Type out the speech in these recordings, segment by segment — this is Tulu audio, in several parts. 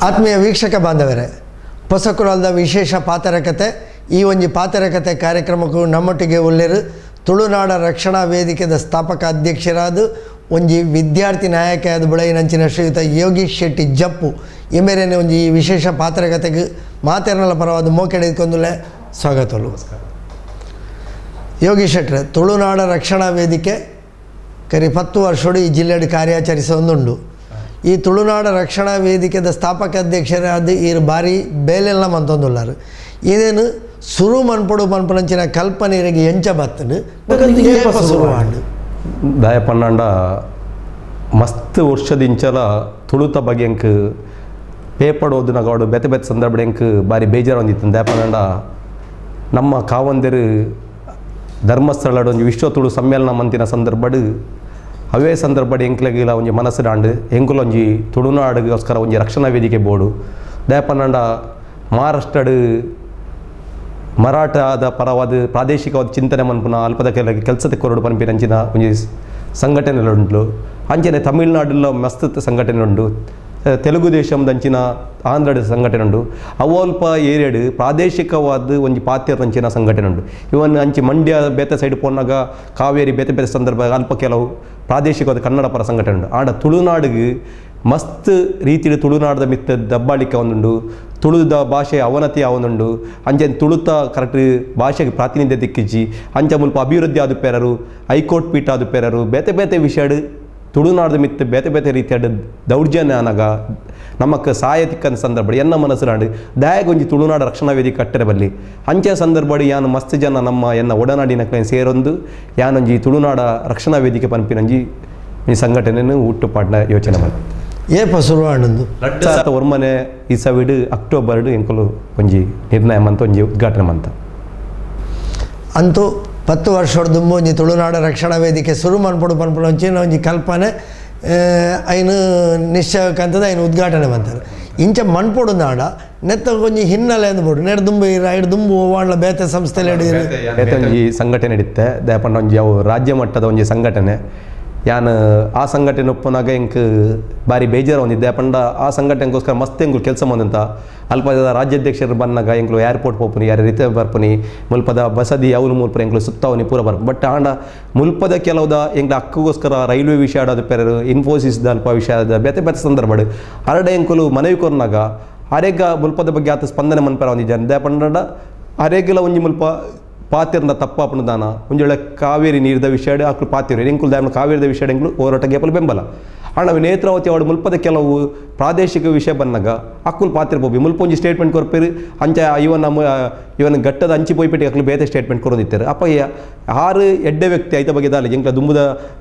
ಆತ್ಮೀಯ ವೀಕ್ಷಕ ಬಾಂಧವರೇ, ಪೊಸಕುರಲ್ದ ವಿಶೇಷ ಪಾತರಕತೆ ಈ ಒಂಜಿ ಪಾತರಕತೆ ಕಾರ್ಯಕ್ರಮಕ್ಕೂ ನಮ್ಮೊಟ್ಟಿಗೆ ಉಲ್ಲೇರು ತುಳುನಾಡ ರಕ್ಷಣಾ ವೇದಿಕೆದ ಸ್ಥಾಪಕ ಅಧ್ಯಕ್ಷರಾದ ಒಂಜಿ ವಿದ್ಯಾರ್ಥಿ ನಾಯಕಿಯಾದ ಬುಳೈನಂಚಿನ ಶ್ರೀಯುತ ಯೋಗೀಶ್ ಶೆಟ್ಟಿ ಜಪ್ಪು ಇಮೇರೇನೆ ಒಂಜಿ ವಿಶೇಷ ಪಾತರಕತೆಗೆ ಮಾತೆರ್ನಲ ಪರವಾದ ಮೋಕೆಡೆದುಕೊಂದುಲೆ ಸ್ವಾಗತಲು. ಯೋಗೀಶ್ ಶೆಟ್ಟರೆ, ತುಳುನಾಡ ರಕ್ಷಣಾ ವೇದಿಕೆ ಕರಿ 10 ವರ್ಷೋಡು ಈ ಜಿಲ್ಲೆಡು ಕಾರ್ಯಾಚರಿಸೊಂದುಂಡು. ಈ ತುಳುನಾಡ ರಕ್ಷಣಾ ವೇದಿಕೆದ ಸ್ಥಾಪಕ ಅಧ್ಯಕ್ಷರಾದ ಈ ಬಾರಿ ಬೇಲೆಲ್ಲ ಮಂತೊಂದುಲ್ಲಾರು. ಇದೇನು ಸುರು ಮನ್ಪೊಡು ಮನ್ಪುನಂಚಿನ ಕಲ್ಪನೆ ಇರೆಗೆ ಎಂಚ ಬತ್ತನು ಸುರುವಾಂಡು? ದಾಯಪಣ್ಣಾಂಡ ಮಸ್ತ್ ವರ್ಷದಿಂಚಲ ತುಳುತ ಬಗ್ಗೆ ಎಂಕ್ ಪೇಪರ್ ಓದುನಗಾಡು ಬೇತೆ ಬೇತೆ ಸಂದರ್ಭ ಎಂಕ್ ಬಾರಿ ಬೇಜಾರು ಒಂದಿತ್ತು. ದಾಯಪಣ್ಣಾಂಡ ನಮ್ಮ ಕಾವಂದಿರು ಧರ್ಮಸ್ಥಳಡು ಒಂಜಿ ವಿಶ್ವ ತುಳು ಸಮ್ಮೇಳನ ಮಂತಿನ ಸಂದರ್ಭಡು ಅವೇ ಸಂದರ್ಭ ಎಂಕ್ಲೆಗಿಲ ಒಂಜಿ ಮನಸ್ಸುಡಾಂಡು ಎಂಕುಲೊಂಜಿ ತುಳುನಾಡುಗೋಸ್ಕರ ಒಂಜಿ ರಕ್ಷಣಾ ವೇದಿಕೆ ಬೋಡು. ದಾಯಪಣ್ಣಾಂಡ ಮಹಾರಾಷ್ಟ್ರಡು ಮರಾಠದ ಪರವಾದ ಪ್ರಾದೇಶಿಕವಾದ ಚಿಂತನೆ ಮನ್ಪುನ ಅಲ್ಪದ ಕೆಲ ಕೆಲಸದ ಕೊರಡು ಪನ್ಪಿನಂಚಿನ ಒಂಜಿ ಸಂಘಟನೆಲುಂಡು. ಅಂಚನೆ ತಮಿಳ್ನಾಡುಲ ಮಸ್ತ್ ಸಂಘಟನೆ ಉಂಡು, ತೆಲುಗು ದೇಶಂದಂಚಿನ ಆಂಧ್ರದ ಸಂಘಟನೆ ಉಂಡು. ಅವಲ್ಪ ಏರಿಯಾಡು ಪ್ರಾದೇಶಿಕವಾದ ಒಂಜಿ ಪಾತ್ರದಂಚಿನ ಸಂಘಟನೆ ಉಂಡು. ಇವನ್ ಅಂಚಿ ಮಂಡ್ಯ ಬೇತೆ ಸೈಡ್ ಪೋನಾಗ ಕಾವೇರಿ ಬೇತೆ ಬೇತೆ ಸಂದರ್ಭ ಅಲ್ಪ ಕೆಲವು ಪ್ರಾದೇಶಿಕವಾದ ಕನ್ನಡ ಪರ ಸಂಘಟನೆ ಉಂಡು. ಆಂಡ ತುಳುನಾಡಿಗೆ ಮಸ್ತ್ ರೀತಿಯ ತುಳುನಾಡದ ಮಿತ್ತ ದಬ್ಬಾಳಿಕೆ ಒಂದುಂಡು, ತುಳುದ ಭಾಷೆ ಅವನತಿ ಆವೊಂದುಂಡು. ಅಂಚೆ ತುಳುತ ಕರೆಕ್ಟ್ ಭಾಷೆಗೆ ಪ್ರಾತಿನಿಧ್ಯ ದಿಕ್ಕಿಜಿ, ಅಂಚೆ ಮುಲ್ಪ ಅಭಿವೃದ್ಧಿ ಆದು ಪೇರರು, ಹೈಕೋರ್ಟ್ ಪೀಠ ಆದು ಪೇರರು, ಬೇತೆ ಬೇತೆ ವಿಷಯಡು ತುಳುನಾಡದ ಮಿತ್ತ ಬೇತೆ ಬೇತೆ ರೀತಿಯಾದ ದೌರ್ಜನ್ಯ ಅನಗ ನಮಕ್ ಸಹಾಯ ತಿಕ್ಕಂದ ಸಂದರ್ಭ ಎನ್ನ ಮನಸ್ಸುನಾಡು ದಾಯಗೊಂಜಿ ತುಳುನಾಡ ರಕ್ಷಣಾ ವೇದಿಕೆ ಕಟ್ಟರೆ ಬಲ್ಲಿ. ಅಂಚೆ ಸಂದರ್ಭ ಯಾನು ಮಸ್ತ್ ಜನ ನಮ್ಮ ಎನ್ನ ಒಡನಾಡಿನ ಸೇರೊಂದು ಯಾನೊಂಜಿ ತುಳುನಾಡ ರಕ್ಷಣಾ ವೇದಿಕೆ ಪನ್ಪಿನಂಜಿ ಈ ಸಂಘಟನೆಯನ್ನು ಹುಟ್ಟುಪಾಟ್ನ ಯೋಚನೆ ಮಾಡಿ ಏಪ ಸುರುವಾಂಡು 2009 ಇಸವಿಡು ಅಕ್ಟೋಬರ್ ಎಂಕುಲು ಒಂಜಿ ನಿರ್ಣಯ ಮಂತ ಒಂಜಿ ಉದ್ಘಾಟನೆ ಮಂತ. ಅಂತೂ 10 ವರ್ಷದ ದುಂಬು ಒಂಜಿ ತುಳುನಾಡ ರಕ್ಷಣಾ ವೇದಿಕೆ ಸುರು ಮನ್ಪೊಡು ಪನ್ಪುನ ಒಂಚಿನ ಒಂಜಿ ಕಲ್ಪನೆ ಐನು ನಿಶ್ಚಯಕ್ಕಂಥದ್ದು ಐನು ಉದ್ಘಾಟನೆ ಮಂತಾರೆ. ಇಂಚ ಮನ್ಪೊಡು ನಾಡ ನೆತ್ತ ಒಂಜಿ ಹಿನ್ನೆಲೆ ಅಂದ್ಬೋಡು ನೆಡ್ ದುಂಬು ಐಡ್ ದುಂಬು ಓವಾಂಡ್ಲ ಬೇತೆ ಸಂಸ್ಥೆ ಬೇತೆ ಒಂಜಿ ಸಂಘಟನೆ ಇತ್ತೆ. ದಯಪಂಡ ಒಂಜಿ ಅವು ರಾಜ್ಯ ಮಟ್ಟದ ಒಂಜಿ ಸಂಘಟನೆ. ಯಾನ್ ಆ ಸಂಘಟನೆ ಒಪ್ಪುನಾಗ ಎಂಕ್ ಬಾರಿ ಬೇಜಾರು ಒಂದಿದ್ದೆ. ಪಂಡ ಆ ಸಂಘಟನೆಗೋಸ್ಕರ ಮಸ್ತ್ ಎಂಕುಲು ಕೆಲಸ ಬಂದಂತ ಅಲ್ಪದ ರಾಜ್ಯಾಧ್ಯಕ್ಷರು ಬಂದಾಗ ಎಂಕುಲು ಏರ್ಪೋರ್ಟ್ ಪೋಪುನಿ, ಯಾರ ರೀತಿ ಬರ್ಪುನಿ, ಮುಲ್ಪದ ಬಸದಿ ಅವನು ಮುಲ್ಪರ ಎಂಕುಲು ಸುತ್ತವನಿ ಪೂರ ಬರ್ಪು. ಬಟ್ ಆಂಡ ಮುಲ್ಪದ ಕೆಲವುದ ಎಂಕ್ಲ ಹಕ್ಕುಗೋಸ್ಕರ ರೈಲ್ವೆ ವಿಷಯ ಆಡೋದು ಪೆರರು, ಇನ್ಫೋಸಿಸ್ದ ಅಲ್ಪ ವಿಷಯ ಬೇತೆ ಬೇತೆ ಸಂದರ್ಭ ಅರಡೆ ಎಂಕುಲು ಮನವಿ ಕೊರ್ನಾಗ ಅರೆಗ ಮುಲ್ಪದ ಬಗ್ಗೆ ಆತ ಸ್ಪಂದನೆ ಮನ್ಪರ ಒಂದಿದ್ದಾನೆ. ದಯಪಂಡ ಅರೆಗೆಲ್ಲ ಒಂಜಿ ಮುಲ್ಪ ಪಾತಿರ್ನ ತಪ್ಪಾಪಣ ದಾನ ಒಂಜೊಳ್ಳೆ ಕಾವೇರಿ ನೀರಿದ ವಿಷಯ ಅಕ್ಲು ಪಾತಿರು ಎಂಕುಲು ದಾನ ಕಾವೇರಿದ ವಿಷಯ ಎಂಕುಲು ಹೋರಾಟಕ್ಕೆ ಪಲ್ ಬೆಂಬಲ. ಆಂಡ ನೇತ್ರಾವತಿ ಅವಳು ಮುಲ್ಪದ ಕೆಲವು ಪ್ರಾದೇಶಿಕ ವಿಷಯ ಬಂದಾಗ ಅಕ್ಕುಲು ಪಾತಿರ ಪೋಪಿ ಮುಲ್ಪ ಒಂಜಿ ಸ್ಟೇಟ್ಮೆಂಟ್ ಕೊರ್ಪೇರು. ಅಂಚ ಇವನ್ ನಮ್ಮ ಇವನ್ ಘಟ್ಟದ ಅಂಚಿ ಪೋಯ್ಪೇಟಿ ಅಕ್ಲು ಬೇತೆ ಸ್ಟೇಟ್ಮೆಂಟ್ ಕೊರದಿತ್ತಾರೆ. ಅಪ್ಪ ಆರು ಎಡ್ಡೆ ವ್ಯಕ್ತಿ ಐತ ಬಗ್ಗೆ ದಾಲಿ ಎಂಕ್ಲ ದುಂಬುದ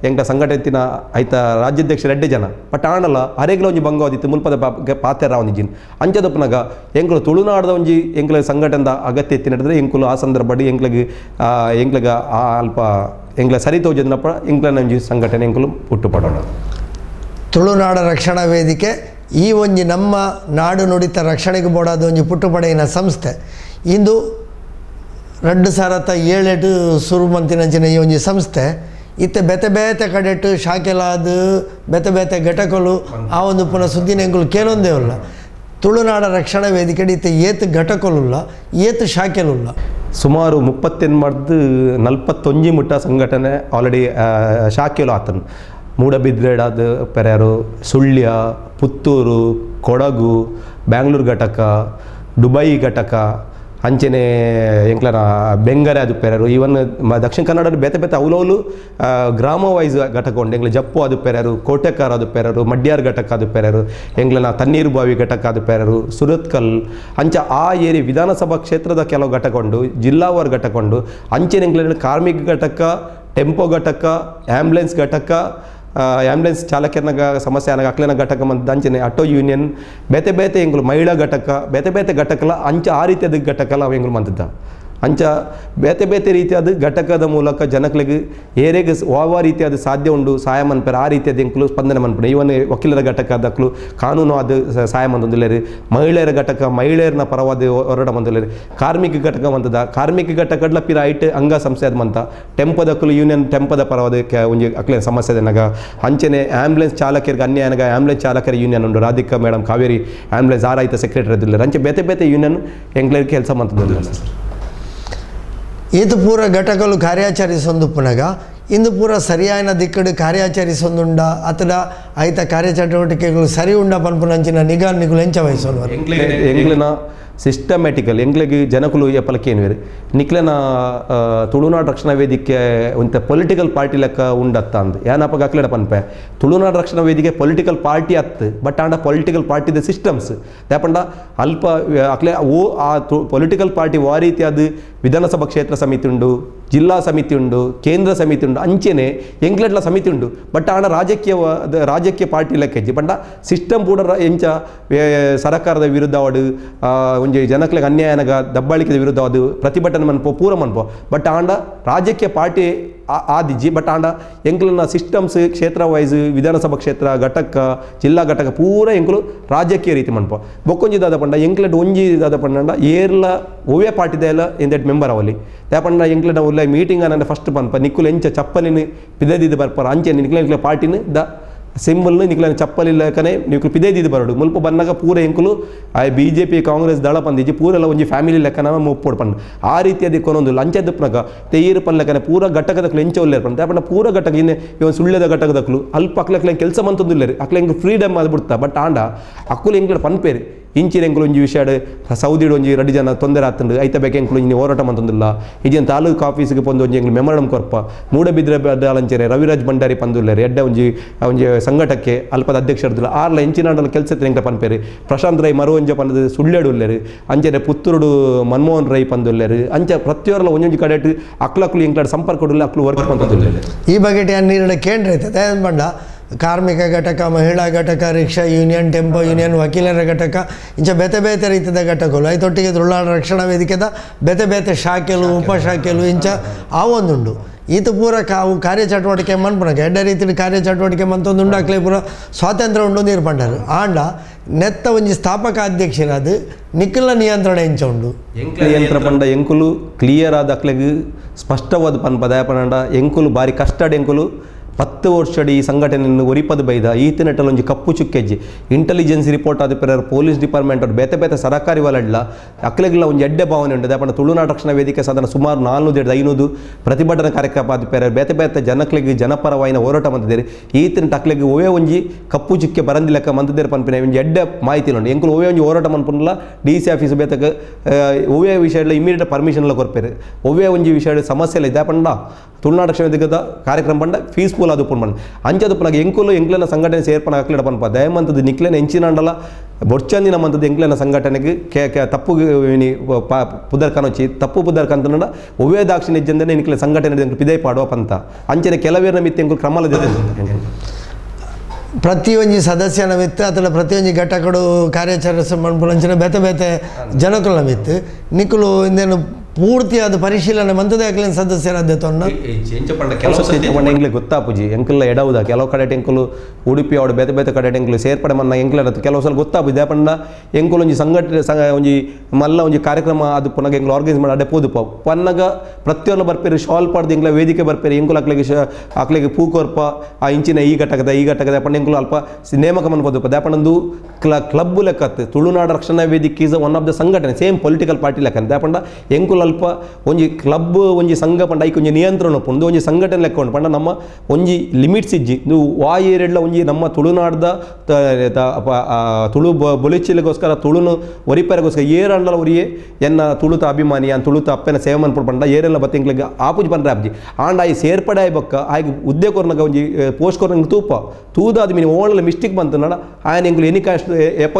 ಎಂಕ್ಲ ಸಂಘಟನೆ ಐತ ರಾಜ್ಯಾಧ್ಯಕ್ಷರ ಎಡ್ಡೆ ಜನ ಬಟ್ ಆಂಡಲ್ಲ ಅರೆಗ್ಲ ಒಂಜಿ ಭಂಗವಾದಿತ್ತು ಮುಲ್ಪದ ಪಾತೆರ ಒಂಜಿನ್ ಅಂಚದಪ್ಪನಾಗ ಎಂಕುಲು ತುಳುನಾಡದ ಒಂಜಿ ಎಂಕ್ಲ ಸಂಘಟನೆದ ಅಗತ್ಯ ಎತ್ತಿ ನಡೆದ್ರೆ ಎಂಕುಲು ಆ ಸಂದರ್ಭ ಎಂಕ್ಲಗೆ ಎಂಕ್ಲಗ ಆ ಅಲ್ಪ ಎಂಕ್ಲ ಸರಿ ತೋಜದನಪ್ಪ ಎಂಕ್ಲನ ಒಂಜಿ ಸಂಘಟನೆ ಎಂಕುಲು ಹುಟ್ಟುಪಡೋಣ. ತುಳುನಾಡ ರಕ್ಷಣಾ ವೇದಿಕೆ ಈ ಒಂಜಿ ನಮ್ಮ ನಾಡು ನುಡಿತ ರಕ್ಷಣೆಗೆ ಬೋಡಾದ ಒಂಜಿ ಪುಟ್ಟುಪಡೆಯಿನ ಸಂಸ್ಥೆ. ಇಂದು 2007 ಸುರು ಮಂತಿನಂಚಿನ ಈ ಒಂಜಿ ಸಂಸ್ಥೆ ಇತ್ತೆ ಬೇತೆ ಬೇತೆ ಕಡೆಟ್ಟು ಶಾಖೆಲಾದ ಬೇತೆ ಬೇತೆ ಘಟಕಲು ಆ ಒಂದು ಪುನಃ ಸುದ್ದಿನ ಎಂಕುಲು ಕೇಳೊಂದೇ ಉಲ್ಲ. ತುಳುನಾಡ ರಕ್ಷಣಾ ವೇದಿಕೆ ಇತ್ತೆ ಏತು ಘಟಕಲುಲ್ಲ, ಏತು ಶಾಖೆಲುಲ್ಲ? ಸುಮಾರು 38 41 ಮುಟ್ಟ ಸಂಘಟನೆ ಆಲ್ರೆಡಿ ಶಾಖೆಲು ಆತನು. ಮೂಡಬಿದ್ರೆಡಾದ ಪೆರ್ಯಾರು, ಸುಳ್ಯ, ಪುತ್ತೂರು, ಕೊಡಗು, ಬ್ಯಾಂಗ್ಳೂರು ಘಟಕ, ದುಬೈ ಘಟಕ, ಅಂಚನೆ ಎಂಕ್ಲನ ಬೆಂಗರೆ ಅದು ಪೆರರು, ಈವನ್ ದಕ್ಷಿಣ ಕನ್ನಡ ಬೇತೆ ಬೇತೆ ಅವಲವಲು ಗ್ರಾಮ ವೈಸ್ ಘಟಕ ಉಂಡು. ಎಂಗ್ಲ ಜಪ್ಪು ಅದು ಪೆರರು, ಕೋಟೆಕಾರ ಅದು ಪೆರರು, ಮಡ್ಯಾರ್ ಘಟಕ ಅದು ಪೆರರು, ಎಂಗ್ಲನ ತಣ್ಣೀರು ಬಾವಿ ಘಟಕ ಅದು ಪೆರರು, ಸುರತ್ಕಲ್ ಅಂಚ ಆ ಏರಿಯಾ ವಿಧಾನಸಭಾ ಕ್ಷೇತ್ರದ ಕೆಲವು ಘಟಕ ಉಂಡು, ಜಿಲ್ಲಾವಾರು ಘಟಕ ಉಂಡು. ಅಂಚನೆ ಎಂಗ್ಲನ ಕಾರ್ಮಿಕ ಘಟಕ, ಟೆಂಪೋ ಘಟಕ, ಆ್ಯಂಬುಲೆನ್ಸ್ ಘಟಕ, ಆ್ಯಂಬುಲೆನ್ಸ್ ಚಾಲಕರನ ಸಮಸ್ಯೆ ಅನಗ ಅಕ್ಲೆನ ಘಟಕ ಮತ್ತು ಅಂಚನೆ ಆಟೋ ಯೂನಿಯನ್ ಬೇತೆ ಬೇತೆ ಎಂಗುಲು ಮಹಿಳಾ ಘಟಕ ಬೇತೆ ಬೇತೆ ಘಟಕಲ ಅಂಚ ಆ ರೀತಿಯಾದ ಘಟಕಲ ಅವು ಎಂಗುಲು ಮಂತಿದ್ದ. ಅಂಚ ಬೇತೆ ಬೇತೆ ರೀತಿಯಾದ ಘಟಕದ ಮೂಲಕ ಜನಕ್ಲೆಗ್ ಏರೆಗ್ ವಾವ ರೀತಿಯಾದ ಸಾಧ್ಯ ಉಂಡು ಸಹಾಯ ಮನ್ಪೆರ್ ಆ ರೀತಿಯಾದ ಎಂಕುಲು ಸ್ಪಂದನೆ ಮನ್ಪುಂಡು. ಇವನ್ ವಕೀಲರ ಘಟಕದಕ್ಲು ಕಾನೂನು ಆದ ಸಹಾಯ ಮಂತೊಂದುಲ್ಲೆರ್, ಮಹಿಳೆಯರ ಘಟಕ ಮಹಿಳೆಯರನ್ನ ಪರವಾದ ಹೋರಾಟ ಮಂತೊಂದುಲ್ಲೆರ್, ಕಾರ್ಮಿಕ ಘಟಕ ಮಂತದ ಕಾರ್ಮಿಕ ಘಟಕಡ್ಲ ಪಿರ ಐಟ್ ಅಂಗ ಸಂಸ್ಥೆ ಆದ್ ಮಂತ ಟೆಂಪೋದಕ್ಲು ಯೂನಿಯನ್ ಟೆಂಪೋದ ಪರವಾದ ಒಂಜಿ ಅಕ್ಲೆ ಸಮಸ್ಯೆ ಆದನಗ ಅಂಚನೆ ಆಂಬ್ಯುಲೆನ್ಸ್ ಚಾಲಕರಿಗೆ ಅನ್ಯಾಯ ಆನಗ ಆಂಬ್ಯುಲೆನ್ಸ್ ಚಾಲಕರ ಯೂನಿಯನ್ ಉಂಡು, ರಾಧಿಕಾ ಮೇಡಮ್ ಕಾವೇರಿ ಆಂಬ್ಯುಲೆನ್ಸ್ ಆರಾಯ್ತ ಸೆಕ್ರೆಟರಿ ಇದ್ದಿಲ್ಲ. ಅಂಚೆ ಬೇತೆ ಬೇತೆ ಯೂನಿಯನ್ ಎಂಕ್ಲೆರ್ ಕೆಲಸ ಮಂತೊಂದುಲ್ಲೆರ್. ಈತ ಪೂರ ಘಟಕಲು ಕಾರ್ಯಾಚರಿಸೊಂದುಪ್ಪುನಗ ಇಂದು ಪೂರ ಸರಿಯಾದ ದಿಕ್ಕಡು ಕಾರ್ಯಾಚರಿಸೊಂದುಂಡ ಅಥವಾ ಐತ ಕಾರ್ಯಚಟುವಟಿಕೆಗಳು ಸರಿ ಉಂಡ ಪನ್ಪುನಂಚಿನ ನಿಗಾ ನಿಗುಲು ಎಂಚ ವಹಿಸೋನು? ಎಂಕ್ಲೆನ ಸಿಸ್ಟಮ್ಯಾಟಿಕಲ್ ಎಂಕ್ಲೆಗ್ ಜನಕುಲು ಎಪ್ಪಲಕ್ಕೆ ನಿಕ್ಲೆನ ತುಳುನಾಡು ರಕ್ಷಣಾ ವೇದಿಕೆ ಒಂತ ಪೊಲಿಟಿಕಲ್ ಪಾರ್ಟಿ ಲೆಕ್ಕ ಉಂಡತ್ತ ಅಂದ್ ಯಾನಪ್ಪ ಅಕ್ಲೆಡ ಪನ್ಪೆ ತುಳುನಾಡು ರಕ್ಷಣಾ ವೇದಿಕೆ ಪೊಲಿಟಿಕಲ್ ಪಾರ್ಟಿ ಅತ್ತು ಬಟ್ ಆಂಡ ಪೊಲಿಟಿಕಲ್ ಪಾರ್ಟಿದ ಸಿಸ್ಟಮ್ಸ್ ದಾಪಂಡ ಅಲ್ಪ ಅಕ್ಲೆ ಓ ಆ ಪೊಲಿಟಿಕಲ್ ಪಾರ್ಟಿ ವಾ ರೀತಿಯಾದ ವಿಧಾನಸಭಾ ಕ್ಷೇತ್ರ ಸಮಿತಿ ಉಂಡು, ಜಿಲ್ಲಾ ಸಮಿತಿ ಉಂಡು, ಕೇಂದ್ರ ಸಮಿತಿ ಉಂಡು, ಅಂಚೆನೆ ಎಂಕ್ಲೆಡ್ಲ ಸಮಿತಿ ಉಂಡು ಬಟ್ ಆಂಡ ರಾಜಕೀಯ ಪಾರ್ಟಿ ಲೆಕ್ಕ ಪಂಡ ಸಿಸ್ಟಮ್ ಪೂರ ಎಂಚ ಸರಕಾರದ ವಿರುದ್ಧ ಅವಡು ಒಂಜಿ ಜನಕ್ಲೆಗ್ ಅನ್ಯಾಯನಗ ದಬ್ಬಾಳಿಕೆದ ವಿರುದ್ಧ ಅದು ಪ್ರತಿಭಟನೆ ಮನ್ಪೋ ಪೂರ ಮನ್ಪೋ ಬಟ್ ಆಂಡ ರಾಜಕೀಯ ಪಾರ್ಟಿ ಆದಿಜ್ಜಿ ಬಟ್ ಆಂಡ ಎಂಕ್ಲನ ಸಿಸ್ಟಮ್ಸ್ ಕ್ಷೇತ್ರ ವೈಸ್ ವಿಧಾನಸಭಾ ಕ್ಷೇತ್ರ ಘಟಕ ಜಿಲ್ಲಾ ಘಟಕ ಪೂರ ಎಂಕುಲು ರಾಜಕೀಯ ರೀತಿ ಮನ್ಪೋ. ಬೊಕ್ಕೊಂಜಿ ದಾದ ಪಂಡ ಎಂಕ್ಲೆಡ್ ಒಂಜಿ ದಾದ ಪಂಡ ಏರ್ಲ ಒವ್ವೇ ಪಾರ್ಟಿದ ಎಂದೆಟ್ ಮೆಂಬರ್ ಅವಲಿ ದಾಪಂಡ ಎಂಕ್ಲೆನ ಉಲ್ಲ ಮೀಟಿಂಗ್ ಅನ್ನಂಡ ಫಸ್ಟ್ ಪನ್ಪ ನಿಕ್ಕುಲು ಎಂಚ ಚಪ್ಪಲಿನ ಪಿದದಿದ್ದು ಬರ್ಪಾರ ಅಂಚೆ ನಿಕ್ಲೆ ಎಂಕ್ಲೆ ಪಾರ್ಟಿನ the ಸಿಂಬಲ್ನು ನಿಕ್ಲನ ಚಪ್ಪಲಿ ಲೆಕ್ಕನೆ ನಿಕ್ಲು ಪಿದೇದಿದ್ದು ಬರೋಡು ಮುಲ್ಪ ಬನ್ನಗ ಪೂರ ಎಂಕುಲು ಆ B J P Congress ದಳ ಪಂದಿಜ್ಜಿ ಪೂರೆಲ್ಲ ಒಂಜಿ ಫ್ಯಾಮಿಲಿ ಲೆಕ್ಕನ ಒಪ್ಪೋಡು ಪಂಡ ಆ ರೀತಿಯಾದ ಕೊನೊಂದು ಲಂಚದ ತೇರು ಪನ್ ಲೆಕ್ಕನೆ ಪೂರ ಘಟಕದಕ್ಲು ಎಂಚ ಉಲ್ಲೇರು ಪಂಡ ದಾಪಂಡ ಪೂರ ಘಟಕ ಇನ್ನೆ ಇವನ್ ಸುಳ್ಳ್ಯದ ಘಟಕದಕ್ಲು ಅಲ್ಪ ಅಕ್ಲೆ ಕೆಲಸ ಮಂತೊಂದುಲ್ಲೇರು ಅಕ್ಲೆ ಎಂಕ್ ಫ್ರೀಡಮ್ ಅದು ಬಿಡ್ತಾ ಬಟ್ ಆಂಡ ಅಕ್ಕುಲು ಎಂಕ್ಲೆ ಪನ್ಪೇರು ಇಂಚಿನ ಎಂಕುಲು ಒಂಜಿ ವಿಷಯ ಸೌದಿಡ್ ಒಂಜಿ ರಡ್ಡು ಜನ ತೊಂದರೆ ಆತಂಡು ಐತ ಬೇಕು ಎಂಕುಲು ಒಂಜಿ ಹೋರಾಟ ಮಂತೊಂದಿಲ್ಲ ಇಜಿನ ತಾಲೂಕು ಆಫೀಸ್ಗೆ ಪಂದು ಒಂಜಿ ಎಂಕ್ಲು ಮೆಮೊರಂ ಕೊರ್ಪ ಮೂಡಬಿದ್ರೆ ಅಂಚೆನೆ ರವಿರಾಜ್ ಭಂಡಾರಿ ಪಂದುಲ್ಲೇರು ಎಡ್ಡೆ ಒಂಜಿ ಒಂಜಿ ಸಂಘಟಕ್ಕೆ ಅಲ್ಪದ ಅಧ್ಯಕ್ಷರದಿಲ್ಲ ಆರ್ಲ ಎಂಚಿನಾಂಡಲ ಕೆಲಸ ಎಂಕ್ಲ ಪನ್ಪೇರು ಪ್ರಶಾಂತ್ ರೈ ಮರುವಂಜ ಪಂದದು ಸುಳ್ಳೆಡು ಉಲ್ಲೇರು ಅಂಚೆನೆ ಪುತ್ತೂರುಡು ಮನ್ಮೋಹನ್ ರೈ ಪಂದುಲ್ಲೇರು ಅಂಚೆ ಪ್ರತಿಯೊರಲ ಒಂಜೊಂಜಿ ಕಡೆ ಅಕ್ಲಕ್ಲು ಎಂಕ್ಲಾಡ್ ಸಂಪರ್ಕ ಉಲ್ಲ ಅಕ್ಲು ವರ್ಕ್ ಮಂತೊಂದುಲ್ಲೇರು. ಈ ಬಗ್ಗೆ ನೀರಿನ ಕೇಂದ್ರ ಐತೆ ಪಂಡ ಕಾರ್ಮಿಕ ಘಟಕ, ಮಹಿಳಾ ಘಟಕ, rickshaw union, tempo union, ವಕೀಲರ ಘಟಕ ಇಂಚ ಬೇತೆ ಬೇತೆ ರೀತಿಯ ಘಟಕಗಳು ಐತೊಟ್ಟಿಗೆ ತುಳುನಾಡು ರಕ್ಷಣಾ ವೇದಿಕೆದ ಬೇತೆ ಬೇತೆ ಶಾಖೆಲು ಉಪಶಾಖೆಲು ಇಂಚ ಆ ಒಂದುಂಡು. ಈತ ಪೂರ ಕಾವು ಕಾರ್ಯಚಟುವಟಿಕೆ ಮನ್ಪುನಗ ಎಡ್ಡೆ ರೀತಿಯ ಕಾರ್ಯಚಟುವಟಿಕೆ ಮಂತೊಂದುಂಡು ಅಕ್ಲೆ ಪೂರ ಸ್ವಾತಂತ್ರ್ಯ ಉಂಡು ನೀರು ಪಂಡರು ಆಂಡ ನೆತ್ತ ಒಂಜಿ ಸ್ಥಾಪಕ ಅಧ್ಯಕ್ಷರಾದ ನಿಖಿಲ ನಿಯಂತ್ರಣ ಎಂಚ ಉಂಡು. ನಿಯಂತ್ರಣ ಪಂಡ ಎಂಕುಲು ಕ್ಲಿಯರ್ ಆದ ಅಕ್ಲೆಗ್ ಸ್ಪಷ್ಟವಾದ ಪನ್ಪ ದಯಪಂಡ ಎಂಕುಲು ಬಾರಿ ಕಷ್ಟಡ್ ಎಂಕುಲು 10 ವರ್ಷಡಿ ಈ ಸಂಘಟನೆಯನ್ನು ಒರಿಪದ ಬೈದ ಈತನೆಟ್ಟಲ್ಲಿ ಒಂಜಿ ಕಪ್ಪು ಚುಕ್ಕೆಜ್ಜಿ ಇಂಟೆಲಿಜೆನ್ಸ್ ರಿಪೋರ್ಟ್ ಆದ ಪೆರರ್ ಪೊಲೀಸ್ ಡಿಪಾರ್ಟ್ಮೆಂಟ್ ಅವ್ರು ಬೇತೆ ಬೇತೆ ಸರಕಾರಿ ವಲಡ್ಲ ಅಕ್ಲೆಗ್ಲ ಒಂಜಿ ಎಡ್ಡೆ ಭಾವನೆ ಉಂಟು ದಾಪಂಡ ತುಳುನಾಡು ರಕ್ಷಣಾ ವೇದಿಕೆ ಸಾಧಾರಣ ಸುಮಾರು 400-500 ಪ್ರತಿಭಟನಾ ಕಾರ್ಯಕ್ರಮ ಆದ ಪೆರರ್ ಬೇತೆ ಬೇತೆ ಜನಕ್ಲೆಗ್ ಜನಪರವಾಯಿನ ಹೋರಾಟ ಮಂತಿದ್ದಾರೆ ಈತನ ಅಕ್ಲೆಗ್ ಒವೇ ಒಂಜಿ ಕಪ್ಪು ಚುಕ್ಕೆ ಬರಂದಿ ಲೆಕ್ಕ ಮಂತಿದ್ದಾರೆ ಪನ್ಪಿನ ಒಂಜಿ ಎಡ್ಡೆ ಮಾಹಿತಿ ಉಂಟು. ಎಂಕುಲು ಒವೇ ಒಂಜಿ ಹೋರಾಟ ಮನ್ಪುನಲ್ಲ D C office ಬೇತಕ ಒವೇ ವಿಷಯ ಇಮಿಡಿಯೇಟ್ ಪರ್ಮಿಷನ್ ಎಲ್ಲ ಕೊರ್ಪೇರು ಒವೇ ಒಂಜಿ ವಿಷಯ ಸಮಸ್ಯೆ ಇಲ್ಲ ದಾಪಂಡ ತುಳುನಾಡು ರಕ್ಷಣಾ ವೇದಿಕೆದ ಕಾರ್ಯಕ್ರಮ ಪಂಡ ಪೀಸ್ಫುಲ್ ಅದು ಪುಣ್ಮನ್ ಅಂಚದ ಪುನಗ ಎಂಕುಲು ಎಂಕ್ಲೆನ ಸಂಘಟನೆ ಸೇರ್ಪಣ ಅಕ್ಲೆಡ ಪನ್ಪ ದಯಮಂತದ್ದು ನಿಕ್ಲೆನ ಎಂಚಿನಾಂಡಲ ಬೊಡ್ಚಂದಿನ ಮಂತದ್ದು ಎಂಕ್ಲೆನ ಸಂಘಟನೆಗೆ ಕೆ ಕೆ ತಪ್ಪು ಪುದರ್ಕನೊಚ್ಚಿ ತಪ್ಪು ಪುದರ್ಕಂತಂಡ ಒವ್ವೇ ದಾಕ್ಷಿಣ್ಯ ಇಜ್ಜಂದನೆ ನಿಕ್ಲೆ ಸಂಘಟನೆ ಎಂಕುಲು ಪಿದೈ ಪಾಡುವ ಪಂತ ಅಂಚನೆ ಕೆಲವೇರ್ನ ಮಿತ್ತೆ ಎಂಕುಲು ಕ್ರಮಲ ಪ್ರತಿಯೊಂಜಿ ಸದಸ್ಯನ ಮಿತ್ತು ಅಥವಾ ಪ್ರತಿಯೊಂಜಿ ಘಟಕಡು ಕಾರ್ಯಾಚರಣೆ ಮನ್ಪುನಂಚಿನ ಬೇತೆ ಬೇತೆ ಜನಕುಲ ಮಿತ್ತು ನಿಕುಲು ಇಂದೇನು ಪೂರ್ತಿಯಾದ ಪರಿಶೀಲನೆ ಮಂತದೇ ಅಕ್ಲೇನು ಸದಸ್ಯರಾದ ತೊನ್ನ ಎಂಕ್ಲೆ ಗೊತ್ತಾಪುಜಿ ಎಂಕುಲ ಎಡವುದ ಕೆಲವು ಕಡೆ ಎಂಕುಲು ಉಡುಪಿ ಅವಡು ಬೇತೆ ಬೇತೆ ಕಡೆ ಎಂಕುಲು ಸೇರ್ಪಡೆ ಮನ್ನ ಎಂಕ್ಲೆ ಕೆಲವು ಸಲ ಗೊತ್ತಾಪುಜಿ ದಾಪಂಡ ಎಂಕುಲು ಒಂಜಿ ಸಂಘಟನೆ ಒಂಜಿ ಮಲ್ಲ ಒಂಜಿ ಕಾರ್ಯಕ್ರಮ ಅದು ಪುನಗ ಎಂಕುಲು ಆರ್ಗನೈಸ್ ಮಾಡಿ ಅಡೆ ಪೋದುಪ ಪನ್ನಗ ಪ್ರತಿಯೊಂದು ಬರ್ಪೇರು ಶಾಲ್ ಪಾಡ್ದು ಎಂಕ್ಲ ವೇದಿಕೆ ಬರ್ಪೇರು ಎಂಕುಲು ಅಕ್ಲೆಗೆ ಅಕ್ಲೆಗೆ ಪೂ ಕೊರ್ಪ ಆ ಇಂಚಿನ ಈ ಘಟಕದ ಈ ಘಟಕದ ಪಂಡ ಎಂಕುಲು ಅಲ್ಪ ನೇಮಕ ಮನ್ಪೋದುಪ ದಾಪಂಡಂದು ಕ್ಲಬ್ ಲೆಕ್ಕತ್ತು ತುಳುನಾಡು ರಕ್ಷಣಾ ವೇದಿಕೆ is one of the ಸಂಘಟನೆ same political party ಲೆಕ್ಕ ದಾಪಂಡ ಎಂಕುಲು ಅಲ್ಪ ಒಂಜಿ ಕ್ಲಬ್ ಒಂಜಿ ಸಂಘ ಪಂಡ ಐಕ್ ಒಂಜಿ ನಿಯಂತ್ರಣ ಉಪ್ಪುಂಡು ಒಂಜಿ ಸಂಘಟನೆ ಲೆಕ್ಕ ಉಂಡು ಪಂಡ ನಮ್ಮ ಒಂಜಿ ಲಿಮಿಟ್ಸ್ ಇಜ್ಜಿ ನೀವು ವಾ ಏರಿಯಡ್ಲ ಒಂಜಿ ನಮ್ಮ ತುಳುನಾಡ್ದ ತುಳು ಬೊಲಿಚಿಲಿಗೋಸ್ಕರ ತುಳುನು ಒರಿಪೆರಗೋಸ್ಕರ ಏರಂಡಲ ಒರಿಯೇ ಎನ್ನ ತುಳುತ ಅಭಿಮಾನಿ ಅನ್ ತುಳುತ ಅಪ್ಪನ ಸೇವೆ ಮನ್ಪುಡು ಪಂಡ ಏರೆಲ್ಲ ಬತ್ತಿಂಕ್ಲೆಗ್ ಆಪುಜಿ ಪಂಡ್ರೆ ಆಪುಜಿ ಆಂಡ ಆಯಿ ಸೇರ್ಪಡೆ ಆಯ್ ಬೊಕ್ಕ ಆಯ್ಗೆ ಉದ್ದೆ ಕೊರ್ನಗ ಒಂಜಿ ಪೋಸ್ಟ್ ಕೊರ್ನಗ ತೂಪ ತೂದಾದ ಮೀನು ಓಣಲ ಮಿಸ್ಟೇಕ್ ಬಂತಂಡ ಆಯನ ಎಂಕುಲು ಎನಿ ಕಾಸ್ಟ್ ಎಪ್ಪ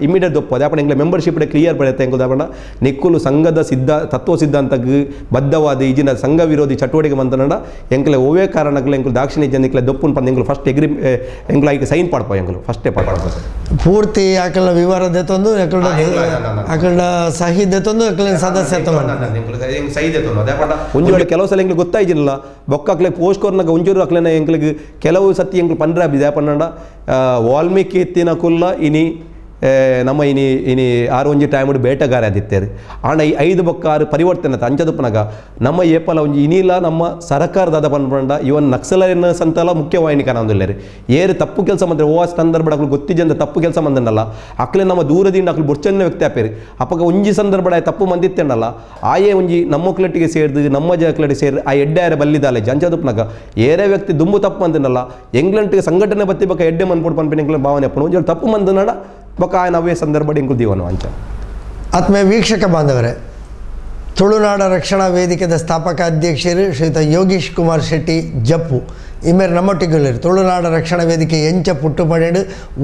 ಇಮಿಡಿಯೇಟ್ ದೊಪ್ಪು ಅದೇ ಎಂಕ್ಲೆ ಮೆಂಬರ್ಶಿಪ್ ಕ್ಲಿಯರ್ ಪಡೆಯುತ್ತೆ ಎಂಕುಲು ದಾಪಂಡ ನಿಕ್ಕುಲು ಸಂಘದ ಸಿದ್ಧ ತತ್ವ ಸಿದ್ಧಾಂತಕ್ಕೆ ಬದ್ಧವಾದ ಈಜಿನ ಸಂಘ ವಿರೋಧಿ ಚಟುವಟಿಕೆ ಮಂತನಡ ಎಂಕ್ಲೆ ಒವ್ವೇ ಕಾರಣಗಳು ಎಂಕುಲು ದಾಕ್ಷಿಣ್ಯ ಜನ ದೊಪ್ಪುನ್ ಪಂದ್ ಎಂಕುಲು ಫಸ್ಟ್ ಎಗ್ರಿ ಎಂಕುಲು ಐಕ್ ಸೈನ್ ಪಾಡ್ಪ ಎಂಕುಲು ಫಸ್ಟೇ ಪಾಡ್ಪ ಪೂರ್ತಿ ಆಕಳ ವಿವರ ದೆತ್ತೊಂದು ಆಕಳ ಸಹಿ ದೆತ್ತೊಂದು ಅಕಲ ಸದಸ್ಯತ್ವ ಒಂಜಿ ವೇಳೆ ಕೆಲವು ಸಲ ಎಂಕ್ಲು ಗೊತ್ತಾಯ್ಜಿಲ್ಲ ಬೊಕ್ಕ ಅಕ್ಲೆ ಪೋಸ್ಟ್ ಕೊರ್ನಾಗ ಒಂಜೂರು ಅಕ್ಲೆನ ಎಂಕ್ಲಿಗೆ ಕೆಲವು ಸತಿ ಎಂಕ್ಲು ಪಂಡ್ರ ಬಿದೆ ಪನ್ನಡ ವಾಲ್ಮೀಕಿ ಎತ್ತಿನ ಕುಲ್ಲ ಇನಿ ನಮ್ಮ ಇನಿ ಇನಿ ಆರು ಒಂಜಿ ಟೈಮ್ ಬೇಟೆಗಾರ ಆದಿತ್ತೇರು ಆಂಡ ಈ 5 ಬೊಕ್ಕ 6 ಪರಿವರ್ತನೆ ಅಂಚದುಪ್ಪನಾಗ ನಮ್ಮ ಏಪಲ ಒಂಜಿ ಇನಿಲ ನಮ್ಮ ಸರಕಾರದಾದ ಪನ್ಪಂಡ ಇವನ್ ನಕ್ಸಲರಿನ ಸಂತಲ ಮುಖ್ಯವಾಹಿನಿ ಕಾಣೊಂದುಲ್ಲೇರು ಏರು ತಪ್ಪು ಕೆಲಸ ಮಂದ್ರೆ ಓ ಸಂದರ್ಭ ಅಕ್ಲು ಗೊತ್ತಿಜಂದ ತಪ್ಪು ಕೆಲಸ ಮಂದನಲ್ಲ ಅಕ್ಲೆ ನಮ್ಮ ದೂರದಿಂದ ಅಕ್ಲು ಬೊರ್ಚನ್ನ ವ್ಯಕ್ತಿ ಆಪೇರು ಅಪ್ಪಗ ಒಂಜಿ ಸಂದರ್ಭ ತಪ್ಪು ಮಂದಿತ್ತೇನಲ್ಲ ಆಯೇ ಒಂಜಿ ನಮ್ಮ ಕ್ಲಟ್ಟಿಗೆ ಸೇರಿದು ನಮ್ಮ ಜಕ್ಲಟ್ಟಿಗೆ ಸೇರಿ ಆ ಎಡ್ಡೆ ಆರೆ ಬಲ್ಲಿದಾಲೆ ಅಂಚದುಪ್ಪನಾಗ ಏರೇ ವ್ಯಕ್ತಿ ದುಂಬು ತಪ್ಪು ಮಂದನಲ್ಲ ಎಂಗ್ಲಂಟಿಗೆ ಸಂಘಟನೆ ಬತ್ತಿ ಬಕ್ಕ ಎಡ್ಡೆ ಮನ್ಪೊಡು ಪನ್ಪಿನ ಎಂಕ್ಲ ಭಾವನೆ ಅಪ್ಪನು ಒಂಜಿ ತಪ್ಪು ಮಂದನಡ ಬೊಕ್ಕ ಅವೇ ಸಂದರ್ಭ ಎಂಕುಲು ದೀವನು ಅಂಚ. ಆತ್ಮೀಯ ವೀಕ್ಷಕ ಬಾಂಧವರೇ, ತುಳುನಾಡ ರಕ್ಷಣಾ ವೇದಿಕೆದ ಸ್ಥಾಪಕ ಅಧ್ಯಕ್ಷರು ಶ್ರೀಯುತ ಯೋಗೀಶ್ ಕುಮಾರ್ ಶೆಟ್ಟಿ ಜಪ್ಪು ಇಮೇರ್ ನಮ್ಮೊಟ್ಟಿಗೆ ತುಳುನಾಡ ರಕ್ಷಣಾ ವೇದಿಕೆ ಎಂಚ ಪುಟ್ಟು ಪಡೆಂಡು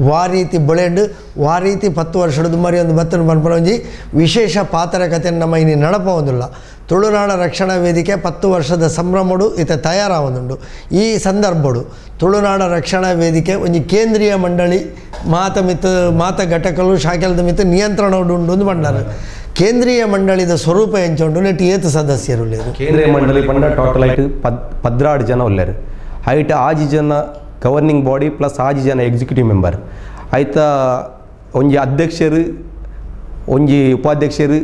ವಾರೀತಿ ಬೊಳೆಂಡು ವಾರೀತಿ 10 ವರ್ಷದ ಮರಿ ಒಂದು ಬತ್ತನ ಪನ್ಪನ ಒಂಜಿ ವಿಶೇಷ ಪಾತ್ರ ಕಥೆಯನ್ನು ನಮ್ಮ ಇನಿ ನಡಪ ಒಂದುಲ್ಲ. ತುಳುನಾಡ ರಕ್ಷಣಾ ವೇದಿಕೆ 10 ವರ್ಷದ ಸಂಭ್ರಮಡು ಇತ ತಯಾರಾವೊಂದುಂಡು. ಈ ಸಂದರ್ಭಡು ತುಳುನಾಡ ರಕ್ಷಣಾ ವೇದಿಕೆ ಒಂಜಿ ಕೇಂದ್ರೀಯ ಮಂಡಳಿ ಮಾತ ಮಿತ್ತ ಮಾತ ಘಟಕಲು ಶಾಖೆಲದ ಮಿತ್ತ ನಿಯಂತ್ರಣ ಉಂಡು ಒಂದು ಬಂಡಾರ. ಕೇಂದ್ರೀಯ ಮಂಡಳಿದ ಸ್ವರೂಪ ಎಂಚುಂಡು ನೆಟ್ ಏತು ಸದಸ್ಯರು ಕೇಂದ್ರೀಯ ಮಂಡಳಿ ಪಂಡ ಟೋಟಲ್ ಐಟ್ 12 ಜನ ಉಲ್ಲೇರು. ಐಟ್ 6 ಜನ governing body plus 6 ಜನ ಎಕ್ಸಿಕ್ಯೂಟಿವ್ ಮೆಂಬರ್. ಐತ ಒಂಜಿ ಅಧ್ಯಕ್ಷರು, ಒಂಜಿ ಉಪಾಧ್ಯಕ್ಷರು,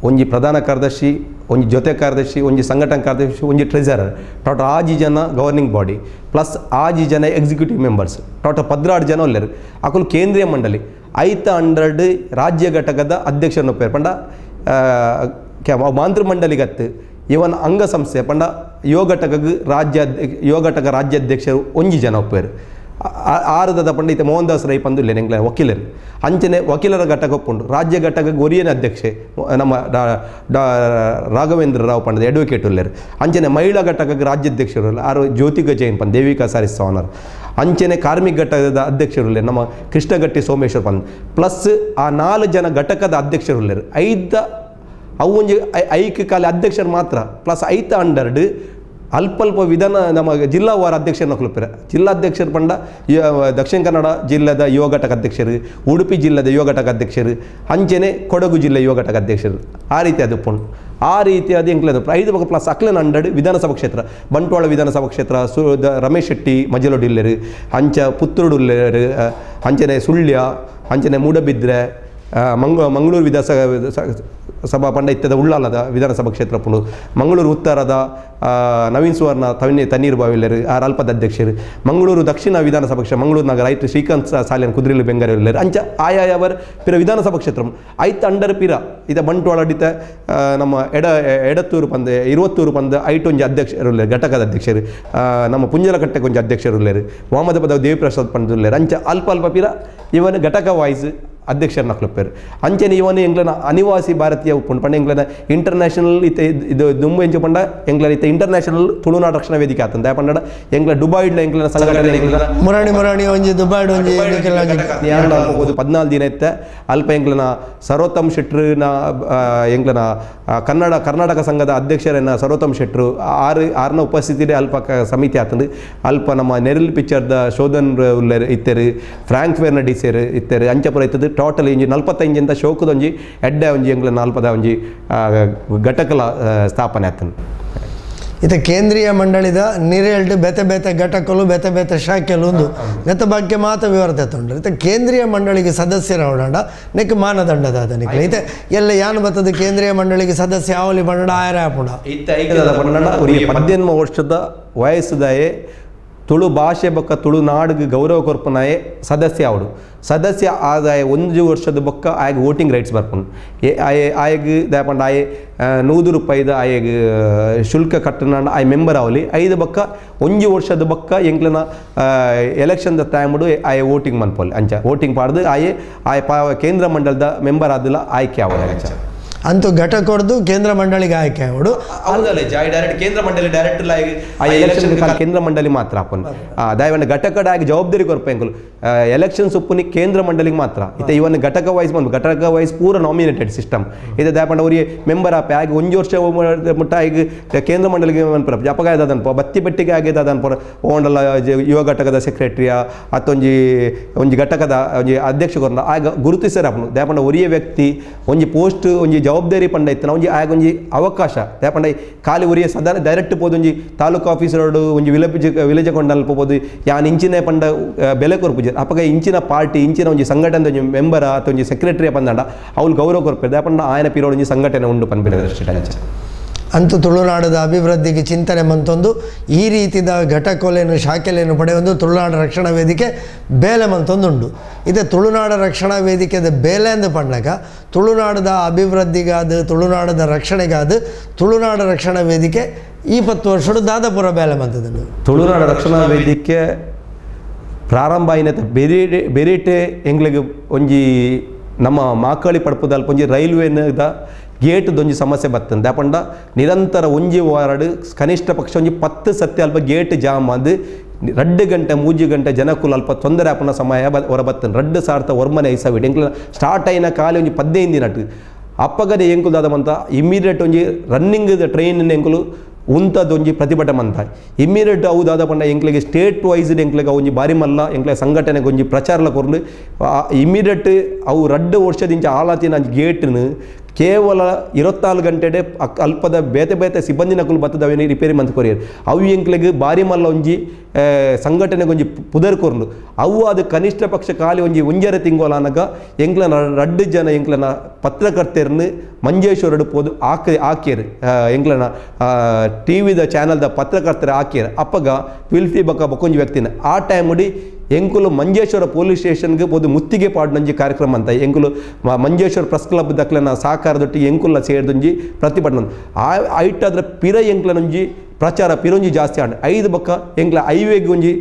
ಒಂಜಿ ಪ್ರಧಾನ ಕಾರ್ಯದರ್ಶಿ, ಒಂಜಿ ಜೊತೆ ಕಾರ್ಯದರ್ಶಿ, ಒಂಜಿ ಸಂಘಟನಾ ಕಾರ್ಯದರ್ಶಿ, ಒಂಜಿ ಟ್ರೆಜರರ್, ಟೋಟಲ್ 6 ಜನ governing body plus 6 ಜನ executive members, total 12 ಜನ ಉಲ್ಲೇರು. ಅಕುಲು ಕೇಂದ್ರೀಯ ಮಂಡಳಿ ಐತ ಅಂಡರ್ಡ್ ರಾಜ್ಯ ಘಟಕದ ಅಧ್ಯಕ್ಷರನ್ನು ಪೇರು ಪಂಡ ಮಾತೃಮಂಡಲಿಗತ್ತು ಇವನ್ ಅಂಗಸಂಸ್ಥೆ ಪಂಡ ಯುವ ಘಟಕಕ್ಕೆ ರಾಜ್ಯ ಯುವ ಘಟಕ ರಾಜ್ಯಾಧ್ಯಕ್ಷರು ಒಂಜಿ ಜನ ಒಪ್ಪೇರು. ಆರುದದ ಪಂಡ ಇತ್ತೆ ಮೋಹನ್ ದಾಸ್ ರೈ ಪಂದು ಇಲ್ಲೇನೆ ಎಂಕ್ಲೆ ವಕೀಲರು. ಅಂಚನೆ ವಕೀಲರ ಘಟಕ ಒಪ್ಪುಂಡು. ರಾಜ್ಯ ಘಟಕ ಒರಿಯನ ಅಧ್ಯಕ್ಷೆ ನಮ್ಮ ರಾಘವೇಂದ್ರ ರಾವ್ ಪಂಡದ ಅಡ್ವೊಕೇಟ್ ಉಲ್ಲೇರು. ಅಂಚನೆ ಮಹಿಳಾ ಘಟಕಕ್ಕೆ ರಾಜ್ಯಾಧ್ಯಕ್ಷರು ಆರು ಜ್ಯೋತಿಕ ಜೈನ್ ಪಂದ್ ದೇವಿಕಾ ಸಾರಿಸ್ ಸವನರ್. ಅಂಚನೆ ಕಾರ್ಮಿಕ ಘಟಕದ ಅಧ್ಯಕ್ಷರು ಉಲ್ಲೇರು ನಮ್ಮ ಕೃಷ್ಣಗಟ್ಟಿ ಸೋಮೇಶ್ವರ್ ಪಂದ್. ಪ್ಲಸ್ ಆ 4 ಜನ ಘಟಕದ ಅಧ್ಯಕ್ಷರು ಉಲ್ಲೇರು. 5 ಅವು ಒಂಜಿ ಐಕ ಕಾಲ ಅಧ್ಯಕ್ಷರು ಮಾತ್ರ ಪ್ಲಸ್ ಐತ ಅಂಡರ್ಡ್ ಅಲ್ಪ ಅಲ್ಪ ವಿಧಾನ ನಮ್ಮ ಜಿಲ್ಲಾವಾರ ಅಧ್ಯಕ್ಷರನ್ನ ಕುಲುಪಿರ. ಜಿಲ್ಲಾಧ್ಯಕ್ಷರು ಪಂಡ ದಕ್ಷಿಣ ಕನ್ನಡ ಜಿಲ್ಲೆದ ಯುವ ಘಟಕ ಅಧ್ಯಕ್ಷರು, ಉಡುಪಿ ಜಿಲ್ಲೆದ ಯುವ ಘಟಕ ಅಧ್ಯಕ್ಷರು, ಅಂಚನೆ ಕೊಡಗು ಜಿಲ್ಲೆ ಯುವ ಘಟಕ ಅಧ್ಯಕ್ಷರು, ಆ ರೀತಿ ಅದು ಪುಂಡು. ಆ ರೀತಿ ಅದು ಎಂಕ್ಲೆ 5 ಬೊಕ್ಕ ಪ್ಲಸ್ ಅಕ್ಲೆನ ಅಂಡರ್ಡ್ ವಿಧಾನಸಭಾ ಕ್ಷೇತ್ರ ಬಂಟ್ವಾಳ ವಿಧಾನಸಭಾ ಕ್ಷೇತ್ರ ರಮೇಶ್ ಶೆಟ್ಟಿ ಮಜಲೋಡಿ ಉಲ್ಲೇರು, ಅಂಚ ಪುತ್ತೂರು ಉಲ್ಲೇರು, ಅಂಚನೆ ಸುಳ್ಯ, ಅಂಚನೆ ಮೂಡಬಿದ್ರೆ, ಮಂಗಳೂರು ವಿಧಾನಸಭಾ ಪಂಡ ಇತ್ತದ ಉಳ್ಳಾಲದ ವಿಧಾನಸಭಾ ಕ್ಷೇತ್ರ ಪುಂಡು, ಮಂಗಳೂರು ಉತ್ತರದ ನವೀನ್ ಸುವರ್ಣ ತಣ್ಣೀರು ಬಾವಿಲ್ಲೇರು ಆರ್ ಅಲ್ಪದ ಅಧ್ಯಕ್ಷರು, ಮಂಗಳೂರು ದಕ್ಷಿಣ ವಿಧಾನಸಭಾ ಕ್ಷೇತ್ರ ಮಂಗಳೂರು ನಗರ ಐತು ಶ್ರೀಕಾಂತ್ ಸಾಲಿಯನ್ ಕುದ್ರಿಲು ಬೆಂಗಾರಿ ಉಲ್ಲೇರು. ಅಂಚ ಆಯಾಯವರು ಪಿರ ವಿಧಾನಸಭಾ ಕ್ಷೇತ್ರ ಐತ ಅಂಡರ್ ಪಿರ ಇದ ಬಂಟ್ವಾಳ ಅಡಿತ ನಮ್ಮ ಎಡತ್ತೂರು ಪಂದ ಇರುವತ್ತೂರು ಪಂದ ಐಟೊಂಜಿ ಅಧ್ಯಕ್ಷರು ಉಲ್ಲೇರು, ಘಟಕದ ಅಧ್ಯಕ್ಷರು, ನಮ್ಮ ಪುಂಜಲಕಟ್ಟೆ ಕೊಂಚ ಅಧ್ಯಕ್ಷರು ಉಲ್ಲೇರು, ವಾಮದಪದ ದೇವಿಪ್ರಸಾದ್ ಪಂದ ಉಲ್ಲೇರು. ಅಂಚ ಅಲ್ಪ ಅಲ್ಪ ಪಿರ ಇವನ್ ಘಟಕ ವಾಯ್ಸ್ ಅಧ್ಯಕ್ಷರನ್ನ ಕುಲುಪೇರು. ಅಂಚನೆ ಇವನು ಎಂಗ್ಲನ ಅನಿವಾಸಿ ಭಾರತೀಯ ಉಪ್ಪುಂಡು ಪಂಡ ಎಂಗ್ಲನ ಇಂಟರ್ನ್ಯಾಷನಲ್ ಇತ್ತೆ ಇದು ದುಂಬು ಎಂಚು ಪಂಡ ಎಂಗ್ಲನ ಇತ್ತೆ ಇಂಟರ್ನ್ಯಾಷನಲ್ ತುಳುನಾಡು ರಕ್ಷಣಾ ವೇದಿಕೆ ಆತಂದ ಪಂಡ ಎಂಗ್ಲ ದುಬಾಯ್ಡ್ಲ ಎಂಗ್ಲನ ಸಂಘಟನೆ ಎಂಗ್ಲನ ಮುರಾಣಿ ಮುರಾಣಿ ಒಂಜಿ ದುಬಾಯ್ಡ್ ಒಂಜಿ 14 ದಿನ ಇತ್ತೆ ಅಲ್ಪ ಎಂಗ್ಲನ ಸರ್ವೋತ್ತಮ್ ಶೆಟ್ರುನ ಎಂಗ್ಲನ ಕನ್ನಡ ಕರ್ನಾಟಕ ಸಂಘದ ಅಧ್ಯಕ್ಷರನ್ನ ಸರ್ವೋತ್ತಮ್ ಶೆಟ್ರು ಆರ್ನ ಉಪಸ್ಥಿತಿ ಅಲ್ಪ ಸಮಿತಿ ಆತಂದು. ಅಲ್ಪ ನಮ್ಮ ನೆರಲ್ ಪಿಕ್ಚರ್ದ ಶೋಧನ್ ಉಲ್ಲೇರು ಇತ್ತೆರು, ಫ್ರಾಂಕ್ ಫೆರ್ನಡಿಸೇರು ಇತ್ತೆರು. ಅಂಚಪುರ ಇತ್ತದು ಟೋಟಲ್ ಇಂಜಿ 45 ಅಂತ ಶೋಕದೊಂಜಿ ಎಡ್ಡೆ ಒಂಜಿ ಎಂಗ್ಲ 40 ಒಂಜಿ ಘಟಕಲ ಸ್ಥಾಪನೆ ಆತನು. ಇದು ಕೇಂದ್ರೀಯ ಮಂಡಳಿದ ನಿರೇಲ್ಡ್ ಬೇತೆ ಬೇತೆ ಘಟಕಲು ಬೇತೆ ಬೇತೆ ಶಾಖೆಲು ಒಂದು ನೆತ್ತ ಬಗ್ಗೆ ಮಾತ್ರ ವಿವರ ತಗೊಂಡ್ರೆ ಇತ್ತೆ ಕೇಂದ್ರೀಯ ಮಂಡಳಿಗೆ ಸದಸ್ಯರ ಓಡಾಡ ನೆಕ್ ಮಾನದಂಡದ ನಿಕ್ಲೆ ಇತ್ತೆ ಎಲ್ಲ ಯಾನು ಬರ್ತದೆ ಕೇಂದ್ರೀಯ ಮಂಡಳಿಗೆ ಸದಸ್ಯ ಆವಲಿ ಬಂಡ ಆಯರ ಆಪುಂಡ. 18 ವರ್ಷದ ವಯಸ್ಸುದಾಯೇ ತುಳು ಭಾಷೆ ಬೊಕ್ಕ ತುಳುನಾಡಿಗೆ ಗೌರವ ಕೊರ್ಪನಾಯೆ ಸದಸ್ಯ ಅವಡು. ಸದಸ್ಯ ಆದಾಯ 1 ವರ್ಷದ ಬೊಕ್ಕ ಆಯಗ್ ವೋಟಿಂಗ್ ರೈಟ್ಸ್ ಬರ್ಪುಂಡು. ಆಯಗ್ ದಾಯಪಂಡ ಆಯೆ 100 ರೂಪಾಯಿದ ಆಯಗ್ ಶುಲ್ಕ ಕಟ್ಟನ ಆಯ್ ಮೆಂಬರ್ ಅವಲಿ. 5 ಬೊಕ್ಕ 1 ವರ್ಷದ ಬೊಕ್ಕ ಎಂಕ್ಲನ ಎಲೆಕ್ಷನ್ದ ಟೈಮ್ಡು ಆಯೆ ವೋಟಿಂಗ್ ಮನ್ಪೊಲಿ. ಅಂಚ ವೋಟಿಂಗ್ ಪಾಡ್ದು ಆಯೆ ಆಯ್ ಕೇಂದ್ರ ಮಂಡಲದ ಮೆಂಬರ್ ಆದಿಲ್ಲ ಆಯ್ಕೆ ಅವಲಿ. ಅಂಚ ಅಂತೂ ಘಟಕೊಡ್ದು ಕೇಂದ್ರ ಮಂಡಳಿಗೆ ಆಯ್ಕೆ ಆವಡು ಹೌದಲ್ಲ ಜಾಯ್ ಡೈರೆಕ್ಟ್ ಕೇಂದ್ರ ಮಂಡಳಿ ಡೈರೆಕ್ಟ್ ಆ ಎಲೆಕ್ಷನ್ ಕೇಂದ್ರ ಮಂಡಳಿ ಮಾತ್ರ ಅಪ್ಪನ್ ದಯವಂಡ ಘಟಕಡ ಆಗಿ ಜವಾಬ್ದಾರಿ ಕೊರ್ಪ ಎಂಕುಲು ಎಲೆಕ್ಷನ್ ಸುಪ್ಪುನಿ ಕೇಂದ್ರ ಮಂಡಳಿಗೆ ಮಾತ್ರ ಇತ್ತೆ ಇವನ್ ಘಟಕ ವೈಸ್ ಬಂದು ಘಟಕ ವೈಸ್ ಪೂರ ನಾಮಿನೇಟೆಡ್ ಸಿಸ್ಟಮ್ ಇದೆ ದಯಪಂಡ ಅವರಿಗೆ ಮೆಂಬರ್ ಆಪೆ ಆಗಿ ಒಂಜಿ ವರ್ಷ ಮುಟ್ಟ ಈಗ ಕೇಂದ್ರ ಮಂಡಳಿಗೆ ಮನ್ಪುರ ಜಪಗಾಯದನ್ಪ ಬತ್ತಿ ಬಟ್ಟಿಗೆ ಆಗ್ಯದ ಅನ್ಪುರ ಓಂಡಲ ಯುವ ಘಟಕದ ಸೆಕ್ರೆಟರಿಯ ಅತ್ತೊಂಜಿ ಒಂಜಿ ಘಟಕದ ಒಂಜಿ ಅಧ್ಯಕ್ಷ ಕೊರ್ನ ಆಗ ಗುರುತಿಸರ ಅಪ್ಪನು ದಯಪಂಡ ಒರಿಯ ವ್ಯಕ್ತಿ ಒಂಜಿ ಪೋಸ್ಟ್ ಒಂಜಿ ಜವಾಬ್ದಾರಿ ಪಂಡ ಇತ್ತು ಒಂಜಿ ಆಗ ಒಂಜಿ ಅವಕಾಶ ದಯಪಂಡ ಖಾಲಿ ಒರಿಯ ಸದಾ ಡೈರೆಕ್ಟ್ ಪೋದು ಒಂಜಿ ತಾಲೂಕು ಆಫೀಸರ್ ಒಂಜಿ ವಿಲೇಜ್ ವಿಲೇಜ್ ಕೊಂಡಲ್ ಪೋದು ಯಾನ್ ಇಂಚಿನ ಪಂಡ ಬೆಲೆ ಕೊರ್ಪುಜೆ ಅಪಗ ಇಂಚಿನ ಪಾರ್ಟಿ ಇಂಚಿನ ಒಂಜಿ ಸಂಘಟನೆ ಒಂಜಿ ಮೆಂಬರ್ ಅಥವಾ ಒಂಜಿ ಸೆಕ್ರೆಟರಿ ಪಂದಂಡ ಅವ್ಲು ಗೌರವ ಕೊರ್ಪೆ ದಯಪಂಡ ಆಯನ ಪಿರೋಡ್ ಒಂಜಿ ಸಂಘಟನೆ ಉಂಡು ಪನ್ಪಿನ ದೃಷ್ಟಿ ಅಂತೂ ತುಳುನಾಡದ ಅಭಿವೃದ್ಧಿಗೆ ಚಿಂತನೆ ಮಂತೊಂದು ಈ ರೀತಿದ ಘಟಕೊಲೆಯನ್ನು ಶಾಖೆಲೆಯನ್ನು ಪಡೆಯೊಂದು ತುಳುನಾಡ ರಕ್ಷಣಾ ವೇದಿಕೆ ಬೇಲೆ ಮಂತೊಂದುಂಡು. ಇದೆ ತುಳುನಾಡ ರಕ್ಷಣಾ ವೇದಿಕೆದ ಬೇಲೆ ಎಂದು ಪಣ್ಣಗ ತುಳುನಾಡದ ಅಭಿವೃದ್ಧಿಗಾದ ತುಳುನಾಡದ ರಕ್ಷಣೆಗಾದ ತುಳುನಾಡ ರಕ್ಷಣಾ ವೇದಿಕೆ ಈ 10 ವರ್ಷಡು ದಾದಾಪುರ ಬೇಲೆ ಮಂತದುಂಡು. ತುಳುನಾಡ ರಕ್ಷಣಾ ವೇದಿಕೆ ಪ್ರಾರಂಭ ಆಯಿನತ ಬೇರೆ ಬೇರೆಟೆ ಎಂಗ್ಲಿಗೆ ಒಂಜಿ ನಮ್ಮ ಮಾಕಳಿ ಪಡ್ಪುದಲ್ಪ ಒಂಜಿ ರೈಲ್ವೆದ ಗೇಟ್ ದೊಂಜಿ ಸಮಸ್ಯೆ ಬರ್ತದೆ. ದಾಪಂಡ ನಿರಂತರ ಒಂಜಿ ವಾರಡು ಕನಿಷ್ಠ ಪಕ್ಷ ಒಂಜಿ 10 ಸತ್ಯ ಅಲ್ಪ ಗೇಟ್ ಜಾಮ್ ಅದು 2 ಗಂಟೆ 3 ಗಂಟೆ ಜನಕ್ಕೂ ಅಲ್ಪ ತೊಂದರೆ ಆಪನ ಸಮಯ ಹೊರ ಬರ್ತದೆ. 2 ಸಾವಿರದ ಒರ್ಮನೆ ಐಸವಿಡ್ ಎಂಕ್ಲ ಸ್ಟಾರ್ಟ್ ಆಯಿನ ಖಾಲಿ ಒಂಜಿ 15 ದಿನ ಅಪ್ಪಗದೆ ಎಂಕುಲ್ದಾದ ಇಮ್ಮಿಡಿಯೇಟ್ ಒಂಜಿ ರನ್ನಿಂಗ್ ಟ್ರೈನ್ ಎಂಕುಲು ಉಂತದೊಂಜಿ ಪ್ರತಿಭಟನೆ ಮಂತ ಇಮ್ಮಿಡಿಯೇಟ್ ಅವು ದಾದ ಪಂಡ ಎಂಕ್ಲಿಗೆ ಸ್ಟೇಟ್ ವೈಸ್ ಎಂಕ್ಲಿಗೆ ಒಂಜಿ ಬಾರಿ ಮಲ್ಲ ಎಂಕ್ಲೆ ಸಂಘಟನೆಗೆ ಒಂಜಿ ಪ್ರಚಾರಲ ಕೊರ್ಲು ಇಮ್ಮಿಡಿಯೇಟ್ ಅವು 2 ವರ್ಷದಿಂಚ ಆಲಾತಿನ ಗೇಟ್ನು ಕೇವಲ 24 ಗಂಟೆಡೆ ಅಲ್ಪದ ಬೇತೆ ಬೇತೆ ಸಿಬ್ಬಂದಿ ನಕಲು ಬತ್ತದ ಅವೇನು ರಿಪೇರಿ ಮಂತ್ ಕೊರಿಯರ್ ಅವು ಎಂಕ್ಲೆಗ್ ಬಾರಿ ಮಲ್ಲ ಒಂಜಿ ಸಂಘಟನೆಗೆ ಒಂಜಿ ಪುದರ್ ಕೊರ್ಲು ಅವು ಅದು ಕನಿಷ್ಠ ಪಕ್ಷ ಖಾಲಿ ಒಂಜಿ ಒಂಜರೆ ತಿಂಗೋಲಾನಗ ಎಂಕ್ಲನ 2 ಜನ ಎಂಕ್ಲನ ಪತ್ರಕರ್ತರನ್ನು ಮಂಜೇಶ್ವರಡು ಪೋದು ಆಕಿಯರು ಎಂಕ್ಲನ ಟಿ ವಿದ ಚಾನಲ್ದ ಪತ್ರಕರ್ತರ ಆಕಿಯರು ಅಪ್ಪಗ ವಿಲ್ಫಿ ಬಕ್ಕ ಬಕ್ಕೊಂಜಿ ವ್ಯಕ್ತಿನ ಆ ಟೈಮ್ ಉಡಿ ಎಂಕುಲು ಮಂಜೇಶ್ವರ ಪೊಲೀಸ್ ಸ್ಟೇಷನ್ಗೆ ಪೋದು ಮುತ್ತಿಗೆ ಪಾಡ್ನಂಜಿ ಕಾರ್ಯಕ್ರಮ ಅಂತ ಎಂಕುಲು ಮಂಜೇಶ್ವರ ಪ್ರೆಸ್ ಕ್ಲಬ್ ದಕ್ಲನ ಸಹಕಾರದೊಟ್ಟಿಗೆ ಎಂಕುಲ ಸೇರಿದೊಂಜಿ ಪ್ರತಿಭಟನೆ ಆ ಐಟಾದ್ರೆ ಪಿರ ಎಂಕ್ಲನೊಂಜಿ ಪ್ರಚಾರ ಪಿರೊಂಜಿ ಜಾಸ್ತಿ ಆಂಡ್ 5 ಬಕ್ಕ ಎಂಕ್ಲ ಐವೇಗ್ ಒಂಜಿ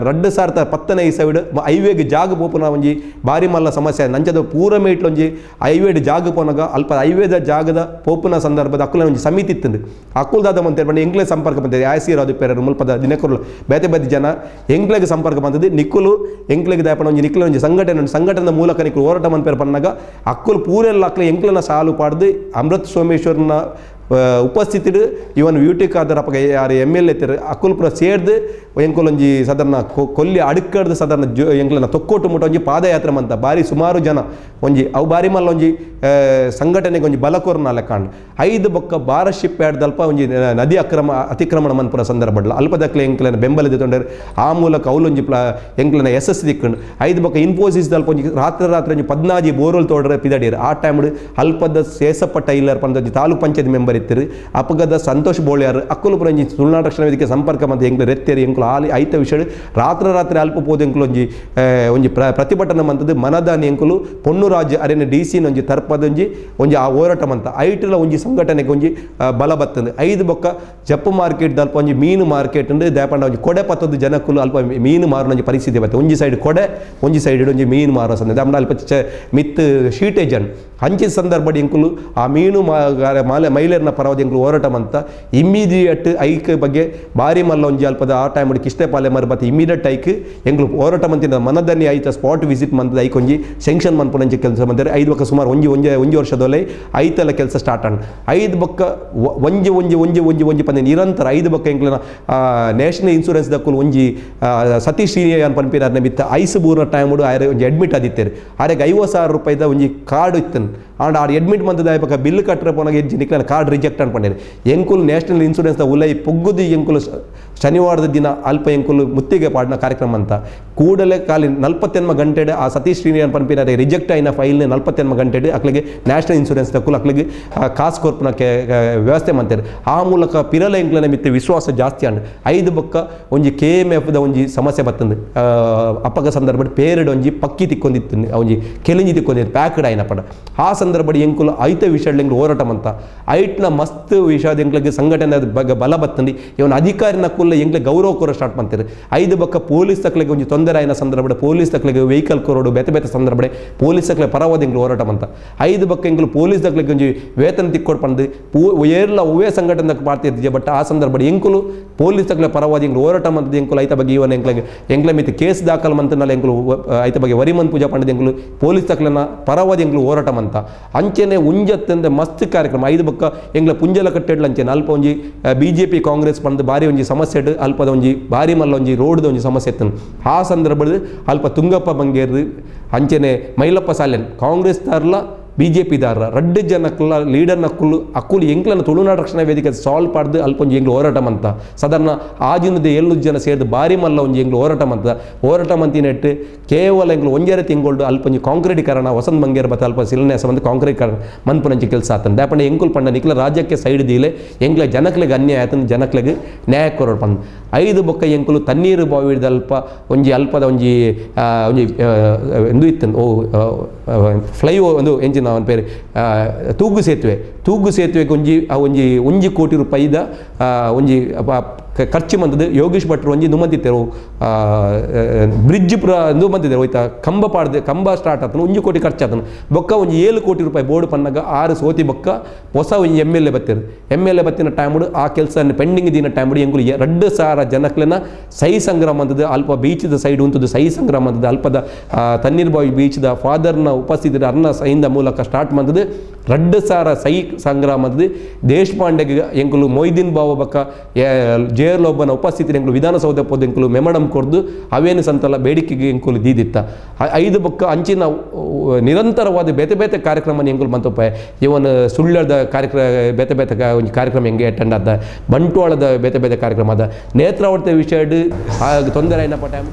2010 ಇಸವಿಡ್ ಐವೇಗ್ ಜಾಗ ಪೋಪುನ ಒಂಜಿ ಬಾರಿ ಮಲ್ಲ ಸಮಸ್ಯೆ ನಂಚದ ಪೂರ ಮೇಟ್ಲೊಂಜಿ ಐವೇಡ್ ಜಾಗ ಪೋನಾಗ ಅಲ್ಪ ಐವೇದ ಜಾಗದ ಪೋಪುನ ಸಂದರ್ಭದ ಅಕ್ಕುಲ ಒಂಜಿ ಸಮಿತಿ ಇತ್ತಂದು ಅಕ್ಕುಲ್ದಾದ ಮಂತೆ ಬಂದು ಎಂಕ್ಲೆ ಸಂಪರ್ಕ ಬಂದಿದೆ ಆಯಸಿ ರಾಜು ಪೇರರು ಮುಲ್ಪದ ದಿನಕುಲು ಬೇತೆ ಬೇತೆ ಜನ ಎಂಕ್ಲೆಗೆ ಸಂಪರ್ಕ ಬಂದದ್ದು ನಿಕ್ಕುಲು ಎಂಕ್ಲೆಗೆ ದಾಪಣ ಒಂಜಿ ನಿಕ್ಕುಲ ಒಂಜಿ ಸಂಘಟನೆ ಸಂಘಟನೆ ಮೂಲಕ ನಿಕ್ಕುಲು ಹೋರಾಟ ಮಂಪೇರು ಪನ್ನಾಗ ಅಕ್ಕುಲು ಪೂರೆಲ್ಲ ಅಕ್ಲೆ ಎಂಕ್ಲನ ಸಾಲು ಪಾಡ್ದು ಅಮೃತ್ ಸೋಮೇಶ್ವರನ ಉಪಸ್ಥಿತಿಡು ಇವನ್ ಯೂಟಿಕಾದರ ಅಪ್ಪಗ ಯಾರು M L A ತಿರು ಅಕ್ಕುಲ್ಪುರ ಸೇರ್ದು ಎಂಕುಲೊಂಜಿ ಸಾಧಾರಣ ಕೊಲ್ಲಿ ಅಡುಕಡ್ದು ಸಾಧಾರಣ ಜೋ ಎಂಕ್ಲನ ತೊಕ್ಕೋಟು ಮುಟ್ಟ ಒಂಜಿ ಪಾದಯಾತ್ರೆ ಮಂತ ಬಾರಿ ಸುಮಾರು ಜನ ಒಂಜಿ ಅವು ಬಾರಿ ಮಲ್ಲ ಒಂಜಿ ಸಂಘಟನೆಗೆ ಒಂಜಿ ಬಲ ಕೊರ್ನ ಲೆಕ್ಕಾಂಡ್ 5 ಬೊಕ್ಕ ಭಾರತ್ ಶಿಪ್ ಯಾರ್ದಲ್ಪ ಒಂಜಿ ನದಿ ಅತಿಕ್ರಮಣ ಮನ್ಪುರ ಸಂದರ್ಭಡ್ಲ ಅಲ್ಪದಕ್ಲೆ ಎಂಕ್ಲನ ಬೆಂಬಲ ತೊಂದರೆ ಆ ಮೂಲಕ ಅವಲೊಂಜಿ ಎಂಕ್ಲನ ಯಶಸ್ಸು ದಿಕ್ಕಂಡು 5 ಬೊಕ್ಕ ಇನ್ಫೋಸಿಸ್ ದಲ್ಪ ಒಂಜಿ ರಾತ್ರಿ ರಾತ್ರಿ ಒಂಜಿ 14 ಬೋರ್ವೆಲ್ ತೋಡ್ರೆ ಪಿದಡೀರು ಆ ಟೈಮ್ ಅಲ್ಪದ ಸೇಸಪಟ್ಟ ಇಲ್ಲರ್ ಪಂಡ ಒಂಜಿ ತಾಲೂಕು ಪಂಚಾಯತ್ ಮೆಂಬರ್ ಇತ್ತಿರು ಅಪಗದ ಸಂತೋಷ್ ಬೋಳ್ಯಾರು ಅಕ್ಕುಲಪುರ ಒಂಜಿ ತುಳುನಾಡು ರಕ್ಷಣಾ ವೇದಿಕೆ ಸಂಪರ್ಕ ಮತ್ತು ಎಂಕ್ಲು ರೆತ್ತೇರಿ ಎಂಕ್ಲು ಆಲಿ ಐತ ವಿಷಯ ರಾತ್ರಿ ರಾತ್ರಿ ಅಲ್ಪ ಪೋದು ಎಂಕ್ಲು ಒಂಜಿ ಒಂಜಿ ಪ್ರತಿಭಟನೆ ಮಂತದ್ದು ಮನದಾನಿ ಎಂಕುಲು ಪೊಣ್ಣುರಾಜ್ ಅರೇನ ಡಿ ಸಿನ ಒಂಜಿ ತರ್ಪದೊಂಜಿ ಒಂಜಿ ಆ ಹೋರಾಟ ಮಂತ ಐಟಲ ಒಂಜಿ ಸಂಘಟನೆಗೆ ಒಂಜಿ ಬಲ ಬತ್ತಂದು 5 ಬೊಕ್ಕ ಜಪ್ಪು ಮಾರ್ಕೆಟ್ ದಲ್ಪ ಒಂಜಿ ಮೀನು ಮಾರ್ಕೆಟ್ ಉಂಡು ದಾಪಂಡ ಒಂಜಿ ಕೊಡೆ ಪತ್ತದ್ದು ಜನಕ್ಕುಲು ಅಲ್ಪ ಮೀನು ಮಾರುನ ಒಂಜಿ ಪರಿಸ್ಥಿತಿ ಬತ್ತೆ ಒಂಜಿ ಸೈಡ್ ಕೊಡೆ ಒಂಜಿ ಸೈಡ್ ಒಂಜಿ ಮೀನು ಮಾರೋ ಸಂದರ್ಭ ದಾಪಂಡ ಅಲ್ಪ ಮಿತ್ ಶೀಟೇಜ್ ಅಂಚಿನ ಸಂದರ್ಭ ಎಂಕುಲು ಆ ಮೀನು ಮಾಲೆ ಮಹಿಳೆಯರನ್ನ ಪರವಾದ ಎಂಕುಲು ಹೋರಾಟ ಮಂತ ಇಮ್ಮಿಡಿಯೇಟ್ ಐಕ್ ಬಗ್ಗೆ ಬಾರಿ ಮಲ್ಲ ಒಂಜಿ ಅಲ್ಪದ ಆ ಟೈಮ್ ಕಿಷ್ಟೆ ಪಾಲೆ ಮರ ಬತ್ತೆ ಇಮ್ಮಿಡಿಯೇಟ್ ಐಕ್ ಎಂಕುಲು ಹೋರಾಟ ಮಂತಿನ ಮನದನ್ನಿ ಐತ ಸ್ಪಾಟ್ ವಿಸಿಟ್ ಮಂತದ ಐಕ್ ಒಂಜಿ ಸೆಂಕ್ಷನ್ ಮನ್ಪುನಂಚಿ ಕೆಲಸ ಮಂತಾರೆ 5 ಬೊಕ್ಕ ಸುಮಾರು ಒಂಜಿ ಒಂಜಿ ಒಂಜಿ ವರ್ಷದೊಲೆ ಐತಲ ಕೆಲಸ ಸ್ಟಾರ್ಟ್ ಆಂಡ್ 5 ಬೊಕ್ಕ ಒಂಜಿ ಒಂಜಿ ಒಂಜಿ ಒಂಜಿ ಒಂಜಿ ಪಂದೆ ನಿರಂತರ 5 ಬೊಕ್ಕ ಎಂಕ್ಲನ ನ್ಯಾಷನಲ್ ಇನ್ಶೂರೆನ್ಸ್ ದಕ್ಕುಲು ಒಂಜಿ ಸತೀಶ್ ಶ್ರೀನಿವಾನ್ ಪನ್ಪಿನಾರ್ನ ಮಿತ್ತ ಐಸ್ ಬೂರ್ನ ಟೈಮುಡು ಆರೆ ಒಂಜಿ ಅಡ್ಮಿಟ್ ಆದಿತ್ತೇರು ಆರೆಗೆ 50,000 ರೂಪಾಯಿದ ಒಂಜಿ ಕಾರ್ಡ್ ಇತ್ತನು ಆಂಡ್ ಆರ್ ಅಡ್ಮಿಟ್ ಮಂತದ ಬೊಕ್ಕ ಬಿಲ್ ಕಟ್ಟರೆ ಪೋನಾಗ ಎಜ್ಜಿ ನಿಕ್ಲನ ಕಾರ್ಡ್ ರಿಜೆಕ್ಟ್ ಅನ್ಪಂಡೇರು ಎಂಕುಲು ನ್ಯಾಷನಲ್ ಇನ್ಶೂರೆನ್ಸ್ ಉಲೈ ಪೊಗ್ಗುದು ಎಂಕುಲು ಶನಿವಾರದ ದಿನ ಅಲ್ಪ ಎಂಕುಲು ಮುತ್ತಿಗೆ ಪಾಡಿನ ಕಾರ್ಯಕ್ರಮ ಅಂತ ಕೂಡಲೇ ಖಾಲಿ 48 ಗಂಟೆಡ್ ಆ ಸತೀಶ್ ಶ್ರೀನಿವಾನ್ ಪನ್ಪಿನಾರೆ ರಿಜೆಕ್ಟ್ ಆಯಿನ ಫೈಲ್ನ 48 ಗಂಟೆಡ್ ಅಕ್ಲಿಗೆ ನ್ಯಾಷನಲ್ ಇನ್ಶೂರೆನ್ಸ್ ದಕ್ಕುಲು ಅಕ್ಲಿಗೆ ಕಾಸು ಕೊರ್ಪುನ ವ್ಯವಸ್ಥೆ ಮಂತೇರು ಆ ಮೂಲಕ ಪಿರಲ ಎಂಕ್ಲನ ಮಿತ್ತೆ ವಿಶ್ವಾಸ ಜಾಸ್ತಿ ಆಂಡ್ 5 ಬೊಕ್ಕ ಒಂಜಿ ಕೆ ಎಮ್ ಎಫ್ದ ಒಂಜಿ ಸಮಸ್ಯೆ ಬತ್ತಂದು ಅಪ್ಪಗ ಸಂದರ್ಭ ಪೇರಡ್ ಒಂಜಿ ಪಕ್ಕಿ ತಿಕ್ಕೊಂದಿತ್ತು ಒಂಜಿ ಕೆಲಿಂಜಿ ತಿಕ್ಕೊಂದಿತ್ತು ಪ್ಯಾಕ್ಡ್ ಆಯಿನ ಪಡ ಆ ಸಂದರ್ಭ ಎಂಕುಲು ಐತ ವಿಷಯ ಎಂಕ್ಲು ಹೋರಾಟ ಮಂತ ಐಟ್ಲ ಅಂಚಿನ ಮಸ್ತ್ ವಿಷಯದ ಎಂಕ್ಲೆಗ್ ಸಂಘಟನೆ ಬಗ್ಗೆ ಬಲ ಬತ್ತಂಡಿ ಇವನ್ ಅಧಿಕಾರಿನ ಕುಲ್ಲ ಎಂಕ್ಲೆ ಗೌರವ ಕೊರ ಸ್ಟಾರ್ಟ್ ಮಾಡ್ತಾರೆ. ಐದು ಬಕ್ಕ ಪೊಲೀಸ್ ತಕ್ಲೆಗೆ ಒಂಜಿ ತೊಂದರೆ ಆಯಿನ ಸಂದರ್ಭ ಪೊಲೀಸ್ ತಕ್ಲೆಗೆ ವೆಹಿಕಲ್ ಕೊರೋಡು ಬೇತೆ ಬೇತೆ ಸಂದರ್ಭ ಪೊಲೀಸ್ ತಕ್ಲೆ ಪರವಾದ ಎಂಕ್ಲು ಹೋರಾಟ ಅಂತ. ಐದು ಬಕ್ಕ ಎಂಕ್ಲು ಪೊಲೀಸ್ ತಕ್ಲೆಗೆ ಒಂಜಿ ವೇತನ ತಿಕ್ಕೊಡು ಪಂದು ಏರ್ಲ ಒವ್ವೇ ಸಂಘಟನೆ ಮಾಡ್ತಿದ್ದೆ ಬಟ್ ಆ ಸಂದರ್ಭ ಎಂಕುಲು ಪೊಲೀಸ್ ತಕ್ಲೆ ಪರವಾದ ಎಂಕ್ಲು ಹೋರಾಟ ಮಂತದ ಎಂಕುಲು ಐತ ಬಗ್ಗೆ ಇವನ್ ಎಂಕ್ಲೆಗೆ ಎಂಕ್ಲೆ ಮಿತ್ ಕೇಸ್ ದಾಖಲು ಮಂತನಲ್ಲಿ ಎಂಕುಲು ಐತ ಬಗ್ಗೆ ವರಿಮನ್ ಪೂಜಾ ಪಂಡದ ಎಂಕುಲು ಪೊಲೀಸ್ ತಕ್ಲೆನ ಪರವಾದ ಎಂಕುಲು ಹೋರಾಟ ಮಂತ. ಅಂಚೆನೆ ಉಂಜತ್ತಂದೆ ಮಸ್ತ್ ಕಾರ್ಯಕ್ರಮ ಐದು ಬಕ್ಕ ಎಂಗ್ಲ ಪುಂಜಲ ಕಟ್ಟೆಡ್ಲ ಅಂಚೆನೆ ಅಲ್ಪ ಒಂಜಿ ಬಿಜೆಪಿ ಕಾಂಗ್ರೆಸ್ ಪಂದು ಭಾರಿ ಒಂಜಿ ಸಮಸ್ಯೆ ಅಲ್ಪದ ಒಂಜಿ ಭಾರಿ ಮಲ್ಲ ಒಂಜಿ ರೋಡ್ದ ಒಂಜಿ ಸಮಸ್ಯೆ ಇತ್ತು. ಆ ಸಂದರ್ಭದ ಅಲ್ಪ ತುಂಗಪ್ಪ ಬಂಗೇರು ಅಂಚೆನೆ ಮೈಲಪ್ಪ ಸಾಲೆನ್ ಕಾಂಗ್ರೆಸ್ ದಾರ್ಲ ಬಿಜೆಪಿ ದಾರ ರಡ್ಡು ಜನಕ್ಕಲ್ಲ ಲೀಡರ್ನ ಕುಲ್ಲು ಅಕ್ಕುಲು ಎಂಕ್ಲನ ತುಳುನಾಡು ರಕ್ಷಣಾ ವೇದಿಕೆ ಸಾಲ್ವ್ ಪಾಡ್ದು ಅಲ್ಪ ಒಂಜಿ ಎಂಗ್ಲು ಹೋರಾಟ ಮಂತ. ಸಾಧಾರಣ ಆಜಿನದ 7 ಜನ ಸೇರಿದು ಭಾರಿ ಮಲ್ಲ ಒಂಜಿ ಎಂಗ್ಲು ಹೋರಾಟ ಮಂತ. ಹೋರಾಟ ಮಂತಿನೆಟ್ಟು ಕೇವಲ ಎಂಗ್ಲು ಒಂಜರೆ ತಿಂಗಳು ಅಲ್ಪ ಒಂಜಿ ಕಾಂಕ್ರೀಟೀಕರಣ ವಸಂತ ಮಂಗೇರ್ ಬತ್ತ ಅಲ್ಪ ಶಿಲಾನ್ಯಾಸ ಬಂದು ಕಾಂಕ್ರೀಟೀಕರಣ ಮನ್ಪುನಂಚಿ ಕೆಲಸ ಆತಂದೆ. ಯಾಪಂಡ ಎಂಕುಲು ಪಂಡ ನಿಕ್ಲ ರಾಜ್ಯಕ್ಕೆ ಸೈಡ್ ದೀಲೆ ಎಂಕ್ಲ ಜನಕ್ಲೆಗೆ ಅನ್ಯಾಯ ಆತಂದು ಜನಕ್ಲೆಗೆ ನ್ಯಾಯ ಕೊರೋಡು ಪಂದ್. ಐದು ಬೊಕ್ಕ ಎಂಕುಲು ತಣ್ಣೀರು ಬಾವಿದ ಅಲ್ಪ ಒಂಜಿ ಅಲ್ಪದ ಒಂಜಿ ಒಂಜಿ ಎಂದು ಇತ್ತು ಓ ಫ್ಲೈ ಒಂದು ಎಂಜಿನ ಅವನ പേര് ತೂಗು ಸೇತುವೆ ತೂಗು ಸೇತುವೆಗೆ ಒಂಜಿ ಒಂಜಿ ಒಂಜಿ ಕೋಟಿ ರೂಪಾಯಿದ ಒಂಜಿ ಖರ್ಚು ಮಂತದ್ದು ಯೋಗೀಶ್ ಭಟ್ರು ಒಂಜಿ ನುಮಂತಿತ್ತೇರು ಬ್ರಿಡ್ಜ್ ಪುರ ನುಮಂತಿದ್ದೇರು ಹೋಯ್ತಾ ಕಂಬ ಪಾಡ್ದೆ ಕಂಬ ಸ್ಟಾರ್ಟ್ ಆತನು 1 ಕೋಟಿ ಖರ್ಚು ಆತನು ಬೊಕ್ಕ ಒಂಜಿ 7 ಕೋಟಿ ರೂಪಾಯಿ ಬೋರ್ಡ್ ಪನ್ನಾಗ 6 ಸೋತಿ ಬೊಕ್ಕ ಹೊಸ ಒಂಜಿ M L A ಬತ್ತೀರು M L A ಬತ್ತಿನ ಟೈಮುಡು ಆ ಕೆಲಸ ಪೆಂಡಿಂಗ್ ದಿನ ಟೈಮುಡು ಎಂಕುಲು 2000 ಜನಕ್ಲೆನ ಸಹಿ ಸಂಗ್ರಹ ಅಂತದ್ದು ಅಲ್ಪ ಬೀಚದ ಸೈಡ್ ಉಂಟದ್ದು ಸಹಿ ಸಂಗ್ರಹ ಅಂತದ್ದು ಅಲ್ಪದ ತಣ್ಣೀರ್ಬಾವಿ ಬೀಚ್ದ ಫಾದರ್ನ ಉಪಸ್ಥಿತಿ ಅರ್ನ ಸಹಿಂದ ಮೂಲಕ ಸ್ಟಾರ್ಟ್ ಮಂತದ್ದು 2000 ಸಹಿ ಸಂಗ್ರಹ ಮಂತದ್ದು. ದೇಶಪಾಂಡೆಗೆ ಎಂಕುಲು ಮೊಯ್ದೀನ್ ಬಾವ ಬಕ್ಕ ಜೇರ್ಲೊಬ್ಬನ ಉಪಸ್ಥಿತಿ ಎಂಕುಲು ವಿಧಾನಸೌಧ ಪೋದು ಎಂಕುಲು ಮೆಮಡಂ ಕೊರ್ದು ಅವೇನು ಸಂತಲ ಬೇಡಿಕೆಗೆ ಎಂಕುಲು ದೀದಿತ್ತ. ಐದು ಬೊಕ್ಕ ಅಂಚಿನ ನಿರಂತರವಾದ ಬೇತೆ ಬೇತೆ ಕಾರ್ಯಕ್ರಮ ಎಂಕುಲು ಮಂತಪ್ಪ ಇವನ್ ಸುಳ್ಳದ ಕಾರ್ಯಕ್ರಮ ಬೇತೆ ಬೇತೆ ಒಂಜಿ ಕಾರ್ಯಕ್ರಮ ಹೆಂಗೆ ಅಟೆಂಡ್ ಆದ ಬಂಟ್ವಾಳದ ಬೇತೆ ಬೇತೆ ಕಾರ್ಯಕ್ರಮ ಅದ ನೇತ್ರಾವತಿ ವಿಷಯ ತೊಂದರೆ ಏನಪ್ಪ ಟೈಮ್.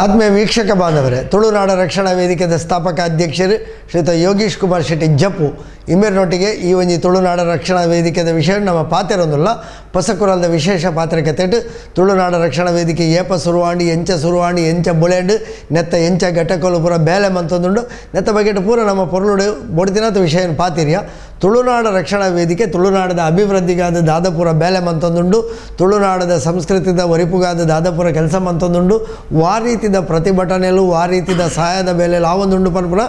ಆತ್ಮೀಯ ವೀಕ್ಷಕ ಬಾಂಧವರೇ, ತುಳುನಾಡ ರಕ್ಷಣಾ ವೇದಿಕೆದ ಸ್ಥಾಪಕ ಅಧ್ಯಕ್ಷರು ಶ್ರೀಯುತ ಯೋಗೀಶ್ ಕುಮಾರ್ ಶೆಟ್ಟಿ ಜಪ್ಪು ಇಮ್ಮೇರಿನೊಟ್ಟಿಗೆ ಈ ಒಂಜಿ ತುಳುನಾಡ ರಕ್ಷಣಾ ವೇದಿಕೆದ ವಿಷಯ ನಮ್ಮ ಪಾತೆರೊಂದುಲ್ಲ ಪಸಕುರಲ್ದ ವಿಶೇಷ ಪಾತ್ರಕತೆಟ್ ತುಳುನಾಡ ರಕ್ಷಣಾ ವೇದಿಕೆ ಏಪ ಸುರುವಾಂಡಿ ಎಂಚ ಸುರುವಾಂಡಿ ಎಂಚ ಬುಳೆಂಡು ನೆತ್ತ ಎಂಚ ಘಟಕಲು ಪೂರ ಬೇಲೆ ಮಂತೊಂದುಂಡು ನೆತ್ತ ಬಗೆಟ್ ಪೂರ ನಮ್ಮ ಪೊರ್ಲುಡು ಬೊಡ್ತಿನಾಥ ವಿಷಯ ಪಾತಿರ್ಯ. ತುಳುನಾಡ ರಕ್ಷಣಾ ವೇದಿಕೆ ತುಳುನಾಡದ ಅಭಿವೃದ್ಧಿಗಾದ ದಾದಪುರ ಬೇಲೆ ಮಂತೊಂದುಂಡು, ತುಳುನಾಡದ ಸಂಸ್ಕೃತಿದ ಒರಿಪುಗಾದ ದಾದಪುರ ಕೆಲಸ ಮಂತೊಂದುಂಡು, ವಾರೀತಿದ ಪ್ರತಿಭಟನೆಲು ವಾರೀತಿದ ಸಹಾಯದ ಬೇಲೆ ಆವೊಂದುಂಡು ಪನ್ಪುನ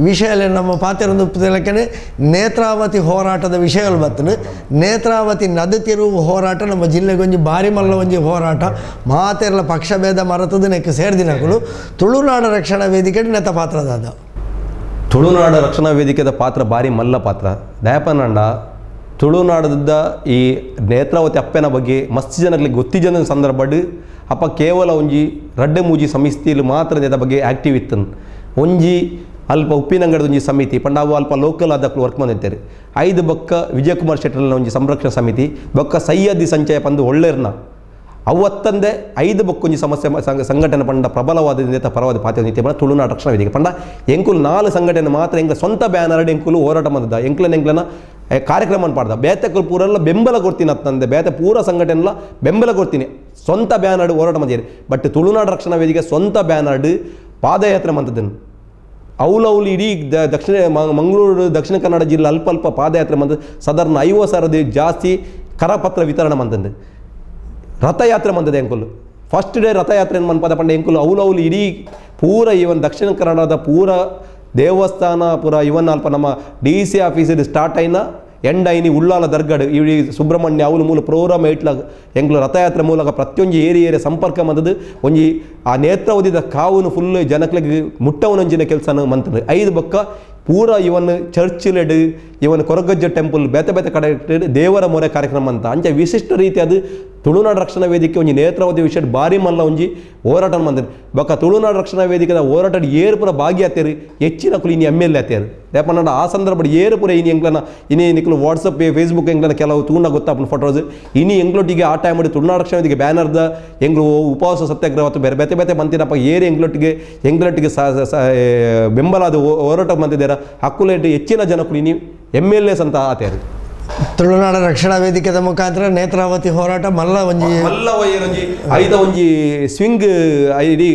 ವಿಷಯ ನಮ್ಮ ಪಾತೆರೊಂದು ತಿಲಕನೆ ನೇತ್ರಾವತಿ ಹೋರಾಟದ ವಿಷಯಗಳು ಬತ್ತನು. ನೇತ್ರಾವತಿ ನದಿ ತಿರುವು ಹೋರಾಟ ನಮ್ಮ ಜಿಲ್ಲೆಗೊಂಜಿ ಭಾರಿ ಮಲ್ಲ ಒಂಜಿ ಹೋರಾಟ ಮಾತೆರ್ಲ ಪಕ್ಷಭೇದ ಮರತದ ನೆಕ್ ಸೇರ್ದಿನಕುಲು ತುಳುನಾಡ ರಕ್ಷಣಾ ವೇದಿಕೆ ನೆತ್ತ ಪಾತ್ರದಾದ. ತುಳುನಾಡ ರಕ್ಷಣಾ ವೇದಿಕೆದ ಪಾತ್ರ ಭಾರಿ ಮಲ್ಲ ಪಾತ್ರ. ದಯಪನಂಡ ತುಳುನಾಡದ ಈ ನೇತ್ರಾವತಿ ಅಪ್ಪನ ಬಗ್ಗೆ ಮಸ್ತ್ ಜನಗಳಿಗೆ ಗೊತ್ತಿಜನ ಸಂದರ್ಭ ಅಪ್ಪ ಕೇವಲ ಒಂಜಿ ರಡ್ಡೆ ಮೂಜಿ ಸಮಿತಿಯಲ್ಲಿ ಮಾತ್ರ ನೇತ ಬಗ್ಗೆ ಆ್ಯಕ್ಟಿವ್ ಇತ್ತನು. ಒಂಜಿ ಅಲ್ಪ ಉಪ್ಪಿನಂಗಡದ ಒಂಜಿ ಸಮಿತಿ ಪಂಡ ಅವು ಅಲ್ಪ ಲೋಕಲ್ ಆದಕ್ಕೂ ವರ್ಕ್ ಬಂದಿರ್ತಾರೆ. ಐದು ಬೊಕ್ಕ ವಿಜಯಕುಮಾರ್ ಶೆಟ್ಟರ್ನ ಒಂಜಿ ಸಂರಕ್ಷಣಾ ಸಮಿತಿ ಬೊಕ್ಕ ಸೈಯದಿ ಸಂಚಯ ಪಂದು ಒಳ್ಳೆರ್ನ ಅವತ್ತಂದೆ ಐದು ಬೊಕ್ಕೊಂಜಿ ಸಮಸ್ಯೆ ಸಂಘಟನೆ ಪಂಡ ಪ್ರಬಲವಾದ ನೇತ ಪರವಾದ ಪಾತ್ರ ನೀತಿ ಪಂಡ ತುಳುನಾಡು ರಕ್ಷಣಾ ವೇದಿಕೆ ಪಂಡ ಎಂಕುಲು 4 ಸಂಘಟನೆ ಮಾತ್ರ ಎಂಕ್ಲ ಸ್ವಂತ ಬ್ಯಾನರ್ ಎಂಕುಲು ಹೋರಾಟ ಮಾಡಿದ ಎಂಕ್ಲನ ಎಂಕ್ಲನ ಕಾರ್ಯಕ್ರಮ ಪಾಡ್ದ ಬೇತೆಕುಲು ಪೂರೆಲ್ಲ ಬೆಂಬಲ ಕೊಡ್ತೀನಿ ಅಂತಂದೆ ಬೇತೆ ಪೂರ ಸಂಘಟನೆಲ್ಲ ಬೆಂಬಲ ಕೊಡ್ತೀನಿ ಸ್ವಂತ ಬ್ಯಾನರ್ಡ್ ಹೋರಾಟ ಮಾಡಿರಿ. ಬಟ್ ತುಳುನಾಡು ರಕ್ಷಣಾ ವೇದಿಕೆ ಸ್ವಂತ ಬ್ಯಾನರ್ಡ್ ಪಾದಯಾತ್ರೆ ಮಂತದನ್ನು ಅವಲವಲು ಇಡೀ ದಕ್ಷಿಣ ಮಂಗಳೂರು ದಕ್ಷಿಣ ಕನ್ನಡ ಜಿಲ್ಲೆ ಅಲ್ಪ ಅಲ್ಪ ಪಾದಯಾತ್ರೆ ಮಂತದ್ದು ಸಾಧಾರಣ 50,000 ಜಾಸ್ತಿ ಕರಪತ್ರ ವಿತರಣೆ ಮಂತಂದು ರಥಯಾತ್ರೆ ಮಂತದೆ ಎಂಕುಲು ಫಸ್ಟ್ ಡೇ ರಥಯಾತ್ರೆ ಮನ್ಪದ ಪಂಡ ಎಂಕುಲು ಅವಲವಲು ಇಡೀ ಪೂರ ಇವನ್ ದಕ್ಷಿಣ ಕನ್ನಡದ ಪೂರ ದೇವಸ್ಥಾನ ಪೂರ ಇವನ್ ಅಲ್ಪ ನಮ್ಮ ಡಿ ಸಿ ಆಫೀಸಿಗೆ ಸ್ಟಾರ್ಟ್ ಆಯ್ನ ಎಂಡ್ ಐನಿ ಉಳ್ಳಾಲ ದರ್ಗಡು ಇಡೀ ಸುಬ್ರಹ್ಮಣ್ಯ ಅವಲು ಮೂಲ ಪ್ರೋಗ್ರಾಮ್ ಇಟ್ಲ ಎಂಕ್ಲು ರಥಯಾತ್ರೆ ಮೂಲಕ ಪ್ರತಿಯೊಂಜಿ ಏರಿಯಾ ಏರಿಯಾ ಸಂಪರ್ಕ ಮಂದದ್ದು ಒಂಜಿ ಆ ನೇತ್ರಾವತಿದ ಕಾವುನು ಫುಲ್ ಜನಕ್ಲೆಗ್ ಮುಟ್ಟವನೊಂಜಿನ ಕೆಲಸನ ಮಂತದ್ದು. ಐದು ಬೊಕ್ಕ ಪೂರ ಇವನ್ ಚರ್ಚಿಲೆಡ್ ಇವನ್ ಕೊರಗಜ್ಜ ಟೆಂಪಲ್ ಬೇತೆ ಬೇತೆ ಕಡೆ ದೇವರ ಮೊರೆ ಕಾರ್ಯಕ್ರಮ ಅಂತ ಅಂಚೆ ವಿಶಿಷ್ಟ ರೀತಿ ಅದು ತುಳುನಾಡು ರಕ್ಷಣಾ ವೇದಿಕೆ ಒಂಜಿ ನೇತ್ರಾವತಿ ವಿಷಯ ಭಾರಿ ಮಲ್ಲ ಒಂಜಿ ಹೋರಾಟ ಮಂದಿರ ಬೊಕ್ಕ ತುಳುನಾಡು ರಕ್ಷಣಾ ವೇದಿಕೆದ ಹೋರಾಟ ಏರುಪುರ ಭಾಗಿಯಾತೇರು ಹೆಚ್ಚಿನ ಕುಲು ಇನಿ M L A ಆತೇರು. ಯಾಪಂಡ ಆ ಸಂದರ್ಭ ಏರುಪುರ ಇನಿ ಎಂಕ್ಲನ ಇನಿ ನಿಕ್ಲು ವಾಟ್ಸಪ್ ಫೇಸ್ಬುಕ್ ಎಂಕ್ಲನ ಕೆಲವು ತೂನ ಗೊತ್ತಾಪನ ಫೋಟೋಸ್ ಇನಿ ಎಂಕ್ಲೊಟ್ಟಿಗೆ ಆ ಟೈಮ್ ತುಳುನಾಡು ರಕ್ಷಣಾ ವೇದಿಕೆ ಬ್ಯಾನರ್ದ ಎಂಗ್ಲು ಉಪವಾಸ ಸತ್ಯಾಗ್ರಹ ಮತ್ತು ಬೇರೆ ಬೇತೆ ಬೇತೆ ಮಂತಿನಪ್ಪ ಏರು ಎಂಕ್ಲೊಟ್ಟಿಗೆ ಎಂಕ್ಲೊಟ್ಟಿಗೆ ಬೆಂಬಲ ಅದು ಹೋರಾಟ ಮಂತಿದ್ದೀರ ಹಕ್ಕುಲೇಟು ಹೆಚ್ಚಿನ ಜನಕ್ಕೂ ಇನಿ M L S ಅಂತ ಆತೇರು. ತುಳುನಾಡ ರಕ್ಷಣಾ ವೇದಿಕೆದ ಮುಖಾಂತರ ನೇತ್ರಾವತಿ ಹೋರಾಟ ಮಲ್ಲ ಒಂಜಿ ಮಲ್ಲ ಒಂಜಿ ಐದ ಒಂಜಿ ಸ್ವಿಂಗ್ ಇಡೀ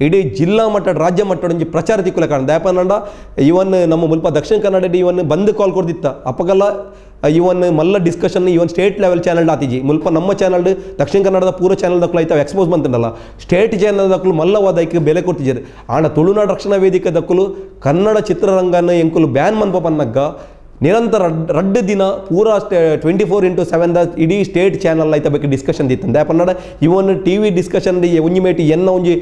ಇಡೀ ಜಿಲ್ಲಾ ಮಟ್ಟ ರಾಜ್ಯ ಮಟ್ಟ ಒಂಜಿ ಪ್ರಚಾರ ತಿಕ್ಕುಲ ಕಾರಣ ದಾಪನಂಡ ಇವನ್ ನಮ್ಮ ಮುಲ್ಪ ದಕ್ಷಿಣ ಕನ್ನಡ ಇವನ್ ಬಂದ್ ಕಾಲ್ ಕೊಡ್ದಿತ್ತ ಅಪ್ಪಗೆಲ್ಲ ಇವನ್ ಮಲ್ಲ ಡಿಸ್ಕಷನ್ ಇವನ್ state level channel ಆತಿಜಿ ಮುಲ್ಪ ನಮ್ಮ ಚಾನಲ್ ದಕ್ಷಿಣ ಕನ್ನಡದ ಪೂರ ಚಾನಲ್ ದಕ್ಕಲು ಐತಾವ ಎಕ್ಸ್ಪೋಸ್ ಬಂತಂಡಲ್ಲ ಸ್ಟೇಟ್ ಚಾನಲ್ ದಕ್ಕಲು ಮಲ್ಲವಾದ ಐಕ್ ಬೆಲೆ ಕೊಡ್ತಿದ್ದಾರೆ. ಆಂಡ ತುಳುನಾಡು ರಕ್ಷಣಾ ವೇದಿಕೆ ದಕ್ಕಲು ಕನ್ನಡ ಚಿತ್ರರಂಗನ ಎಂಕುಲು ಬ್ಯಾನ್ ಮನ್ಪ ಪನ್ನಗ್ಗ ನಿರಂತರ ರಡ್ಡು ದಿನ ಪೂರಾ 24x7 the ಇಡೀ ಸ್ಟೇಟ್ ಚಾನಲ್ ಐತ ಬಗ್ಗೆ ಡಿಸ್ಕಷನ್ ದಿತ್ತಂದೆ. ಪನ್ನಡ ಇವನ್ T V discussion ಒಂಜಿ ಮೇಟಿ ಎನ್ನ ಒಂಜಿ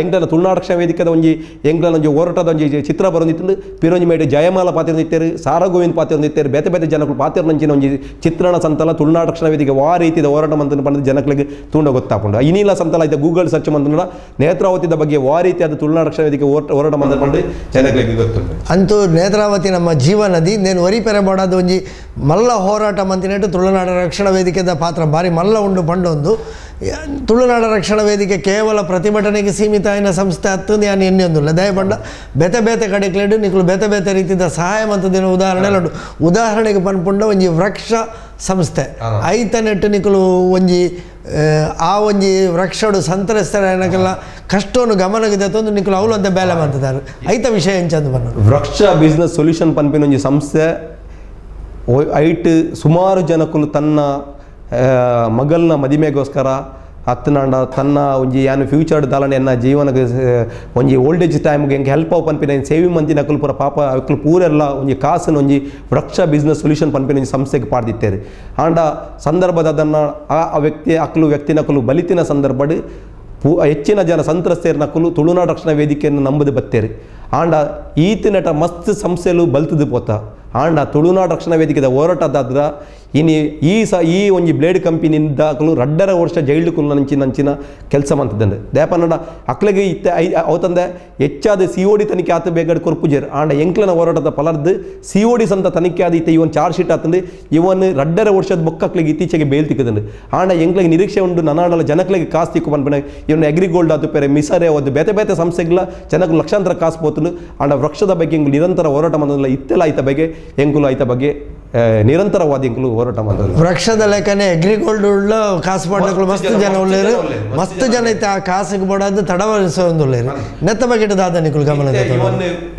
ಎಂಕ್ಲನ ತುಳುನಾಡು ರಕ್ಷಣಾ ವೇದಿಕೆದ ಒಂಜಿ ಎಂಕ್ಲನ ಒಂಜಿ ಹೋರಾಟದ ಒಂಜಿ ಚಿತ್ರ ಬರೊಂದಿತ್ತಂದು ಪಿರೊಂಜಿ ಮೇಟಿ ಜಯಮಾಲ ಪಾತಿರೊಂದಿತ್ತೇರು, ಸಾರಾ ಗೋವಿಂದ್ ಪಾತಿರೊಂದಿತ್ತೇರು, ಬೇತೆ ಬೇತೆ ಜನಗಳು ಪಾತಿರೊಂಚಿನ ಒಂಜಿ ಚಿತ್ರಣ ಸಂತಲ ತುಳುನಾಡು ರಕ್ಷಣಾ ವೇದಿಕೆ ವಾ ರೀತಿಯ ಹೋರಾಟ ಮಂತನ ಪಂಡ ಜನಗಳಿಗೆ ತೂಂಡ ಗೊತ್ತಾಪುಂಡು. ಇನಿಲ ಸಂತಲ ಐತ ಗೂಗಲ್ ಸರ್ಚ್ ಮಂತನ ನೇತ್ರಾವತಿದ ಬಗ್ಗೆ ವಾ ರೀತಿಯಾದ ತುಳುನಾಡು ರಕ್ಷಣಾ ವೇದಿಕೆ ಹೋರಾಟ ಮಂತನ ಪಂಡ ಜನಗಳಿಗೆ ಗೊತ್ತುಂಟು. ಅಂತೂ ನೇತ್ರಾವತಿ ನಮ್ಮ ಜೀವ ನದಿ ನೇನು ಒರಿ ಪೆರಬೋಡಾದ ಒಂಜಿ ಮಲ್ಲ ಹೋರಾಟ ಮಂತಿನೆಟ್ಟು ತುಳುನಾಡ ರಕ್ಷಣಾ ವೇದಿಕೆದ ಪಾತ್ರ ಭಾರಿ ಮಲ್ಲ ಉಂಡು ಪಂಡೊಂದು. ತುಳುನಾಡ ರಕ್ಷಣಾ ವೇದಿಕೆ ಕೇವಲ ಪ್ರತಿಭಟನೆಗೆ ಸೀಮಿತ ಆಯಿನ ಸಂಸ್ಥೆ ಅತ್ತು ಯಾನ್ ಎನ್ನಿಯೊಂದುಲ್ಲ. ದಯಪಂಡ ಬೇತೆ ಬೇತೆ ಕಡೆಕ್ಲೆಡ್ ನಿಕುಲು ಬೇತೆ ಬೇತೆ ರೀತಿಯ ಸಹಾಯ ಮಂತದಿನ ಉದಾಹರಣೆ ಉಂಡು. ಉದಾಹರಣೆಗೆ ಪನ್ಪುಂಡ ಒಂಜಿ ವೃಕ್ಷ ಸಂಸ್ಥೆ ಐತನೆಟ್ಟು ನಿಕುಲು ಒಂಜಿ ಆ ಒಂಜಿ ವೃಕ್ಷಡು ಸಂತ್ರಸ್ತರಾಯನಕ್ಕೆಲ್ಲ ಕಷ್ಟವನ್ನು ಗಮನಕ್ಕೆ ತಂದು ನಿಕುಲು ಅವಳು ಅಂತ ಬೇಲೆ ಮಂತಿದ್ದಾರೆ. ಐತ ವಿಷಯ ಎಂಚಂದು ಬನ್ನ ವೃಕ್ಷ ಬಿಸ್ನೆಸ್ ಸೊಲ್ಯೂಷನ್ ಪನ್ಪಿನ ಒಂಜಿ ಸಂಸ್ಥೆ ಐಟ್ ಸುಮಾರು ಜನಕ್ಕೂ ತನ್ನ ಮಗಲ್ನ ಮದಿಮೆಗೋಸ್ಕರ ಹತ್ತನಾಂಡ ತನ್ನ ಒಂಜಿ ಯಾನು ಫ್ಯೂಚರ್ ದಾಲನೆ ಎನ್ನ ಜೀವನಕ್ಕೆ ಒಂಜಿ ಓಲ್ಡೇಜ್ ಟೈಮ್ಗೆ ಹೆಂಗೆ ಹೆಲ್ಪ್ ಅವು ಪನ್ಪಿನ ಸೇವಿಂಗ್ ಮಂತಿನ ಅಕುಲು ಪೂರ ಪಾಪ ಅಕುಲು ಪೂರೆಲ್ಲ ಒಂಜಿ ಕಾಸನ್ನು ಒಂಜಿ ವೃಕ್ಷ ಬಿಸ್ನೆಸ್ ಸೊಲ್ಯೂಷನ್ ಪನ್ಪಿನ ಒಂಜಿ ಸಂಸ್ಥೆಗೆ ಪಾಡ್ದಿತ್ತೇರು. ಆಂಡ ಸಂದರ್ಭದ ಅದನ್ನು ಆ ವ್ಯಕ್ತಿ ಅಕ್ಲು ವ್ಯಕ್ತಿನಕುಲು ಬಲಿತಿನ ಸಂದರ್ಭಡ್ ಹೆಚ್ಚಿನ ಜನ ಸಂತ್ರಸ್ತೆಯರ್ನಕುಲು ತುಳುನಾಡು ರಕ್ಷಣಾ ವೇದಿಕೆಯನ್ನು ನಂಬುದು ಬತ್ತೇರು. ಆಂಡ ಈತಿನಟ ಮಸ್ತ್ ಸಂಸ್ಥೆಲು ಬಲ್ತದು ಪೋತ. ಆಂಡ ತುಳುನಾಡು ರಕ್ಷಣಾ ವೇದಿಕೆದ ಹೋರಾಟದಾದ್ರ ಇನಿ ಈ ಸ ಈ ಒಂಜಿ ಬ್ಲೇಡ್ ಕಂಪನಿಯಿಂದ ಅಕಲು 2.5 ವರ್ಷ ಜೈಲು ಕುಲ್ಲ ನಂಚಿನ ಕೆಲಸ ಮಂತದಂಡೆ ದೇಪನ್ನಡ ಅಕ್ಲೆಗೆ ಇತ್ತೆ I ಅವತಂದೆ ಹೆಚ್ಚಾದ C O D ತನಿಖೆ ಆತ ಬೇಗಡೆ ಕೊರ್ಪುಜೇರು. ಆಂಡ ಎಂಕ್ಲನ ಹೋರಾಟದ ಪಲರ್ದು C O D ಸಂತ ತನಿಖೆ ಆದ ಇತ್ತೆ ಇವನ್ ಚಾರ್ಜ್ ಶೀಟ್ ಆತಂದು ಇವನ್ 2.5 ವರ್ಷದ ಬೊಕ್ಕಕ್ಲಿಗೆ ಇತ್ತೀಚೆಗೆ ಬೇಲ್ ತಿಕ್ಕದಂಡು. ಆಂಡ ಎಂಕ್ಲೆಗೆ ನಿರೀಕ್ಷೆ ಉಂಡು ನನಾಡಲ ಜನಕ್ಲೆಗೆ ಕಾಸು ತಿಕ್ಕು ಪನ್ಪನೆ ಇವನ್ ಅಗ್ರಿಗೋಲ್ಡ್ ಆತು ಪೇರೆ ಮಿಸರೆ ಒಂದು ಬೇತೆ ಬೇತೆ ಸಂಸ್ಥೆಗಳ ಜನಕ್ಕೆ ಲಕ್ಷಾಂತರ ಕಾಸು ಪೋತುಂಡು. ಆಂಡ ವೃಕ್ಷದ ಬಗ್ಗೆ ಎಂಕುಲು ನಿರಂತರ ಹೋರಾಟ ಮಾಡೋದಿಲ್ಲ ಇತ್ತೆಲ್ಲ ಐತ ಬಗ್ಗೆ ಎಂಕುಲು ಐತ ಬಗ್ಗೆ ನಿರಂತರವಾದ ಎಂಕುಲು ಹೋರಾಟ ಮಾಡೋದು. ವೃಕ್ಷದ ಲೆಕ್ಕನೆ ಅಗ್ರಿಗೋಲ್ಡ್ ಉಳ್ಳ ಕಾಸು ಪಾಡ್ನಕುಲು ಮಸ್ತ್ ಜನ ಉಳ್ಳೇರು, ಮಸ್ತ್ ಜನ ಐತೆ ಆ ಕಾಸಿಗೆ ಬೋಡಾದ ತಡವರಿಸೊಂದುಳ್ಳೇರು. ನೆತ್ತ ಬಗ್ಗೆ ದಾದ ನಿಕುಲು ಗಮನ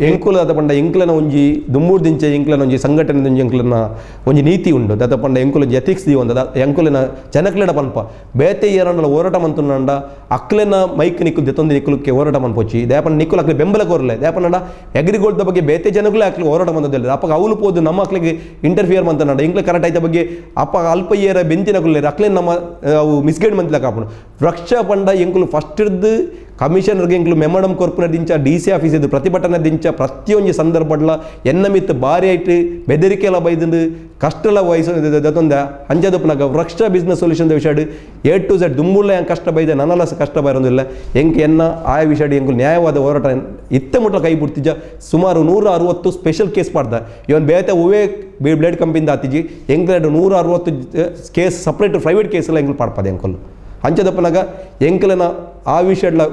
ಎಂಕುಲು ದಾದ ಪಂಡ ಎಂಕ್ಲನ ಒಂಜಿ ದುಮ್ಮೂರು ದಿಂಚ ಎಂಕ್ಲನ ಒಂಜಿ ಸಂಘಟನೆ ಒಂಜಿ ಎಂಕ್ಲನ ಒಂಜಿ ನೀತಿ ಉಂಡು. ದಾದ ಪಂಡ ಎಂಕುಲು ಒಂಜಿ ಎಥಿಕ್ಸ್ ದೀವೊಂದ ಎಂಕುಲಿನ ಜನಕ್ಲೆಡ ಪನ್ಪ ಬೇತೆ ಏರಂಡಲ ಹೋರಾಟ ಮಂತುಂಡ ಅಕ್ಲೆನ ಮೈಕ್ ನಿಕ್ಕುಲು ದೆತ್ತೊಂದು ನಿಕ್ಕುಲಕ್ಕೆ ಹೋರಾಟ ಮನ್ಪೊಚ್ಚಿ ದಯಪಂಡ ನಿಕ್ಕುಲು ಅಕ್ಲೆ ಬೆಂಬಲ ಕೋರ್ಲೆ. ದಯಪಂಡ ಅಗ್ರಿಗೋಲ್ಡ್ ಬಗ್ಗೆ ಬೇತೆ ಜನಗಳೇ ಅಕ್ಲೆ ಹೋರಾಟ ಮಂತದಿಲ್ಲ. ಅಪ್ಪ ಅವಳು ಪೋದು ನಮ್ಮ ಅಕ್ಲೆಗೆ ಇಂಟರ್ಫಿಯರ್ ಮಂತನಾಡ ಎಂಕ್ಲೆ ಕರೆಕ್ಟ್ ಆಯ್ತ ಬಗ್ಗೆ ಅಪ್ಪ ಅಲ್ಪ ಏರ ಬೆಂತಿನ ಕುಲ್ಲೇರು ಅಕ್ಲೆ ನಮ್ಮ ಅವು ಮಿಸ್ಗೈಡ್ ಮಂತಿಲ್ಲ ಕಾಪುಂಡು. ವೃಕ್ಷ ಪಂಡ ಎಂಕುಲು ಫಸ್ಟ್ ಇರ್ದು ಕಮಿಷನರ್ಗೆ ಎಂಕುಲು ಮೆಮೊರಂ ಕೊರ್ಪುನ ದಿಂಚ D C office ಇದು ಪ್ರತಿಭಟನೆ ದಿಂಚ ಪ್ರತಿಯೊಂದು ಸಂದರ್ಭಡ್ಲ ಎನ್ನ ಮಿತ್ತು ಭಾರಿ ಐಟ್ ಬೆದರಿಕೆಲ್ಲ ಬೈದಂದು ಕಷ್ಟಲ ವಯಸ್ಸು ದತ್ತೊಂದ ಅಂಜದಪ್ಪನಾಗ ವೃಕ್ಷ ಬಿಸ್ನೆಸ್ ಸೊಲ್ಯೂಷನ್ ವಿಷಯ A to Z ದುಂಬುಳ್ಳ ಹೆಂಗೆ ಕಷ್ಟ ಬೈದೆ ನನ್ನಲ್ಲ ಕಷ್ಟ ಬರೋದಿಲ್ಲ ಎಂಕ್ ಎನ್ನ ಆ ವಿಷಯ ಎಂಕುಲು ನ್ಯಾಯವಾದ ಹೋರಾಟ ಇತ್ತೆ ಮುಟ್ಲ ಕೈ ಬಿಡ್ತಿದ್ದ. ಸುಮಾರು 160 ಸ್ಪೆಷಲ್ ಕೇಸ್ ಮಾಡ್ದ ಇವನ್ ಬೇತೆ ಹೂವೇ ಬ್ಲೇಡ್ ಕಂಪಿಂದ ಆತಿಜಿ ಎಂಕ್ಲೆಡ್ 160 case separate private ಕೇಸೆಲ್ಲ ಎಂಕುಲು ಪಾಡ್ಪದೆ ಎಂಕುಲು ಅಂಚದಪ್ಪನಾಗ ಎಂಕಲನ ಆ ವಿಷಯಡ್ಲ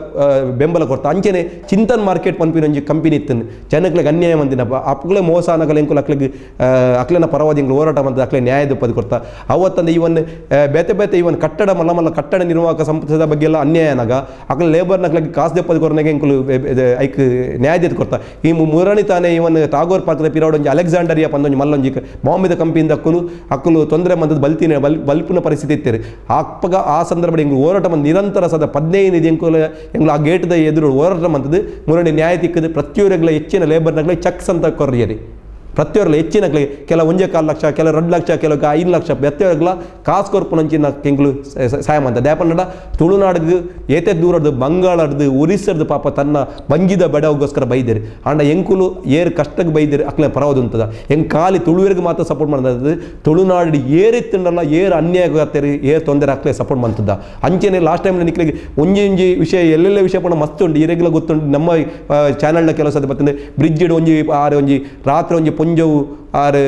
ಬೆಂಬಲ ಕೊಡ್ತಾ. ಅಂಚೆನೆ ಚಿಂತನ್ ಮಾರ್ಕೆಟ್ ಪನ್ಪಿನ ಒಂಜಿ ಕಂಪನಿ ಇತ್ತನು ಜನಕ್ಲೆಗ್ ಅನ್ಯಾಯ ಮಂದಿನ ಅಪ್ಗಳೇ ಮೋಸ ಅನ್ನಗಲ ಎಂಕುಲು ಅಕ್ಲೆಗ್ ಅಕ್ಲೆನ ಪರವಾದ ಎಂಕುಲು ಹೋರಾಟ ಮಂತದ ಅಕ್ಲೆ ನ್ಯಾಯದ ಪದ ಕೊಡ್ತಾ. ಅವತ್ತಂದ ಇವನ್ ಬೇತೆ ಬೇತೆ ಇವನ್ ಕಟ್ಟಡ ಮಲ್ಲ ಮಲ್ಲ ಕಟ್ಟಡ ನಿರ್ವಾಹಕ ಸಂಸ್ಥೆದ ಬಗ್ಗೆ ಎಲ್ಲ ಅನ್ಯಾಯ ಅನಾಗ ಅಕ್ಲೆ ಲೇಬರ್ನ ಅಕ್ಲೆಗ್ ಕಾಸು ದೆಪ್ಪದ ಕೊರನಾಗ ಎಂಕುಲು ಐಕ್ ನ್ಯಾಯದ ಕೊಡ್ತಾ. ಈ ಮುರಣಿ ತಾನೇ ಇವನ್ ಟಾಗೋರ್ ಪಾರ್ಕ್ದ ಪಿರಾಡ್ ಒಂಜಿ ಅಲೆಕ್ಸಾಂಡರಿಯಾ ಪಂದೊಂಜಿ ಮಲ್ಲೊಂಜಿ ಬಾಂಬೆದ ಕಂಪಿಯಿಂದ ಅಕ್ಕಲು ಅಕ್ಕಲು ತೊಂದರೆ ಮಂದದ ಬಲ್ತಿನ ಬಲ್ಪಿನ ಪರಿಸ್ಥಿತಿ ಇತ್ತೇರಿ. ಅಪ್ಪಗ ಆ ಸಂದರ್ಭ ಎಂಕುಲು ಹೋರಾಟ ಮಂದ ನಿರಂತರ ಸದ 15 ಎಂಕುಲು ಎಂಕುಲು ಆ ಗೇಟ್ದ ಎದುರು ಹೋರಾಟ ಮಂತದ್ದು ಮುರಣಿ ನ್ಯಾಯ ತಿಕ್ಕದು ಪ್ರತಿಯೊರಗ್ಲ ಹೆಚ್ಚಿನ ಲೇಬರ್ನಗ್ಲ ಚೆಕ್ಸ್ ಅಂತ ಕೊರ್ರಿಯರಿ ಪ್ರತಿಯೊರಲ ಹೆಚ್ಚಿನ ಕೆಲ 1.25 ಲಕ್ಷ ಕೆಲ 2 ಲಕ್ಷ ಕೆಲವು 5 ಲಕ್ಷ ಪ್ರತಿಯೊರಗ್ಲ ಕಾಸು ಕೊರ್ಪುನಂಚಿನ ಎಂಕುಲು ಸಹಾಯ ಮಂತ. ದ್ಯಾಪನ್ನಡ ತುಳುನಾಡಿಗೆ ಏತೆ ದೂರದ್ದು ಬಂಗಾಳದ್ದು ಒರಿಸ್ಸರ್ದು ಪಾಪ ತನ್ನ ಬಂಗಿದ ಬಡವಗೋಸ್ಕರ ಬೈದೇರಿ. ಆಂಡ ಎಂಕುಲು ಏರ್ ಕಷ್ಟಕ್ಕೆ ಬೈದೇರಿ ಅಕ್ಲೆ ಪರವದುಂತದ ಹೆಂಗೆ ಖಾಲಿ ತುಳುವರಿಗೆ ಮಾತ್ರ ಸಪೋರ್ಟ್ ಮಾಡ್ತದೆ. ತುಳುನಾಡು ಏರಿತ್ತಂಡಲ್ಲ ಏರ್ ಅನ್ಯಾಯ ಆಗ್ತಾರೆ ಏರ್ ತೊಂದರೆ ಅಕ್ಲೆ ಸಪೋರ್ಟ್ ಮಾಡ್ತದ. ಅಂಚೆನೆ ಲಾಸ್ಟ್ ಟೈಮ್ ನಿಕ್ಲಿಗೆ ಒಂಜಿ ಒಂಜಿ ವಿಷಯ ಎಲ್ಲೆಲ್ಲ ವಿಷಯ ಪಣ ಮಸ್ತ್ ಉಂಟು ಈರೆಗ್ಲ ಗೊತ್ತುಂಟು. ನಮ್ಮ ಚಾನಲ್ನ ಕೆಲಸ ಬರ್ತದೆ ಬ್ರಿಡ್ಜ್ ಒಂಜಿ ಆರು ಒಂಜಿ ರಾತ್ರಿ ಒಂಜಿ ಪೊಂಜವು ಆರು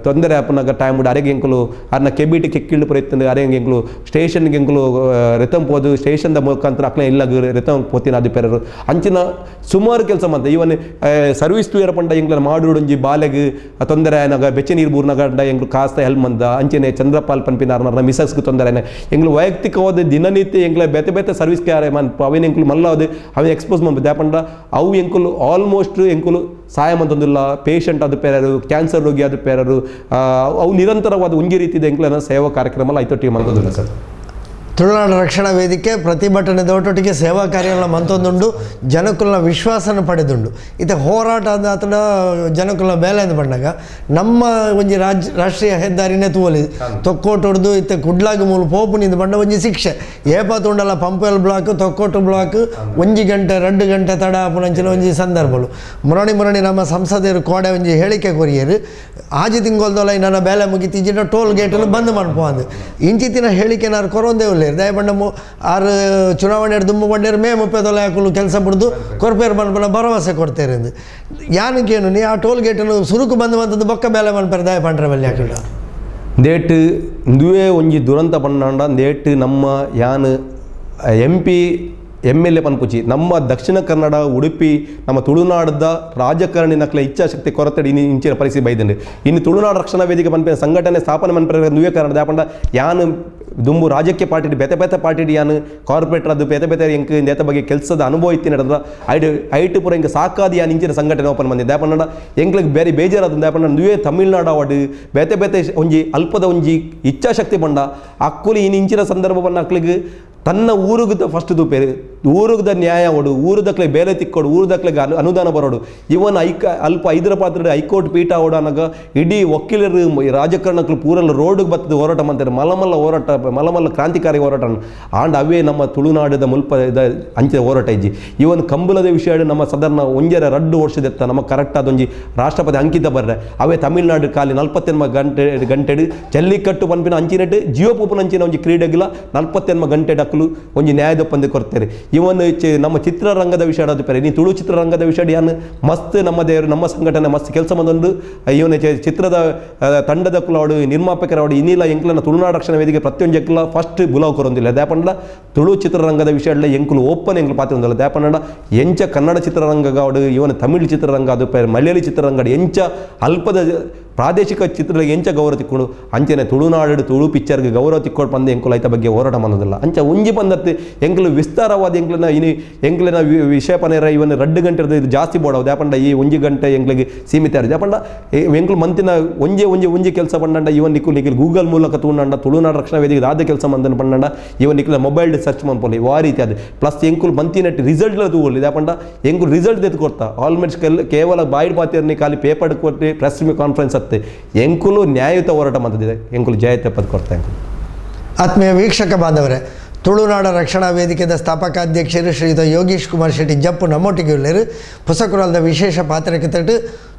ತೊಂದರೆ ಆಪುನಗ ಟೈಮ್ ಅರೆಗೆ ಎಂಕುಲು ಅರ್ನ ಕೆಬಿಟಿ ಕೆಕ್ಕಿಳ್ಳು ಪ್ರಯತ್ನ ಅರೆಗೆ ಎಂಕುಲು ಸ್ಟೇಷನ್ಗೆ ಎಂಕುಲು ರಿತಂ ಪೋದು ಸ್ಟೇಷನ್ದ ಮುಖಾಂತರ ಅಕ್ಲೆ ಇಲ್ಲ ರಿತಂ ಪೋತಿನ ಅದು ಪೆರರು ಅಂಚಿನ ಸುಮಾರು ಕೆಲಸ ಮಂತ. ಇವನ್ ಸರ್ವಿಸ್ ತೂಯರ ಪಂಡ ಎಂಕ್ಲ ಮಾಡುಡೊಂಜಿ ಬಾಲೆಗ್ ತೊಂದರೆ ಆಯ್ನಾಗ ಬೆಚ್ಚ ನೀರು ಬೂರ್ನಾಗ ಎಂಕ್ಲು ಕಾಸ್ತ ಹೆಲ್ಪ್ ಮಂದ. ಅಂಚೆನೆ ಚಂದ್ರಪಾಲ್ ಪನ್ಪಿನ ಅರ್ನ ಮಿಸಸ್ಗೆ ತೊಂದರೆ ಆಯ್ನ ಎಂಕ್ಲು ವೈಯಕ್ತಿಕವಾದ ದಿನನಿತ್ಯ ಎಂಕ್ಲ ಬೇತೆ ಬೇತೆ ಸರ್ವಿಸ್ ಕ್ಯಾರೆ ಮನ್ ಅವೇನು ಎಂಕುಲು ಮಲ್ಲ ಅದು ಅವೆ ಎಕ್ಸ್ಪೋಸ್ ಮಂಪ ದ್ಯಾಪಂಡ ಅವು ಎಂಕುಲು ಆಲ್ಮೋಸ್ಟ್ ಎಂಕುಲು ಸಹಾಯ ಮಂತೊಂದಿಲ್ಲ ಪೇಷಂಟ್ ಅದು ಪೇರರು ಕ್ಯಾನ್ಸರ್ ರೋಗಿ ಅದು ಪೇರರು ಅವು ನಿರಂತರವಾದ ಒಂಜಿ ರೀತಿದ ಎಂಕ್ಲೆನ ಸೇವಾ ಕಾರ್ಯಕ್ರಮ ಐತೊಟ್ಟಿಗೆ ಮಂತೊಂದಿಲ್ಲ ಸರ್. ತುಳುನಾಡು ರಕ್ಷಣಾ ವೇದಿಕೆ ಪ್ರತಿಭಟನೆ ದೊಟ್ಟೊಟ್ಟಿಗೆ ಸೇವಾ ಕಾರ್ಯಗಳ ಮಂತೊಂದುಂಡು ಜನಕುಲನ ವಿಶ್ವಾಸನ ಪಡೆದುಂಡು. ಇತ್ತೆ ಹೋರಾಟ ಆತನ ಜನಕುಲನ ಬೇಲೆ ಅಂತ ಬಂದಾಗ ನಮ್ಮ ಒಂಜಿ ರಾಷ್ಟ್ರೀಯ ಹೆದ್ದಾರಿನೇ ತೂವಲಿ ತೊಕ್ಕೋಟೊಡ್ದು ಇತ್ತೆ ಕುಡ್ಲಾಗ ಮೂಲು ಪೋಪುನಿಂದ ಬಂಡ ಒಂಜಿ ಶಿಕ್ಷೆ ಏಪ ತುಂಡಲ್ಲ ಪಂಪೆಲ್ ಬ್ಲಾಕ್ ತೊಕ್ಕೋಟು ಬ್ಲಾಕ್ ಒಂಜಿ ಗಂಟೆ 2 ಗಂಟೆ ತಡ ಆಪುನಂಚಿನ ಒಂಜಿ ಸಂದರ್ಭಗಳು. ಮುರಣಿ ಮುರಣಿ ನಮ್ಮ ಸಂಸದರು ಕೋಡೆ ಒಂಜಿ ಹೇಳಿಕೆ ಕೊರಿಯರು ಆಜಿ ತಿಂಗೊಲ್ದೊಲ ನನ್ನ ಬೇಲೆ ಮುಗಿತಿಜಿನ ಟೋಲ್ ಗೇಟನ್ನು ಬಂದ್ ಮನ್ಪು ಅಂದು ಇಂಚಿತಿನ ಹೇಳಿಕೆನಾರು ಕೊರೊಂದೇ ಉಲ್ಲೇರು. ದಯಪಂಡ ಆರು ಚುನಾವಣೆ ದುಂಬು ಬಂಡೇರು ಮೇ 30 ಹಾಕಲು ಕೆಲಸ ಬಿಡ್ದು ಕೊರ್ಪೇರು ಮನ್ಪನ ಭರವಸೆ ಕೊಡ್ತೇರೆ ಎಂದು ಯಾನಕ್ಕೇನು ನೀ ಆ ಟೋಲ್ ಗೇಟನ್ನು ಸುರುಕು ಬಂದು ಬಂದದ್ದು ಬೊಕ್ಕ ಬೇಲೆ ಮನ್ಪೇರು ದಯಪಂಡ್ರೆ ಬಲ್ಲಿ ಹಾಕಿಲ್ಲ. ದೇಟ್ ಇಂದುವೇ ಒಂಜಿ ದುರಂತ ಪಂಡ ದೇಟ್ ನಮ್ಮ ಯಾನ್ M P M L A ಪನ್ಪುಚಿ ನಮ್ಮ ದಕ್ಷಿಣ ಕನ್ನಡ ಉಡುಪಿ ನಮ್ಮ ತುಳುನಾಡದ ರಾಜಕಾರಣಿ ನಕ್ಲ ಇಚ್ಛಾಶಕ್ತಿ ಕೊರತೆ ಇನ್ನು ಇಂಚಿನ ಪರಿಸ್ಥಿತಿ ಬೈದಂಡು. ಇನ್ನು ತುಳುನಾಡು ರಕ್ಷಣಾ ವೇದಿಕೆ ಪನ್ಪಿನ ಸಂಘಟನೆ ಸ್ಥಾಪನೆ ಮನ್ಪೆ ನುವೇ ಕಾರಣ ದಾಪಂಡ ಯಾನ್ ದುಂಬು ರಾಜಕೀಯ ಪಾರ್ಟಿ ಬೇತೆ ಬೇತೆ ಪಾರ್ಟಿ ಯಾನ್ ಕಾರ್ಪೊರೇಟರ್ ಅದು ಬೇತೆ ಬೇತೆ ಎಂಕ್ ನೇತ ಬಗ್ಗೆ ಕೆಲಸದ ಅನುಭವ ಇತ್ತಿ ನಡೆದ ಐಟ್ ಐಟ್ ಪೂರ ಎಂಕ್ ಸಾಕಾದ ಯಾನ್ ಇಂಚಿನ ಸಂಘಟನೆ ಓಪನ್ ಬಂದಿದ್ದೆ ದಾಪಂಡ ಎಂಕ್ಲಿಗೆ ಬೇರೆ ಬೇಜಾರಾದ ದಾಪಂಡ ನುವೇ ತಮಿಳ್ನಾಡು ಅವಾರ್ಡ್ ಬೇತೆ ಬೇತೆ ಒಂಜಿ ಅಲ್ಪದ ಒಂಜಿ ಇಚ್ಛಾಶಕ್ತಿ ಬಂಡ ಅಕ್ಕುಲಿ ಇನ್ನು ಇಂಚಿನ ಸಂದರ್ಭ ಬಂದ ಅಕ್ಲಿಗೆ ತನ್ನ ಊರುಗದ ಫಸ್ಟ್ ದೂಪೇರು ಊರುಗದ ನ್ಯಾಯ ಓಡು ಊರುದಕ್ಲೆ ಬೇಲೆ ತಿಕ್ಕೋಡು ಊರುದಕ್ಲೆಗೆ ಅನುದಾನ ಬರೋಡು ಇವನ್ ಐಕ ಅಲ್ಪ ಹೈದರಾಬಾದ್ ಹೈಕೋರ್ಟ್ ಪೀಠ ಓಡು ಅನ್ನಗ ಇಡೀ ವಕೀಲರು ರಾಜಕಾರಣಕ್ಕೂ ಪೂರೆಲ್ಲ ರೋಡಿಗೆ ಬತ್ತದ ಹೋರಾಟ ಮಾಡ್ತಾರೆ ಮಲಮಲ್ಲ ಹೋರಾಟ ಮಲಮಲ್ಲ ಕ್ರಾಂತಿಕಾರಿ ಹೋರಾಟ ಆಂಡ್ ಅವೇ ನಮ್ಮ ತುಳುನಾಡದ ಮುಲ್ಪ ಅಂಚಿನ ಹೋರಾಟ ಇಜ್ಜಿ. ಇವನ್ ಕಂಬಳದ ವಿಷಯ ನಮ್ಮ ಸಾಧಾರಣ 1.5 ವರ್ಷದೆತ್ತ ನಮ್ಮ ಕರೆಕ್ಟ್ ಆದೊಂಜಿ ರಾಷ್ಟ್ರಪತಿ ಅಂಕಿತ ಬರ್ರೆ ಅವೇ ತಮಿಳ್ನಾಡು ಖಾಲಿ 48 ಗಂಟೆಡು ಜಲ್ಲಿಕಟ್ಟು ಪನ್ಪಿನ ಅಂಚಿನೆಟ್ಟು ಜಿಯೋಪೂಪನ ಅಂಚಿನ ಒಂಜಿ ಕ್ರೀಡೆಗಿಲ್ಲ 48 ಗಂಟೆ ಡಕ್ಕಲು ಒಂಜಿ ನ್ಯಾಯದ ಒಪ್ಪಂದ ಕೊಡ್ತಾರೆ. ಇವನ್ ನಮ್ಮ ಚಿತ್ರರಂಗದ ವಿಷಯ ಅದು ಬೇರೆ ನೀ ತುಳು ಚಿತ್ರರಂಗದ ವಿಷಯ ಯಾನ್ ಮಸ್ತ್ ನಮ್ಮ ದೇವರು ನಮ್ಮ ಸಂಘಟನೆ ಮಸ್ತ್ ಕೆಲಸ ಬಂದೊಂದು ಇವನ ಚಿತ್ರದ ತಂಡದ ಕುಲಾಡು ನಿರ್ಮಾಪಕರವಾಡು ಇನ್ನಿಲ್ಲ ಎಂಕ್ಲನ ತುಳುನಾಡು ರಕ್ಷಣಾ ವೇದಿಕೆ ಪ್ರತಿಯೊಂದು ಎಂಕ್ಲ ಫಸ್ಟ್ ಬುಲಾವ್ ಕೊರೊಂದಿಲ್ಲ ದಾಪಂಡ ತುಳು ಚಿತ್ರರಂಗದ ವಿಷಯ ಎಂಕುಲು ಓಪನ್ ಎಂಕ್ಲು ಪಾತ್ರ ಹೊಂದಿಲ್ಲ ದಾಪಂಡ ಎಂಚ ಕನ್ನಡ ಚಿತ್ರರಂಗವಾಡು ಇವನ ತಮಿಳು ಚಿತ್ರರಂಗ ಅದು ಬೇರೆ ಮಲಯಾಳಿ ಚಿತ್ರರಂಗ ಎಂಚ ಅಲ್ಪದ ಪ್ರಾದೇಶಿಕ ಚಿತ್ರಗಳಿಗೆ ಎಂಚ ಗೌರವ ತಿಕ್ಕೊಂಡು ಅಂಚನೆ ತುಳುನಾಡು ತುಳು ಪಿಕ್ಚರ್ಗೆ ಗೌರವ ತಿಕ್ಕೊಂಡು ಬಂದು ಎಂಕುಲು ಐತ ಬಗ್ಗೆ ಹೋರಾಟ ಮಾಡೋದಿಲ್ಲ. ಅಂಚ ಒಂಜಿ ಬಂದತ್ತೆ ಎಂಕುಲು ವಿಸ್ತಾರವಾದ ಎಂಕ್ಲನ ಇನಿ ಎಂಕ್ಲಿನ ವಿಷಯ ಪನೇರ ಇವನ್ 2 ಗಂಟೆ ಇದು ಜಾಸ್ತಿ ಬೋಡವು ದಾಪಂಡ ಈ 1 ಗಂಟೆ ಎಂಕ್ಲಿಗೆ ಸೀಮಿತ ಇರೋದು ದಾಪಂಡ ಎಂಕ್ಲು ಮಂತಿನ ಒಂಜೆ ಒಂಜೆ ಒಂಜಿ ಕೆಲಸ ಪಂಡ ಇವನ್ ನಿಕ್ಕು ನಿಖಿಲ್ ಗೂಗಲ್ ಮೂಲಕ ತೂಂಡ ತುಳುನಾಡು ರಕ್ಷಣಾ ವೇದಿಕೆ ಆದ ಕೆಲಸ ಮಂದನ ಪಂಡ ಇವನ್ ನಿಖಿಲ ಮೊಬೈಲ್ ಸರ್ಚ್ ಮನ್ಪೊಲಿ ವಾ ರೀತಿ ಅದು ಪ್ಲಸ್ ಎಂಕುಲು ಮಂತಿನ ರಿಸಲ್ಟ್ ತೂಗೊಳ್ಳಿ ದಾಪಂಡ ಎಂಕುಲು ರಿಸಲ್ಟ್ ಎತ್ತು ಕೊಡ್ತಾ ಆಲ್ಮೋಸ್ಟ್ ಕೇವಲ ಬಾಯಿಡ್ ಪಾತಿರ್ನಿ ಖಾಲಿ ಪೇಪರ್ ಕೊಟ್ಟು ಪ್ರೆಸ್ ಕಾನ್ಫರೆನ್ಸ್ ಅತ್ತೆ ಎಂಕುಲು ನ್ಯಾಯಯುತ ಹೋರಾಟ ಮಾಡ್ತಿದೆ ಎಂಕುಲು ಜಯತೆ ಪದ ಕೊಡ್ತಾ ಎಂಕುಲು. ಆತ್ಮೀಯ ವೀಕ್ಷಕ ಬಾಂಧವರೇ, ತುಳುನಾಡ ರಕ್ಷಣಾ ವೇದಿಕೆದ ಸ್ಥಾಪಕಾಧ್ಯಕ್ಷರು ಶ್ರೀಯುತ ಯೋಗೀಶ್ ಕುಮಾರ್ ಶೆಟ್ಟಿ ಜಪ್ಪು ನಮ್ಮೊಟ್ಟಿಗೆ ಉಳ್ಳೇರು. ಪುಸಕುರಲ್ದ ವಿಶೇಷ ಪಾತ್ರಕ್ಕೆ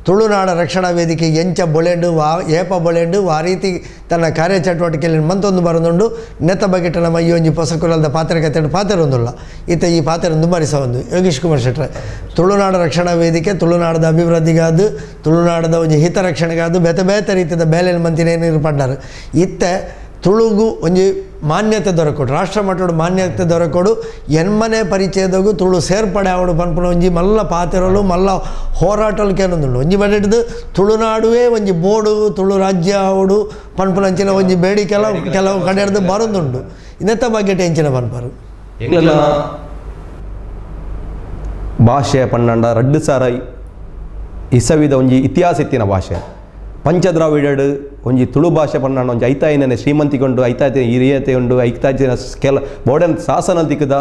ತುಳುನಾಡ ರಕ್ಷಣಾ ವೇದಿಕೆ ಎಂಚ ಬೊಳೆಂಡು ವಾ ಏಪ ಬೊಳೆಂಡು ಆ ರೀತಿ ತನ್ನ ಕಾರ್ಯಚಟುವಟಿಕೆಯಲ್ಲಿ ಮಂತೊಂದು ಬರದುಂಡು ನೆತ್ತ ಬಗೆಟ ನಮ್ಮ ಈ ಒಂಜಿ ಪೊಸಕುರಲ್ದ ಪಾತ್ರಕತೆ ಪಾತ್ರೊಂದುಲ್ಲ ಈತ ಈ ಪಾತ್ರೊಂದು ಬರಿಸೊಂದು. ಯೋಗೀಶ್ ಕುಮಾರ್ ಶೆಟ್ಟರೆ, ತುಳುನಾಡ ರಕ್ಷಣಾ ವೇದಿಕೆ ತುಳುನಾಡದ ಅಭಿವೃದ್ಧಿಗಾದು ತುಳುನಾಡದ ಒಂಜಿ ಹಿತರಕ್ಷಣೆಗಾದು ಬೇತೆ ಬೇತೆ ರೀತಿಯ ಬೇಲೆ ಮಂತಿನೇನು ಪಡ್ಡಾರು. ಇತ್ತೆ ತುಳುಗು ಒಂಜಿ ಮಾನ್ಯತೆ ದೊರಕೊಡು ರಾಷ್ಟ್ರ ಮಟ್ಟದ ಮಾನ್ಯತೆ ದೊರಕೊಡು ಎನ್ಮನೆ ಪರಿಚಯದಾಗು ತುಳು ಸೇರ್ಪಡೆ ಆವಡು ಪನ್ಪುನ ಒಂಜಿ ಮಲ್ಲ ಪಾತೆರಲು ಮಲ್ಲ ಹೋರಾಟಲು ಕೇನೊಂದುಂಡು. ಒಂಜಿ ಬಡೆಡ್ದು ತುಳುನಾಡುವೆ ಒಂಜಿ ಬೋಡು ತುಳು ರಾಜ್ಯ ಆವಡು ಪನ್ಪುನಂಚಿನ ಒಂಜಿ ಬೇಡಿಕೆ ಕೆಲವು ಕಡೆಡ್ದು ಬರೊಂದುಂಡು. ಇನ್ನೆತ್ತ ಬಗ್ಗೆ ಟೆನ್ಷನ್ ಪನ್ಪರು ಭಾಷೆ ಪನ್ನಂಡ 2000 ಇಸವಿದ ಒಂಜಿ ಇತಿಹಾಸ ಇತ್ತಿನ ಭಾಷೆ ಪಂಚದ್ರಾವಿಡಡು ಒಂಜಿ ತುಳು ಭಾಷೆ ಪನ್ನಂಡ ಒಂಜಿ ಐತಾಯಿನೇ ಶ್ರೀಮಂತಿಗೊಂಡು ಐತಾಯಿನ ಹಿರಿಯತೆ ಉಂಡು ಐತಾಯಿನ ಕೆಲ ಬೋಡನ್ ಶಾಸನ ತಿಕ್ಕದ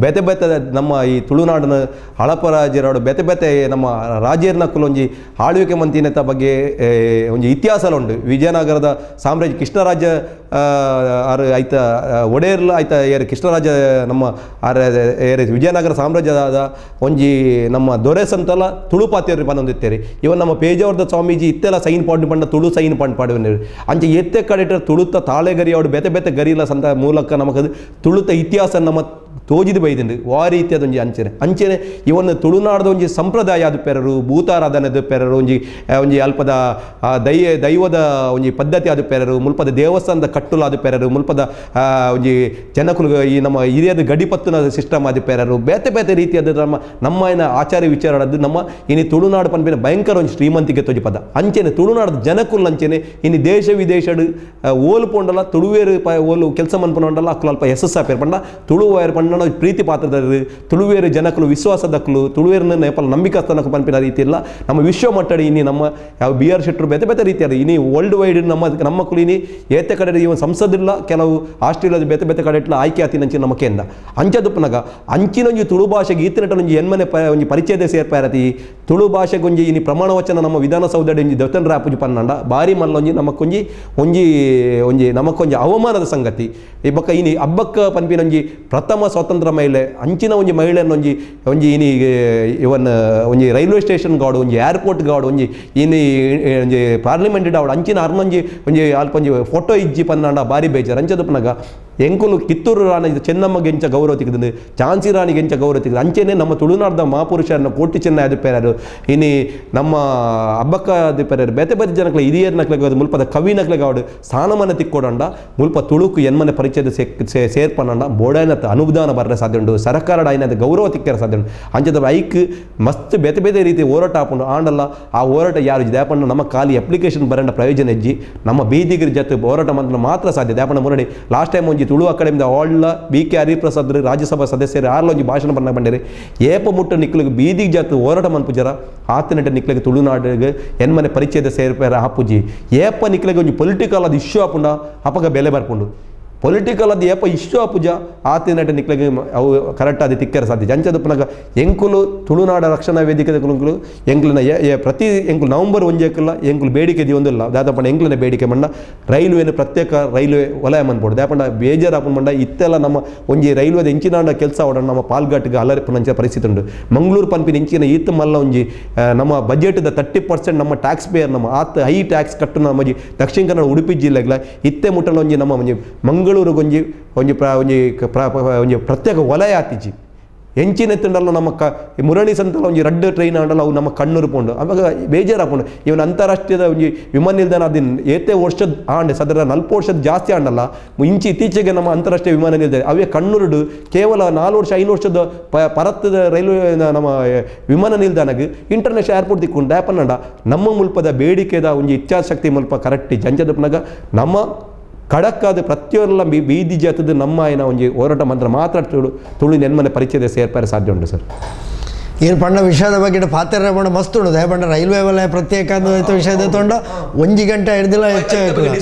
ಬೇತೆ ಬೇತೆ ನಮ್ಮ ಈ ತುಳುನಾಡಿನ ಹಳಪರಾಜರೋಡು ಬೇತೆ ಬೇತೆ ನಮ್ಮ ರಾಜೇರ್ನಕ್ಕಲು ಒಂಜಿ ಆಳ್ವಿಕೆ ಮಂತಿನತ ಬಗ್ಗೆ ಒಂಜಿ ಇತಿಹಾಸ ಉಂಡು. ವಿಜಯನಗರದ ಸಾಮ್ರಾಜ್ಯ ಕೃಷ್ಣರಾಜ ಆರು ಐತ ಒಡೆಯರ್ಲ ಐತ ಏರು ಕೃಷ್ಣರಾಜ ನಮ್ಮ ಆರ್ ಏರು ವಿಜಯನಗರ ಸಾಮ್ರಾಜ್ಯದ ಒಂಜಿ ನಮ್ಮ ದೊರೆ ಸಂತಲ ತುಳು ಪಾತಿಯರು ಬಂದೊಂದಿತ್ತೇರಿ. ಇವನ್ ನಮ್ಮ ಪೇಜಾವರದ ಸ್ವಾಮೀಜಿ ಇತ್ತೆಲ್ಲ ಸೈನ್ ಪಾಡು ಪಂಡ ತುಳು ಸೈನ್ ಪಾಂಡ್ ಪಾಡುವನೇರು ಅಂಚೆ ಎತ್ತೆ ಕಡೆಟ ತುಳುತ ತಾಳೆಗರಿ ಅವಡು ಬೇತೆ ಬೇತೆ ಗರಿಲ ಸಂತ ಮೂಲಕ ನಮಗದು ತುಳುತ ಇತಿಹಾಸ ನಮ್ಮ ತೋಜಿದು ಬೈದುಂಡು ವಾ ರೀತಿಯಾದ ಒಂಜಿ ಅಂಚನೆ ಅಂಚನೆ ಇವನ್ ತುಳುನಾಡದ ಒಂಜಿ ಸಂಪ್ರದಾಯ ಅದು ಪೆರರು ಭೂತಾರಾಧನೆ ಪೆರರು ಒಂಜಿ ಒಂಜಿ ಅಲ್ಪದ ದೈವದ ಒಂಜಿ ಪದ್ಧತಿ ಅದು ಪೆರರು ಮುಲ್ಪದ ದೇವಸ್ಥಾನದ ಕಟ್ಟುಲ ಅದು ಪೆರರು ಮುಲ್ಪದ ಒಂಜಿ ಜನಕುಲು ಈ ನಮ್ಮ ಹಿರಿಯದ ಗಡಿಪತ್ತಿನ ಸಿಸ್ಟಮ್ ಅದು ಪೆರರು ಬೇತೆ ಬೇತೆ ರೀತಿಯಾದ ನಮ್ಮ ನಮ್ಮ ಏನ ಆಚಾರ ವಿಚಾರ ನಮ್ಮ ಇನಿ ತುಳುನಾಡು ಪನ್ಪಿನ ಭಯಂಕರ ಒಂಜಿ ಶ್ರೀಮಂತಿಗೆ ತೋಜಿ ಪದ ಅಂಚನೆ ತುಳುನಾಡದ ಜನಕುಲು ಅಂಚನೆ ಇನಿ ದೇಶ ವಿದೇಶಡು ಓಲು ಪೋಂಡಲ ತುಳುವೇರು ಓಲು ಕೆಲಸ ಮನ್ಪುನಂಡಲ ಅಕ್ಕಲು ಅಲ್ಪ ಯಶಸ್ಸಾಪೇರು ಪಂಡ ತುಳು ವಾಯರ್ ಪಂಡ ಪನ್ನಡ ಪ್ರೀತಿ ಪಾತ್ರದರು ತುಳುವೇರು ಜನಕಲು ವಿಶ್ವಾಸದಕ್ಕಲು ತುಳುವೇರನ್ನ ನೇಪಾಳ ನಂಬಿಕಸ್ತನಕು ಪನ್ಪಿನ ರೀತಿ ಇಲ್ಲ ನಮ್ಮ ವಿಶ್ವ ಮಟ್ಟಡಿ ಇನಿ ನಮ್ಮ ಯಾವ ಬಿ ಆರ್ ಶೆಟ್ಟರು ಬೇತೆ ಬೇತೆ ರೀತಿಯಾದ ಇನಿ ವರ್ಲ್ಡ್ ವೈಡ್ ನಮ್ಮ ನಮ್ಮ ಕುಲಿನಿ ಏತೆ ಕಡೆ ಇವನ್ ಸಂಸದಿಲ್ಲ ಕೆಲವು ಆಸ್ಟ್ರೇಲಿಯಾದ ಬೇತೆ ಬೇತೆ ಕಡೆ ಇಟ್ಲ ಆಯ್ಕೆ ಆತಿನಂಚಿನ ನಮ್ಮ ಕೇಂದ್ರ ಅಂಚದುಪ್ಪನಾಗ ಅಂಚಿನೊಂಜಿ ತುಳು ಭಾಷೆಗೆ ಈತನಟನೊಂಜಿ ಎನ್ಮನೆ ಒಂಜಿ ಪರಿಚಯದ ಸೇರ್ಪಾರತಿ ತುಳು ಭಾಷೆಗೊಂಜಿ ಇನಿ ಪ್ರಮಾಣ ವಚನ ನಮ್ಮ ವಿಧಾನಸೌಧಡೆ ಒಂಜಿ ದತ್ತನ್ ರಾಪುಜಿ ಪನ್ನಂಡ ಬಾರಿ ಮಲ್ಲೊಂಜಿ ನಮಕ್ಕೊಂಜಿ ಒಂಜಿ ಒಂಜಿ ನಮಕ್ಕೊಂಜಿ ಅವಮಾನದ ಸಂಗತಿ ಈ ಬೊಕ್ಕ ಇನಿ ಹಬ್ಬಕ್ಕ ಪನ್ಪಿನೊಂಜಿ ಪ್ರಥಮ ಸ್ವಾತಂತ್ರ್ಯ ಮಹಿಳೆ ಅಂಚಿನ ಒಂಜಿ ಮಹಿಳೆಯನ್ನೊಂಜಿ ಒಂಜಿ ಇನಿ ಇವನ್ ಒಂಜಿ ರೈಲ್ವೆ ಸ್ಟೇಷನ್ ಗಾಡು ಒಂಜಿ ಏರ್ಪೋರ್ಟ್ ಗಾಡು ಒಂಜಿ ಇನಿ ಒಂಜಿ ಪಾರ್ಲಿಮೆಂಟ್ ಆವಡು ಅಂಚಿನ ಅರ್ನೊಂಜಿ ಒಂಜಿ ಅಲ್ಪ ಒಂಜಿ ಫೋಟೋ ಇಜ್ಜಿ ಪನ್ನಂಡ ಬಾರಿ ಬೇಜಾರು ಅಂಚದಪ್ಪನಾಗ ಎಂಕುಲು ಕಿತ್ತೂರು ರಾಣಿ ಚೆನ್ನಮ್ಮಗೆ ಎಂಚ ಗೌರವ ತಿಕ್ಕದು ಝಾನ್ಸಿ ರಾಣಿಗೆ ಎಂಚ ಗೌರವ ತಿಕ್ಕದು ಅಂಚೆನೆ ನಮ್ಮ ತುಳುನಾಡ್ದ ಮಹಾಪುರುಷರನ್ನ ಕೋಟಿ ಚೆನ್ನ ಪೇರಾರು ಇನಿ ನಮ್ಮ ಹಬ್ಬಕ್ಕ ಪೇರಾರು ಬೇತೆ ಬೇತೆ ಜನಕ್ಲೆ ಹಿರಿಯರ್ ನಕ್ಲೆಗೆ ಮುಲ್ಪದ ಕವಿ ನಕ್ಲೆಗೆ ಆವಡು ಸ್ಥಾನಮಾನ ತಿಕ್ಕೊಡಂಡ ಮುಲ್ಪ ತುಳುಕು ಎನ್ಮನೆ ಪರಿಚಯದ ಸೇರ್ಪನಂಡ ಬೋಡೈನತ್ ಅನುದಾನ ಬರಲೆ ಸಾಧ್ಯ ಉಂಡು ಸರ್ಕಾರ ಐನದ ಗೌರವ ತಿಕ್ಕರ ಸಾಧ್ಯ ಉಂಡು ಅಂಚದ ಐಕ್ ಮಸ್ತ್ ಬೇತೆ ಬೇತೆ ರೀತಿ ಹೋರಾಟ ಆಪುಂಡು ಆಂಡಲ್ಲ ಆ ಹೋರಾಟ ಯಾರು ದ್ಯಾಪಣ್ಣ ನಮ್ಮ ಖಾಲಿ ಅಪ್ಲಿಕೇಶನ್ ಬರಂಡ ಪ್ರಯೋಜನ ಹೆಜ್ಜಿ ನಮ್ಮ ಬೀದಿಗಿರಿ ಜೊತೆ ಹೋರಾಟ ಮಾತ್ರ ಮಾತ್ರ ಸಾಧ್ಯ ದ್ಯಾಪಣ್ಣ ಮುರಡಿ ಲಾಸ್ಟ್ ಟೈಮ್ ಒಂಜಿ ತುಳು ಅಕಾಡೆಮಿದ ಆಳ್ಲ ಬಿ ಕೆ ಹರಿಪ್ರಸಾದ್ ರಾಜ್ಯಸಭಾ ಸದಸ್ಯರು ಆರ್ಲೊಂಜಿ ಭಾಷಣ ಬಣ್ಣ ಬಂಡೇರಿ ಏಪ ಮುಟ್ಟ ನಿಕ್ಲಿಗೆ ಬೀದಿಗೆ ಜಾತು ಹೋರಾಟ ಮನ್ಪುಜರ ಆತನಟ ನಿಕ್ಲಿಗೆ ತುಳುನಾಡಿಗೆ ಎನ್ಮನೆ ಪರಿಚಯದ ಸೇರ್ಪೇರ ಆಪುಜಿ ಏಪ ನಿಕ್ಲಿಗೆ ಒಂಜಿ ಪೊಲಿಟಿಕಲ್ ಅದು ಇಶ್ಯೂ ಆಪುಂಡ ಅಪಗ ಬೆಲೆ ಬರ್ಪುಂಡು ಪೊಲಿಟಿಕಲ್ ಅದು ಏಪ ಇಶ್ಯೂ ಆಪುಜ ಆತನಟ ನಿಕ್ಲಿಗೆ ಅವು ಕರೆಕ್ಟ್ ಅದು ತಿಕ್ಕರ ಸಾಧ್ಯ ಅಂಚದಪ್ಪನಾಗ ಎಂಕುಲು ತುಳುನಾಡ ರಕ್ಷಣಾ ವೇದಿಕೆ ಕುಲುಂಕುಲು ಎಂಕ್ಲಿನ ಪ್ರತಿ ಎಂಕುಲು ನವಂಬರ್ ಒಂಜೇಕಲ್ಲ ಎಂಕುಲು ಬೇಡಿಕೆ ಒಂದಿಲ್ಲ ದಾದಪ್ಪಣ್ಣ ಎಂಕ್ಲಿನ ಬೇಡಿಕೆ ಮಂಡ ರೈಲ್ವೆನ ಪ್ರತ್ಯೇಕ ರೈಲ್ವೆ ವಲಯ ಮನ್ಪೋಡು ದಾಪಂಡ ಬೇಜಾರು ಮಂಡ ಇತ್ತೆಲ್ಲ ನಮ್ಮ ಒಂಜಿ ರೈಲ್ವೆದ ಎಂಚಿನಾಂಡ ಕೆಲಸ ಅವಡ ನಮ್ಮ ಪಾಲ್ಘಾಟ್ಗೆ ಅಲ್ಲರಿಪುನಂಚ ಪರಿಸ್ಥಿತಿ ಉಂಡು ಮಂಗಳೂರು ಪನ್ಪಿನ ಇಂಚಿನ ಈತ ಮಲ್ಲ ಒಂಜಿ ನಮ್ಮ ಬಜೆಟ್ದ 30% ನಮ್ಮ ಟ್ಯಾಕ್ಸ್ ಪೇಯರ್ ನಮ್ಮ ಆತ ಹೈ ಟ್ಯಾಕ್ಸ್ ಕಟ್ಟು ನಮ್ಮ ದಕ್ಷಿಣ ಕನ್ನಡ ಉಡುಪಿ ಜಿಲ್ಲೆಗಳ ಇತ್ತೆ ಮುಟ್ಟಲ ಒಂಜಿ ನಮ್ಮ ಒಂಜಿ ಮಂಗಳೂರುಗೊಂಜಿ ಒಂಜಿ ಒಂಜಿ ಒಂಜಿ ಪ್ರತ್ಯೇಕ ವಲಯ ಆತಿಜಿ ಎಂಚಿನ ಎತ್ತಂಡಲ್ಲ ನಮ್ಮ ಕ ಮುರಣಿ ಸಂತಲ ಒಂಜಿ ರಡ್ಡು ಟ್ರೈನ್ ಆಂಡಲ್ಲ ಅವು ನಮ್ಮ ಕಣ್ಣೂರು ಪೋಂಡು ಅವಾಗ ಬೇಜಾರು ಹಾಕೊಂಡು ಇವನ್ ಅಂತಾರಾಷ್ಟ್ರೀಯದ ಒಂಜಿ ವಿಮಾನ ನಿಲ್ದಾಣ ಅದಿನ ಏತೆ ವರ್ಷದ ಆಂಡೆ ಸದರ 40 ವರ್ಷದ ಜಾಸ್ತಿ ಆಂಡಲ್ಲ ಇಂಚಿ ಇತ್ತೀಚೆಗೆ ನಮ್ಮ ಅಂತಾರಾಷ್ಟ್ರೀಯ ವಿಮಾನ ನಿಲ್ದಾಣ ಅವೇ ಕಣ್ಣೂರುಡು ಕೇವಲ 4 ವರ್ಷ 5 ವರ್ಷದ ಪರತ್ತದ ರೈಲ್ವೆ ನಮ್ಮ ವಿಮಾನ ನಿಲ್ದಾಣಗೆ ಇಂಟರ್ನ್ಯಾಷನಲ್ ಏರ್ಪೋರ್ಟ್ ದಿಕ್ಕೊಂಡು ದ್ಯಾಪನ್ನಂಡ ನಮ್ಮ ಮುಲ್ಪದ ಬೇಡಿಕೆದ ಒಂಜಿ ಇಚ್ಛಾಶಕ್ತಿ ಮುಲ್ಪ ಕರೆಕ್ಟ್ ಜಂಜದಪ್ಪನಾಗ ನಮ್ಮ ಕಡಕ್ಕಾದ ಪ್ರತಿಯೊಲ್ಲ ಬೀದಿ ಜಾತದ ನಮ್ಮ ಏನ ಒಂಜಿ ಹೋರಾಟ ಮಂತ್ರ ಮಾತ್ರ ತುಳು ತುಳು ನೆನ್ಮನೆ ಪರಿಚಯದ ಸೇರ್ಪಾರೆ ಸಾಧ್ಯ ಉಂಟು ಸರ್. ಏನು ಪಂಡ ವಿಷಯದ ಬಗ್ಗೆ ಪಾತ್ರ ಪಂಡ ಮಸ್ತ್ ಉಂಡು ದಯಪಂಡ ರೈಲ್ವೆ ವಲಯ ಪ್ರತ್ಯೇಕ ವಿಷಯದ ತೊಂಡ ಒಂಜಿ ಗಂಟೆ ಹಿಡ್ದಿಲ್ಲ ಹೆಚ್ಚು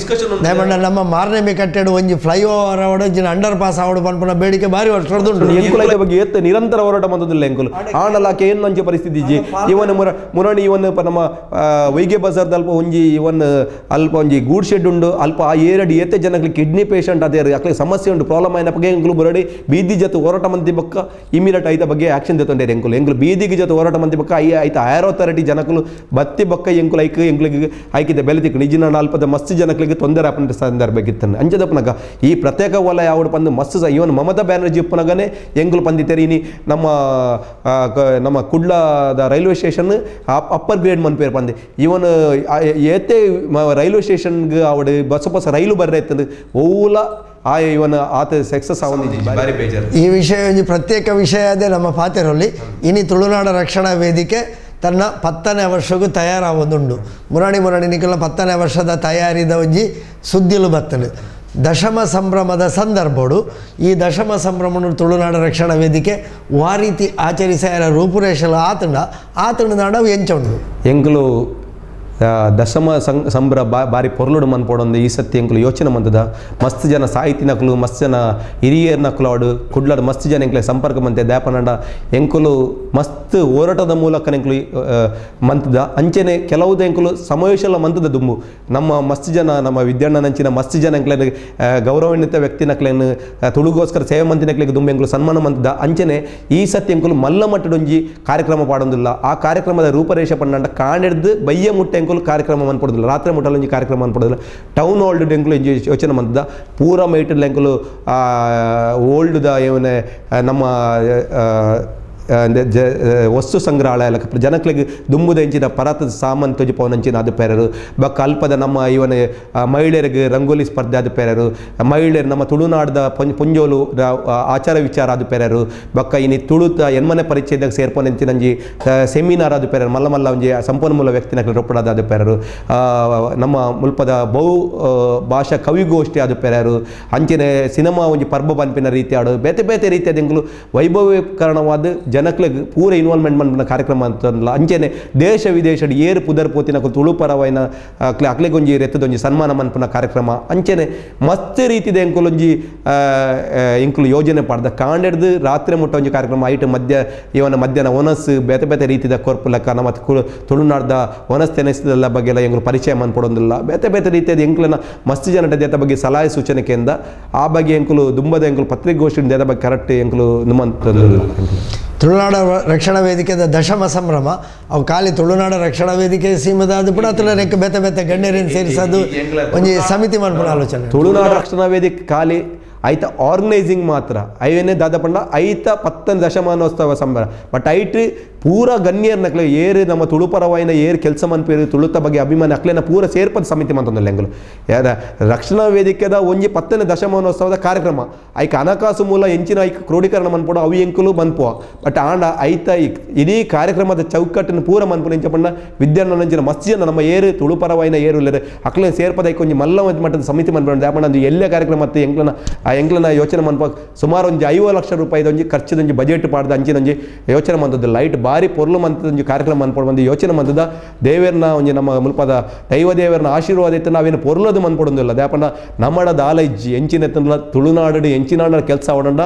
ದಯಪಂಡ ನಮ್ಮ ಮಾರ್ನೇಮಿ ಕಟ್ಟೆಡು ಒಂಜಿ ಫ್ಲೈಓವರ್ ಆವಡು ಒಂಜಿನ ಅಂಡರ್ ಪಾಸ್ ಆವಡು ಪನ್ಪುನ ಬೇಡಿಕೆ ಭಾರಿ ವರ್ಷದುಂಟು. ಎಂಕುಲ ಐತ ಬಗ್ಗೆ ಎತ್ತ ನಿರಂತರ ಹೋರಾಟ ಮಂದದಿಲ್ಲ ಎಂಕುಲು ಆಂಡಲ ಆಕೆ ಏನು ಅಂಚೆ ಪರಿಸ್ಥಿತಿ ಇಜ್ಜಿ ಇವನ್ ಮುರಣಿ ಇವನ್ ನಮ್ಮ ವೈಗೆ ಬಜಾರ್ದ ಅಲ್ಪ ಒಂಜಿ ಇವನ್ ಅಲ್ಪ ಒಂಜಿ ಗೂಡ್ ಶೆಡ್ ಉಂಡು ಅಲ್ಪ ಆ ಏರಡಿ ಏತೆ ಜನಕ್ಕೆ ಕಿಡ್ನಿ ಪೇಷಂಟ್ ಅದೇ ಅಕ್ಲೆ ಸಮಸ್ಯೆ ಉಂಟು ಪ್ರಾಬ್ಲಮ್ ಆಯ್ನ ಬಗ್ಗೆ ಎಂಕುಲು ಬರಡಿ ಬೀದಿ ಜೊತೆ ಹೋರಾಟ ಮಂದಿ ಬಕ್ಕ ಇಮಿಡಿಯೇಟ್ ಐತ ಬಗ್ಗೆ ಆಕ್ಷನ್ ತೆತ್ತೊಂಡೇರು ಎಂಕುಲು ಎಂಕುಲು ಬೀದಿಗೆ ಜೊತೆ ಹೋರಾಟ ಮಂದಿ ಬಕ್ಕ I ಐತ ಹೈಯರ್ ಅಥಾರಿಟಿ ಜನಕಲು ಬತ್ತಿ ಬಕ್ಕ ಎಂಕುಲು ಐಕ್ ಎಂಕ್ಲಿಗೆ ಐಕಿದೆ ಬೆಲೆ ತಿಕ್ಕು ನಿಜಿನ ಅಲ್ಪದ ಮಸ್ತ್ ಜನಗಳಿಗೆ ತೊಂದರೆ ಆಪನ ಸಂದರ್ಭ ಇತ್ತನ್ನು ಅಂಚದಪ್ಪನಾಗ ಈ ಪ್ರತ್ಯೇಕ ವಲಯ ಯಾವಡು ಪಂದು ಮಸ್ತ್ ಇವನ್ ಮಮತಾ ಬ್ಯಾನರ್ಜಿ ಉಪ್ಪನಗನೇ ಎಂಕುಲು ಪಂದಿತ್ತೇರಿ ಇನಿ ನಮ್ಮ ನಮ್ಮ ಕುಡ್ಲದ railway station upper grade ಮನ್ಪೇರು ಪಂದೆ ಇವನ್ ಏತೆ ರೈಲ್ವೆ ಸ್ಟೇಷನ್ಗೆ ಆವಡು ಬಸ ಬಸ ರೈಲು ಬರ್ರೆ ಇತ್ತಂದು ಓಲ ಆ ಇವನ ಆತ ಸಕ್ಸಸ್ ಆವೊಂದಿಜ್ಜಿ ಬಾರಿ ಬೇಜಾರು. ಈ ವಿಷಯ ಒಂಜಿ ಪ್ರತ್ಯೇಕ ವಿಷಯ ಅದೇ ನಮ್ಮ ಪಾತೆರಲ್ಲಿ ಇನಿ ತುಳುನಾಡ ರಕ್ಷಣಾ ವೇದಿಕೆ ತನ್ನ 10ನೇ ವರ್ಷಕ್ಕೂ ತಯಾರಾವೊಂದುಂಡು ಮುರಾಣಿ ಮುರಾಣಿ ನಿಕಲ 10ನೇ ವರ್ಷದ ತಯಾರಿದ ಒಂಜಿ ಸುದ್ದಿಲು ಬತ್ತನು ದಶಮ ಸಂಭ್ರಮದ ಸಂದರ್ಭಡು ಈ ದಶಮ ಸಂಭ್ರಮನು ತುಳುನಾಡ ರಕ್ಷಣಾ ವೇದಿಕೆ ವಾರೀತಿ ಆಚರಿಸಾರ ರೂಪುರೇಷಲ ಆತಂಡ ಆತಂಡ ನಾಡ ಎಂಚ ಉಂಡು ಎಂಕುಲು ದಶಮ ಸಂಭ್ರ ಬಾರಿ ಪೊರ್ಲುಡು ಮನ್ಪೋಡೊಂದು ಈ ಸತಿ ಎಂಕುಲು ಯೋಚನೆ ಮಂತದ ಮಸ್ತ್ ಜನ ಸಾಹಿತಿ ನಕಲು ಮಸ್ತ್ ಜನ ಹಿರಿಯರ್ ನಕಲು ಆಡು ಕುಡ್ಲಾಡು ಮಸ್ತ್ ಜನ ಎಂಕ್ಲೆ ಸಂಪರ್ಕ ಮಂತೆ ದ್ಯಾಪನಂಡ ಎಂಕುಲು ಮಸ್ತ್ ಹೋರಾಟದ ಮೂಲಕ ಎಂಕುಲು ಮಂತದ ಅಂಚೆನೆ ಕೆಲವುದ ಎಂಕುಲು ಸಮಾವೇಶಲ ಮಂತದ ದುಂಬು ನಮ್ಮ ಮಸ್ತ್ ಜನ ನಮ್ಮ ವಿದ್ಯಾಣ್ಣನಂಚಿನ ಮಸ್ತ್ ಜನ ಎಂಕ್ಲೆ ಗೌರವಾನ್ವಿತ ವ್ಯಕ್ತಿ ನಕ್ಲೇನು ತುಳುಗೋಸ್ಕರ ಸೇವೆ ಮಂತಿನಕ್ಲೆಗೆ ದುಂಬು ಎಂಕುಲು ಸನ್ಮಾನ ಮಂತದ ಅಂಚೆನೆ ಈ ಸತಿ ಎಂಕುಲು ಮಲ್ಲ ಮಟ್ಟಡೊಂಜಿ ಕಾರ್ಯಕ್ರಮ ಪಾಡೊಂದಿಲ್ಲ ಆ ಕಾರ್ಯಕ್ರಮದ ರೂಪರೇಷ ಪಂಡ ಕಾಣಿಡ್ದು ಬಯ್ಯ ಮುಟ್ಟೆ ಎಂಕುಲು ಕಾರ್ಯಕ್ರಮ ಅನ್ಪಡೋದಿಲ್ಲ ರಾತ್ರಿ ಮುಟ್ಟಲೊಂಜಿ ಕಾರ್ಯಕ್ರಮ ಅನ್ಪಡೋದಿಲ್ಲ ಟೌನ್ ಓಲ್ಡ್ ಎಂಕುಲು ಯೋಚನೆ ಮಂತದ ಪೂರ ಮೈಟಲ್ ಎಂಕುಲು ಓಲ್ಡ್ದ ಏವನೆ ನಮ್ಮ ವಸ್ತು ಸಂಗ್ರಹಾಲಯ ಲೆಕ್ಕ ಜನಕ್ಲೆಗ್ ದುಂಬುದ ಎಂಚಿನ ಪರತದ ಸಾಮಾನು ತೊಜಿಪವನಂಚಿನ ಅದು ಪೇರರು ಬೊಕ್ಕ ಅಲ್ಪದ ನಮ್ಮ ಇವನ ಮಹಿಳೆಯರಿಗೆ ರಂಗೋಲಿ ಸ್ಪರ್ಧೆ ಅದು ಪೇರರು ಮಹಿಳೆಯರು ನಮ್ಮ ತುಳುನಾಡದ ಪೊಂಜೋಲು ಆಚಾರ ವಿಚಾರ ಅದು ಪೇರರು ಬೊಕ್ಕ ಇನಿ ತುಳುತ ಎನ್ಮನೆ ಪರಿಚಯದಾಗ ಸೇರ್ಪೊನಂಚಿನಂಜಿ ಸೆಮಿನಾರ್ ಅದು ಪೇರರು ಮಲ್ಲ ಮಲ್ಲ ಒಂಜಿ ಸಂಪನ್ಮೂಲ ವ್ಯಕ್ತಿನಕ್ಲೆ ರೊಪ್ಪಡಾದ ಅದು ಪೇರರು ನಮ್ಮ ಮುಲ್ಪದ ಬಹು ಭಾಷಾ ಕವಿಗೋಷ್ಠಿ ಅದು ಪೇರರು ಅಂಚನೆ ಸಿನಿಮಾ ಒಂಜಿ ಪರ್ಬ ಪನ್ಪಿನ ರೀತಿ ಆಡು ಬೇತೆ ಬೇತೆ ರೀತಿಯಾದ ಎಂಕುಲು ವೈಭವೀಕರಣವಾದ ಜನಕ್ಲೆಗ್ ಪೂರ ಇನ್ವಾಲ್ವ್ಮೆಂಟ್ ಮನ್ಪಿನ ಕಾರ್ಯಕ್ರಮ ಅಂತಂದಲ್ಲ ಅಂಚನೆ ದೇಶ ವಿದೇಶಡ್ ಏರು ಪುದರ್ ಪೋತಿನ ತುಳು ಪರವಾಯಿನ ಅಕ್ಲೆ ಅಕ್ಲೆಗೊಂಜಿ ರೆತ್ತದೊಂಜಿ ಸನ್ಮಾನ ಮನ್ಪುನ ಕಾರ್ಯಕ್ರಮ ಅಂಚನೆ ಮಸ್ತ್ ರೀತಿದ ಎಂಕುಲೊಂಜಿ ಎಂಕುಲು ಯೋಜನೆ ಪಾಡ್ದ ಕಾಂಡೆಡ್ದು ರಾತ್ರಿ ಮುಟ್ಟ ಒಂಜಿ ಕಾರ್ಯಕ್ರಮ ಐಟ್ ಮಧ್ಯ ಇವನ ಮಧ್ಯಾಹ್ನ ಒನಸ್ ಬೇತೆ ಬೇತೆ ರೀತಿದ ಕೊರ್ಪು ಲೆಕ್ಕ ನಮ್ಮ ತುಳುನಾಡ್ದ ಒನಸ್ ತೆನೆಸದೆಲ್ಲ ಬಗ್ಗೆ ಎಲ್ಲ ಎಂಕುಲು ಪರಿಚಯ ಮನ್ಪೊಡೊಂದಿಲ್ಲ ಬೇತೆ ಬೇತೆ ರೀತಿಯಾದ ಎಂಕುಲನ ಮಸ್ತ್ ಜನಟ ದೇತ ಬಗ್ಗೆ ಸಲಹೆ ಸೂಚನೆ ಕೇಂದ್ರ ಆ ಬಗ್ಗೆ ಎಂಕುಲು ದುಂಬದ ಎಂಕುಲು ಪತ್ರಿಕೋಷ್ಠಿ ದೇತ ಬಗ್ಗೆ ಕರೆಕ್ಟ್ ಎಂಕುಲು ನಿಮ್ಮಂತದ್ದು. ತುಳುನಾಡ ರಕ್ಷಣಾ ವೇದಿಕೆದ ದಶಮ ಸಂಭ್ರಮ ಅವು ಖಾಲಿ ತುಳುನಾಡ ರಕ್ಷಣಾ ವೇದಿಕೆ ಸೀಮದ ಅದು ಕೂಡ ತುಳುನಾಡಕ್ಕೆ ಬೇತೆ ಬೇತೆ ಗಣ್ಯರನ್ನು ಸೇರಿಸೋದು ಒಂಜಿ ಸಮಿತಿ ಮನ್ಪುನ ಆಲೋಚನೆ. ತುಳುನಾಡ ರಕ್ಷಣಾ ವೇದಿಕೆ ಖಾಲಿ ಐತ ಆರ್ಗನೈಸಿಂಗ್ ಮಾತ್ರ ಐವನೇ ದಾದಪಂಡ ಐತ 10ನೇ ದಶಮಾನೋತ್ಸವ ಸಂಭ್ರಮ ಬಟ್ ಐಟ್ ಪೂರ ಗಣ್ಯರ್ನಕ್ಲೆ ಏರು ನಮ್ಮ ತುಳುಪರವಾಯಿನ ಏರು ಕೆಲಸ ಮನ್ಪೇರು ತುಳುತ ಬಗ್ಗೆ ಅಭಿಮಾನಿ ಅಕ್ಲೆನ ಪೂರ ಸೇರ್ಪದ ಸಮಿತಿ ಮಂತೊಂದಿಲ್ಲ ಎಂಕುಲು ಯಾರ ರಕ್ಷಣಾ ವೇದಿಕೆದ ಒಂಜಿ 10ನೇ ದಶಮಾನೋತ್ಸವದ ಕಾರ್ಯಕ್ರಮ ಐಕ ಹಣಕಾಸು ಮೂಲ ಎಂಚಿನ ಐಕ ಕ್ರೋಢೀಕರಣ ಮನ್ಪೋಡು ಅವು ಎಂಕುಲು ಮನ್ಪುವ ಬಟ್ ಆಂಡ ಐತ ಇಡೀ ಕಾರ್ಯಕ್ರಮದ ಚೌಕಟ್ಟನ್ನು ಪೂರ ಮನ್ಪುನ ಎಂಚ ಪಂಡ ವಿದ್ಯಾರ್ಥಿ ಮಸ್ತ್ ಜನ ನಮ್ಮ ಏರು ತುಳುಪರವಾಯಿನ ಏರು ಇಲ್ಲರೆ ಅಕ್ಲೆನ ಸೇರ್ಪದ ಐಕ ಒಂಜಿ ಮಲ್ಲ ಮಟ್ಟದ ಸಮಿತಿ ಮನ್ಪೋಡು ದಾಪಂಡ ಅದು ಎಲ್ಲೇ ಕಾರ್ಯಕ್ರಮ ಮತ್ತು ಎಂಕ್ಲನ ಆ ಎಂಕ್ಲನ ಯೋಚನೆ ಮನ್ಪ ಸುಮಾರು ಒಂಜಿ 50 ಲಕ್ಷ ರೂಪಾಯಿದ ಒಂಜಿ ಖರ್ಚದೊಂಜಿ ಬಜೆಟ್ ಪಾಡ್ದ ಅಂಚಿನೊಂಜಿ ಯೋಚನೆ ಮಂತದ್ದು ಲೈಟ್ ಭಾರಿ ಪೊರ್ಲು ಮಂತದೊಂಜಿ ಕಾರ್ಯಕ್ರಮ ಮನ್ಪೊಡು ಬಂದು ಯೋಚನೆ ಮಂತದ ದೇವೇರ್ನ ಒಂಜಿ ನಮ್ಮ ಮುಲ್ಪದ ದೈವ ದೇವರನ್ನ ಆಶೀರ್ವಾದ ಇತ್ತು ನಾವೇನು ಪೊರ್ಲದು ಮನ್ಪೊಡೊಂದಿಲ್ಲ ದಾಪಂಡ ನಮ್ಮಡ ದಾಲ ಇಜ್ಜಿ ಎಂಚಿನ ಎತ್ತಂಡ್ಲ ತುಳುನಾಡು ಎಂಚಿನಾಡ ಕೆಲಸ ಅವಡಂಡ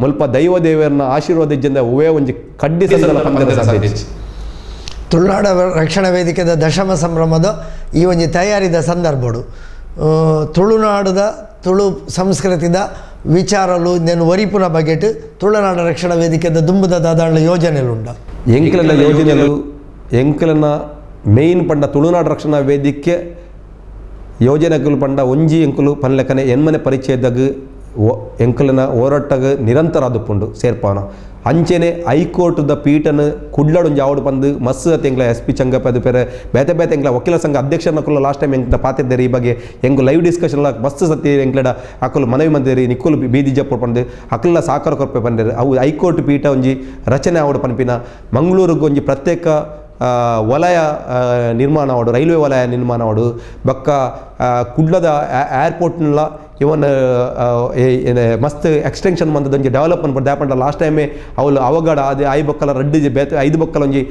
ಮುಲ್ಪ ದೈವ ದೇವರನ್ನ ಆಶೀರ್ವಾದ ಇಜ್ಜಿಂದ ಹೂವೇ ಒಂಜಿ ಕಡ್ಡಿ ಸಾಧ್ಯ. ತುಳುನಾಡ ರಕ್ಷಣಾ ವೇದಿಕೆದ ದಶಮ ಸಂಭ್ರಮದ ಈ ಒಂಜಿ ತಯಾರಿದ ಸಂದರ್ಭಡು ತುಳುನಾಡದ ತುಳು ಸಂಸ್ಕೃತಿದ ವಿಚಾರಲು నేను ಒರಿಪುನ ಬಗೆಟ್ ತುಳುನಾಡ ರಕ್ಷಣಾ ವೇದಿಕೆದ ದುಂಬುದ ದಾದಾಳ ಯೋಜನೆಲುಂಡ. ಎಂಕಲನ ಯೋಜನೆಲು ಎಂಕಲನ ಮೇನ್ ಪಂಡ ತುಳುನಾಡ ರಕ್ಷಣಾ ವೇದಿಕೆ ಯೋಜನೆಗಳು ಪಂಡ ಒಂಜಿ ಎಂಕುಲು ಪನ್ಲೆಕನೆ ಎನ್ಮನೆ ಪರಿಚಯದಾಗ ಎಂಕಲನ ಹೋರಾಟಗ ನಿರಂತರ ಆದುಪುಂಡು ಸೇರ್ಪಾನ ಅಂಚೆನೆ ಹೈಕೋರ್ಟ್ದ ಪೀಠನ ಕುಡ್ಲಡೊಂಜಿ ಆವಡು ಪಂದು ಮಸ್ತ್ ಎಂಗ್ಲ ಎಸ್ ಪಿ ಚಂಗಪ್ಪ ಅದು ಪೇರೆ ಬೇತೆ ಬೇತೆ ಎಂಗ್ಲ ವಕೀಲ ಸಂಘ ಅಧ್ಯಕ್ಷರನ್ನ ಲಾಸ್ಟ್ ಟೈಮ್ ಎಂಕ್ಲ ಪಾತಿದ್ದಾರೆ ಈ ಬಗ್ಗೆ ಎಂಗು ಲೈವ್ ಡಿಸ್ಕಷನ್ ಮಸ್ತ್ ಸತಿ ಎಂಕ್ಲಡ ಅಕಲು ಮನವಿ ಮಂದಿರಿ ನಿಕ್ಕುಲು ಬೀದಿ ಜಪ್ಪು ಪಂದು ಅಕಲ ಸಾಕಾರ ಕೊರ್ಪೆ ಪಂದಿರಿ ಅವು ಹೈಕೋರ್ಟ್ ಪೀಠ ಒಂಜಿ ರಚನೆ ಆವಡು ಪನ್ಪಿನ ಮಂಗಳೂರಿಗೆ ಒಂಜಿ ಪ್ರತ್ಯೇಕ ವಲಯ ನಿರ್ಮಾಣ ಆವಡು ರೈಲ್ವೆ ವಲಯ ನಿರ್ಮಾಣ ಆವಡು ಬೊಕ್ಕ ಕುಡ್ಲದ ಏರ್ಪೋರ್ಟ್ನ ಇವನ್ ಮಸ್ತ್ ಎಕ್ಸ್ಟೆನ್ಷನ್ ಮಂತದೊಂಜಿ ಡೆವಲಪ್ ಮನ್ಪೊಡು ದಾಪಂಡ ಲಾಸ್ಟ್ ಟೈಮೇ ಅವಳು ಅವಘಡ ಅದು I ಬೊಕ್ಕಲ ರಡ್ಡು ಬೇತೆ 5 ಬೊಕ್ಕಲ ಒಂಜಿ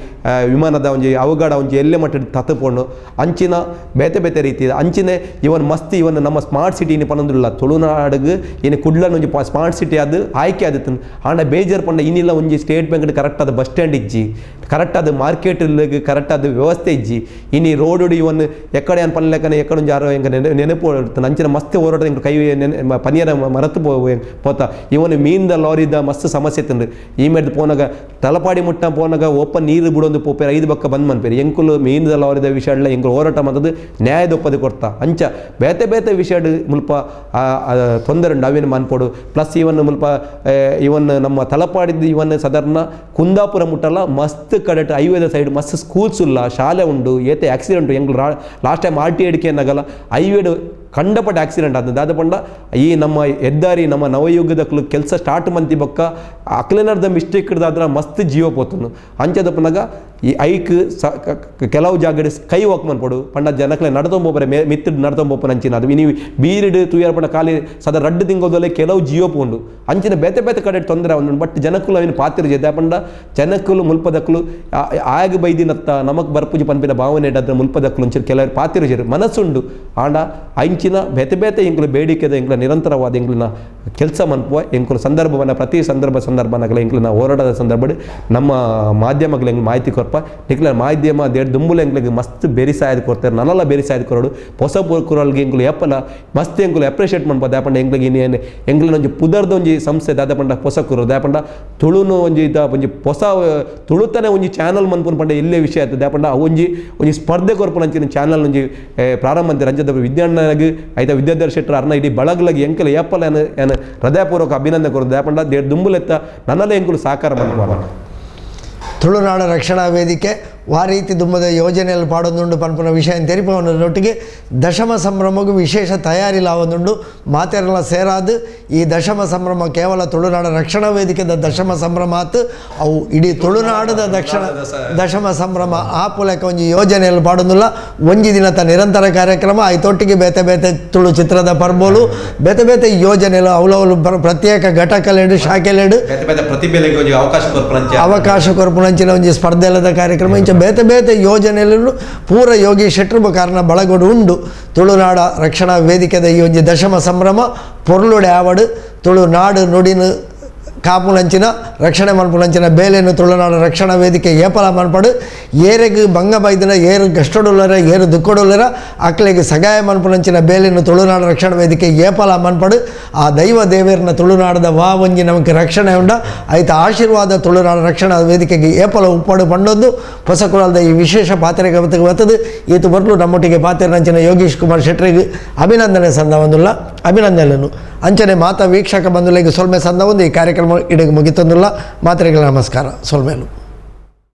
ವಿಮಾನದ ಒಂಜಿ ಅವಘಡ ಒಂಜಿ ಎಲ್ಲೆ ಮಟ್ಟದ ತತ್ತುಪೋಂಡು ಅಂಚಿನ ಬೇತೆ ಬೇತೆ ರೀತಿ ಅಂಚಿನ ಇವನ್ ಮಸ್ತ್ ಇವನ್ ನಮ್ಮ ಸ್ಮಾರ್ಟ್ ಸಿಟಿ ಇನ್ನು ಪನ್ನೊಂದುಲ್ಲ ತುಳುನಾಡಿಗೆ ಇನ್ನು ಕುಡ್ಲನ್ ಒಂಜಿ ಸ್ಮಾರ್ಟ್ ಸಿಟಿ ಅದು ಆಯ್ಕೆ ಆದಿತ್ತು ಆಂಡ ಬೇಜಾರು ಪಂಡ ಇನ್ನಿಲ್ಲ ಒಂಜಿ state bank correct ಆದ ಬಸ್ ಸ್ಟ್ಯಾಂಡ್ ಇಜ್ಜಿ ಕರೆಕ್ಟ್ ಆದ ಮಾರ್ಕೆಟ್ ಕರೆಕ್ಟ್ ಆದ ವ್ಯವಸ್ಥೆ ಇಜ್ಜಿ ಇನ್ನು ರೋಡ್ ಇವನ್ ಎಕ್ಕಡೆ ಅನ್ ಪನ್ಲೆಕ್ಕನೆ ಎಕ್ಕಡೆ ಒಂಜಿ ಯಾರೋ ಎಂಕ ನೆನಪು ಅಂಚಿನ ಮಸ್ತ್ ಹೋರಾಟ ಎಂಕ ಕೈ ಪನಿಯರ ಮರತು ಪೋತ ಇವನು ಮೀನ್ದ ಲಾರಿದ ಮಸ್ತ್ ಸಮಸ್ಯೆ ತಿಂದು ಈ ಮೇಡ್ದು ಪೋನಾಗ ತಲಪಾಡಿ ಮುಟ್ಟ ಪೋನಾಗ ಓಪನ್ ನೀರು ಬಿಡೊಂದು ಪೋಪೇರು 5 ಬಕ್ಕ ಬಂದ್ ಮನ್ಪೇರು ಎಂಕುಲು ಮೀನ್ದ ಲಾರಿದ ವಿಷಯ ಎಂಕುಲು ಹೋರಾಟ ಮಂತದ್ದು ನ್ಯಾಯದ ಒಪ್ಪದು ಕೊಡ್ತಾ ಅಂಚ ಬೇತೆ ಬೇತೆ ವಿಷಯ ಮುಲ್ಪ ತೊಂದರೆ ಉಂಡು ಅವೇನು ಮನ್ಪೋಡು ಪ್ಲಸ್ ಇವನ್ ಮುಲ್ಪ ಇವನ್ ನಮ್ಮ ತಲಪಾಡಿದ್ದು ಇವನ್ ಸಾಧಾರಣ ಕುಂದಾಪುರ ಮುಟ್ಟಲ್ಲ ಮಸ್ತ್ ಕಡೆಟ್ ಹೈವೇದ ಸೈಡ್ ಮಸ್ತ್ ಸ್ಕೂಲ್ಸ್ ಇಲ್ಲ ಶಾಲೆ ಉಂಡು ಏತೆ ಆಕ್ಸಿಡೆಂಟ್ ಎಂಕುಲು last time R T ಎಡ್ಕೆ ಅನ್ನಗಲ್ಲ ಹೈವೇಡ್ ಕಂಡಪಟ್ಟ ಆಕ್ಸಿಡೆಂಟ್ ಆದ ದಾದ ಪಂಡ ಈ ನಮ್ಮ ಹೆದ್ದಾರಿ ನಮ್ಮ ನವಯುಗದ ಕೆಲಸ ಸ್ಟಾರ್ಟ್ ಮಂತಿ ಬೊಕ್ಕ ಅಕ್ಲೆನರ್ದ ಮಿಸ್ಟೇಕ್ ಹಿಡ್ದಾದ್ರ ಮಸ್ತ್ ಜೀವ ಪೋತನು ಅಂಚದಪ್ಪನಾಗ ಈ ಐಕ್ ಕೆಲವು ಜಾಗಡ್ ಕೈ ವಾಕ್ ಮನ್ಪೊಡು ಪಂಡ ಜನಕ್ಲೆ ನಡ್ತೊಂಬೋಪರೆ ಮಿತ್ತಿಡ್ ನಡ್ತೊಂಬೋಪನ ಅಂಚಿನ ಅದು ನೀವು ಬೀರಿಡ್ ತೂಯರ್ ಪಂಡ ಖಾಲಿ ಸದಾ ರಡ್ಡು ತಿಂಗೋದಲ್ಲೇ ಕೆಲವು ಜೀವ ಪೋಂಡು ಅಂಚಿನ ಬೇತೆ ಬೇತೆ ಕಡೆ ತೊಂದರೆ ಅವನು ಬಟ್ ಜನಕ್ಕುಲು ಅವಿನ ಪಾತ್ರ ಜೆ ಪಂಡ ಜನಕ್ಕುಲು ಮುಲ್ಪದಕ್ಕಲು ಆಗ ಬೈದಿನತ್ತ ನಮಕ್ ಬರ್ಪುಜಿ ಪನ್ಪಿನ ಭಾವನೆ ಇಡದ್ರ ಮುಲ್ಪದಕ್ಕಲು ಒಂಚೂರು ಕೆಲವರು ಪಾತಿರು ಮನಸ್ಸುಂಡು ಆಂಡ ಅಂಚಿನ ಬೇತೆ ಬೇತೆ ಎಂಕುಲು ಬೇಡಿಕೆದ ಎಂಕುಲ ನಿರಂತರವಾದ ಎಂಕುಲಿನ ಕೆಲಸ ಮನ್ಪುವ ಎಂಕುಲು ಸಂದರ್ಭವನ್ನು ಪ್ರತಿ ಸಂದರ್ಭ ಸಂದರ್ಭನಗಲ ಎಂಕುಲಿನ ಹೋರಾಟದ ಸಂದರ್ಭ ನಮ್ಮ ಮಾಧ್ಯಮಗಳ ಎಂಕ್ ಮಾಹಿತಿ ಕೊರ್ಪ ನಿಕ್ಲ ಮಾಧ್ಯಮ ದೇಡ್ ದುಂಬುಲ ಎಂಕ್ಲಿಗೆ ಮಸ್ತ್ ಬೆರಿಸಾಯದ ಕೊಡ್ತಾರೆ ನನ್ನಲ್ಲ ಬೆರಿಸಾಯದ ಕೊರಡು ಹೊಸ ಕುರಲ್ಗೆ ಎಂಕುಲು ಎಪ್ಪಲ ಮಸ್ತ್ ಎಂಕುಲು ಅಪ್ರಿಷಿಯೇಟ್ ಮನ್ಪ ದಾಪಂಡ ಎಂಕ್ಲಿಗೆ ಇನ್ನೇನು ಎಂಕ್ಲಿನ ಒಂಜಿ ಪುದರ್ದ ಒಂಜಿ ಸಂಸ್ಥೆ ದಾದಪಂಡ ಹೊಸ ಕುರು ದಾಪಂಡ ತುಳುನು ಒಂಜಿ ಇದ ಒಂಜಿ ಹೊಸ ತುಳುತನೆ ಒಂಜಿ ಚಾನಲ್ ಮನ್ಪುನ ಪಂಡ ಎಲ್ಲೇ ವಿಷಯ ಆಯ್ತು ದಾಪಂಡ ಒಂಜಿ ಒಂಜಿ ಸ್ಪರ್ಧೆ ಕೊರ್ಪುನ ಅಂಚಿನ ಚಾನಲ್ ಒಂಜಿ ಪ್ರಾರಂಭ ಅಂತಾರೆ ಅಂಚದ ವಿದ್ಯಾಣ್ಣಗೆ ಐತ ವಿದ್ಯಾಧರ್ ಶೆಟ್ಟರ್ ಅರ್ನ ಇಡೀ ಬಳಗ್ಲಗಿ ಎಂಕಲ ಏಪಲ ಏನು ಹೃದಯಪೂರ್ವಕ ಅಭಿನಂದನೆ ಕೊರದು ದಾಪಂಡ ದೇಡ್ ದುಂಬುಲೆತ್ತ ನನ್ನಲ್ಲೇ ಎಂಕುಲು ಸಾಕಾರ ಮನ್ಪುವ. ತುಳುನಾಡ ರಕ್ಷಣಾ ವೇದಿಕೆ ವಾರೀತಿ ದುಮ್ಮದ ಯೋಜನೆಯಲ್ಲಿ ಪಾಡೊಂದುಂಡು ಪನ್ಪುನ ವಿಷಯ ತೆರಿಪವನೊಟ್ಟಿಗೆ ದಶಮ ಸಂಭ್ರಮಗೂ ವಿಶೇಷ ತಯಾರಿ ಲಾವೊಂದುಂಡು. ಮಾತೆರೆಲ್ಲ ಸೇರಾದು ಈ ದಶಮ ಸಂಭ್ರಮ ಕೇವಲ ತುಳುನಾಡ ರಕ್ಷಣಾ ವೇದಿಕೆದ ದಶಮ ಸಂಭ್ರಮ ಆತು, ಅವು ಇಡೀ ತುಳುನಾಡದ ದಶಮ ಸಂಭ್ರಮ ಆ ಪುಲಕ ಒಂಜಿ ಯೋಜನೆಯಲ್ಲಿ ಪಾಡೊಂದುಲ್ಲ. ಒಂಜಿ ದಿನದ ನಿರಂತರ ಕಾರ್ಯಕ್ರಮ ಐತೊಟ್ಟಿಗೆ ಬೇತೆ ಬೇತೆ ತುಳು ಚಿತ್ರದ ಪರ್ಬೋಲು ಬೇತೆ ಬೇತೆ ಯೋಜನೆಗಳು ಅವಲವಲು ಪ್ರತ್ಯೇಕ ಘಟಕಲೆಡು ಶಾಖೆಲೆಡು ಅವಕಾಶ ಕೊರ್ಪುನಂಚಿನ ಒಂಜಿ ಸ್ಪರ್ಧೆಲದ ಕಾರ್ಯಕ್ರಮ ಇಂಚ ಬೇತೆ ಬೇತೆ ಯೋಜನೆಗಳು ಪೂರ ಯೋಗಿ ಶೆಟ್ರು ಕಾರಣ ಬಳಗೋಡು ಉಂಡು. ತುಳುನಾಡ ರಕ್ಷಣಾ ವೇದಿಕೆದ ಈ ಒಂಜಿ ದಶಮ ಸಂಭ್ರಮ ಪೊರ್ಲುಡೆ ಆವಡು ತುಳುನಾಡು ನುಡಿನ ಕಾಪುನಂಚಿನ ರಕ್ಷಣೆ ಮನ್ಪುನಂಚಿನ ಬೇಲೆನು ತುಳುನಾಡ ರಕ್ಷಣಾ ವೇದಿಕೆ ಏಪಲ ಮನ್ಪಡು. ಏರೆಗ್ ಬಂಗ ಬೈದಿನ ಏರು ಕಷ್ಟಡುಲ್ಲರ ಏರು ದುಃಖಡುಲ್ಲರ ಅಕ್ಲೆಗ್ ಸಗಾಯ ಮನ್ಪುನಂಚಿನ ಬೇಲೆನು ತುಳುನಾಡ ರಕ್ಷಣಾ ವೇದಿಕೆ ಏಪಲ ಮನ್ಪಡು. ಆ ದೈವ ದೇವೇರ್ನ ತುಳುನಾಡದ ವಾ ಒಂಜಿ ನಮಗೆ ರಕ್ಷಣೆ ಉಂಡ ಐತ ಆಶೀರ್ವಾದ ತುಳುನಾಡ ರಕ್ಷಣಾ ವೇದಿಕೆಗೆ ಏಪಲ ಉಪ್ಪಡು ಪಂಡೊಂದು ಹೊಸಕುಳದ ಈ ವಿಶೇಷ ಪಾತ್ರೆಗೆ ಬರ್ತದೆ. ಈತು ಬರಲು ನಮ್ಮೊಟ್ಟಿಗೆ ಪಾತ್ರೆನಂಚಿನ ಯೋಗೀಶ್ ಕುಮಾರ್ ಶೆಟ್ಟರಿಗೆ ಅಭಿನಂದನೆ ಸಂದವಂದುಲ್ಲ ಅಭಿನಂದನೆಯನ್ನು ಅಂಚನೆ ಮಾತಾ ವೀಕ್ಷಕ ಬಂಧುಗಳಿಗೆ ಸೊಲ್ಮೆ ಸಂದ ಒಂದು ಈ ಕಾರ್ಯಕ್ರಮ ಇಡೀ ಮುಗಿತಂದುಲ್ಲ. ಮಾತ್ರೆಗಳ ನಮಸ್ಕಾರ ಸೊಲ್ಮೇಲು.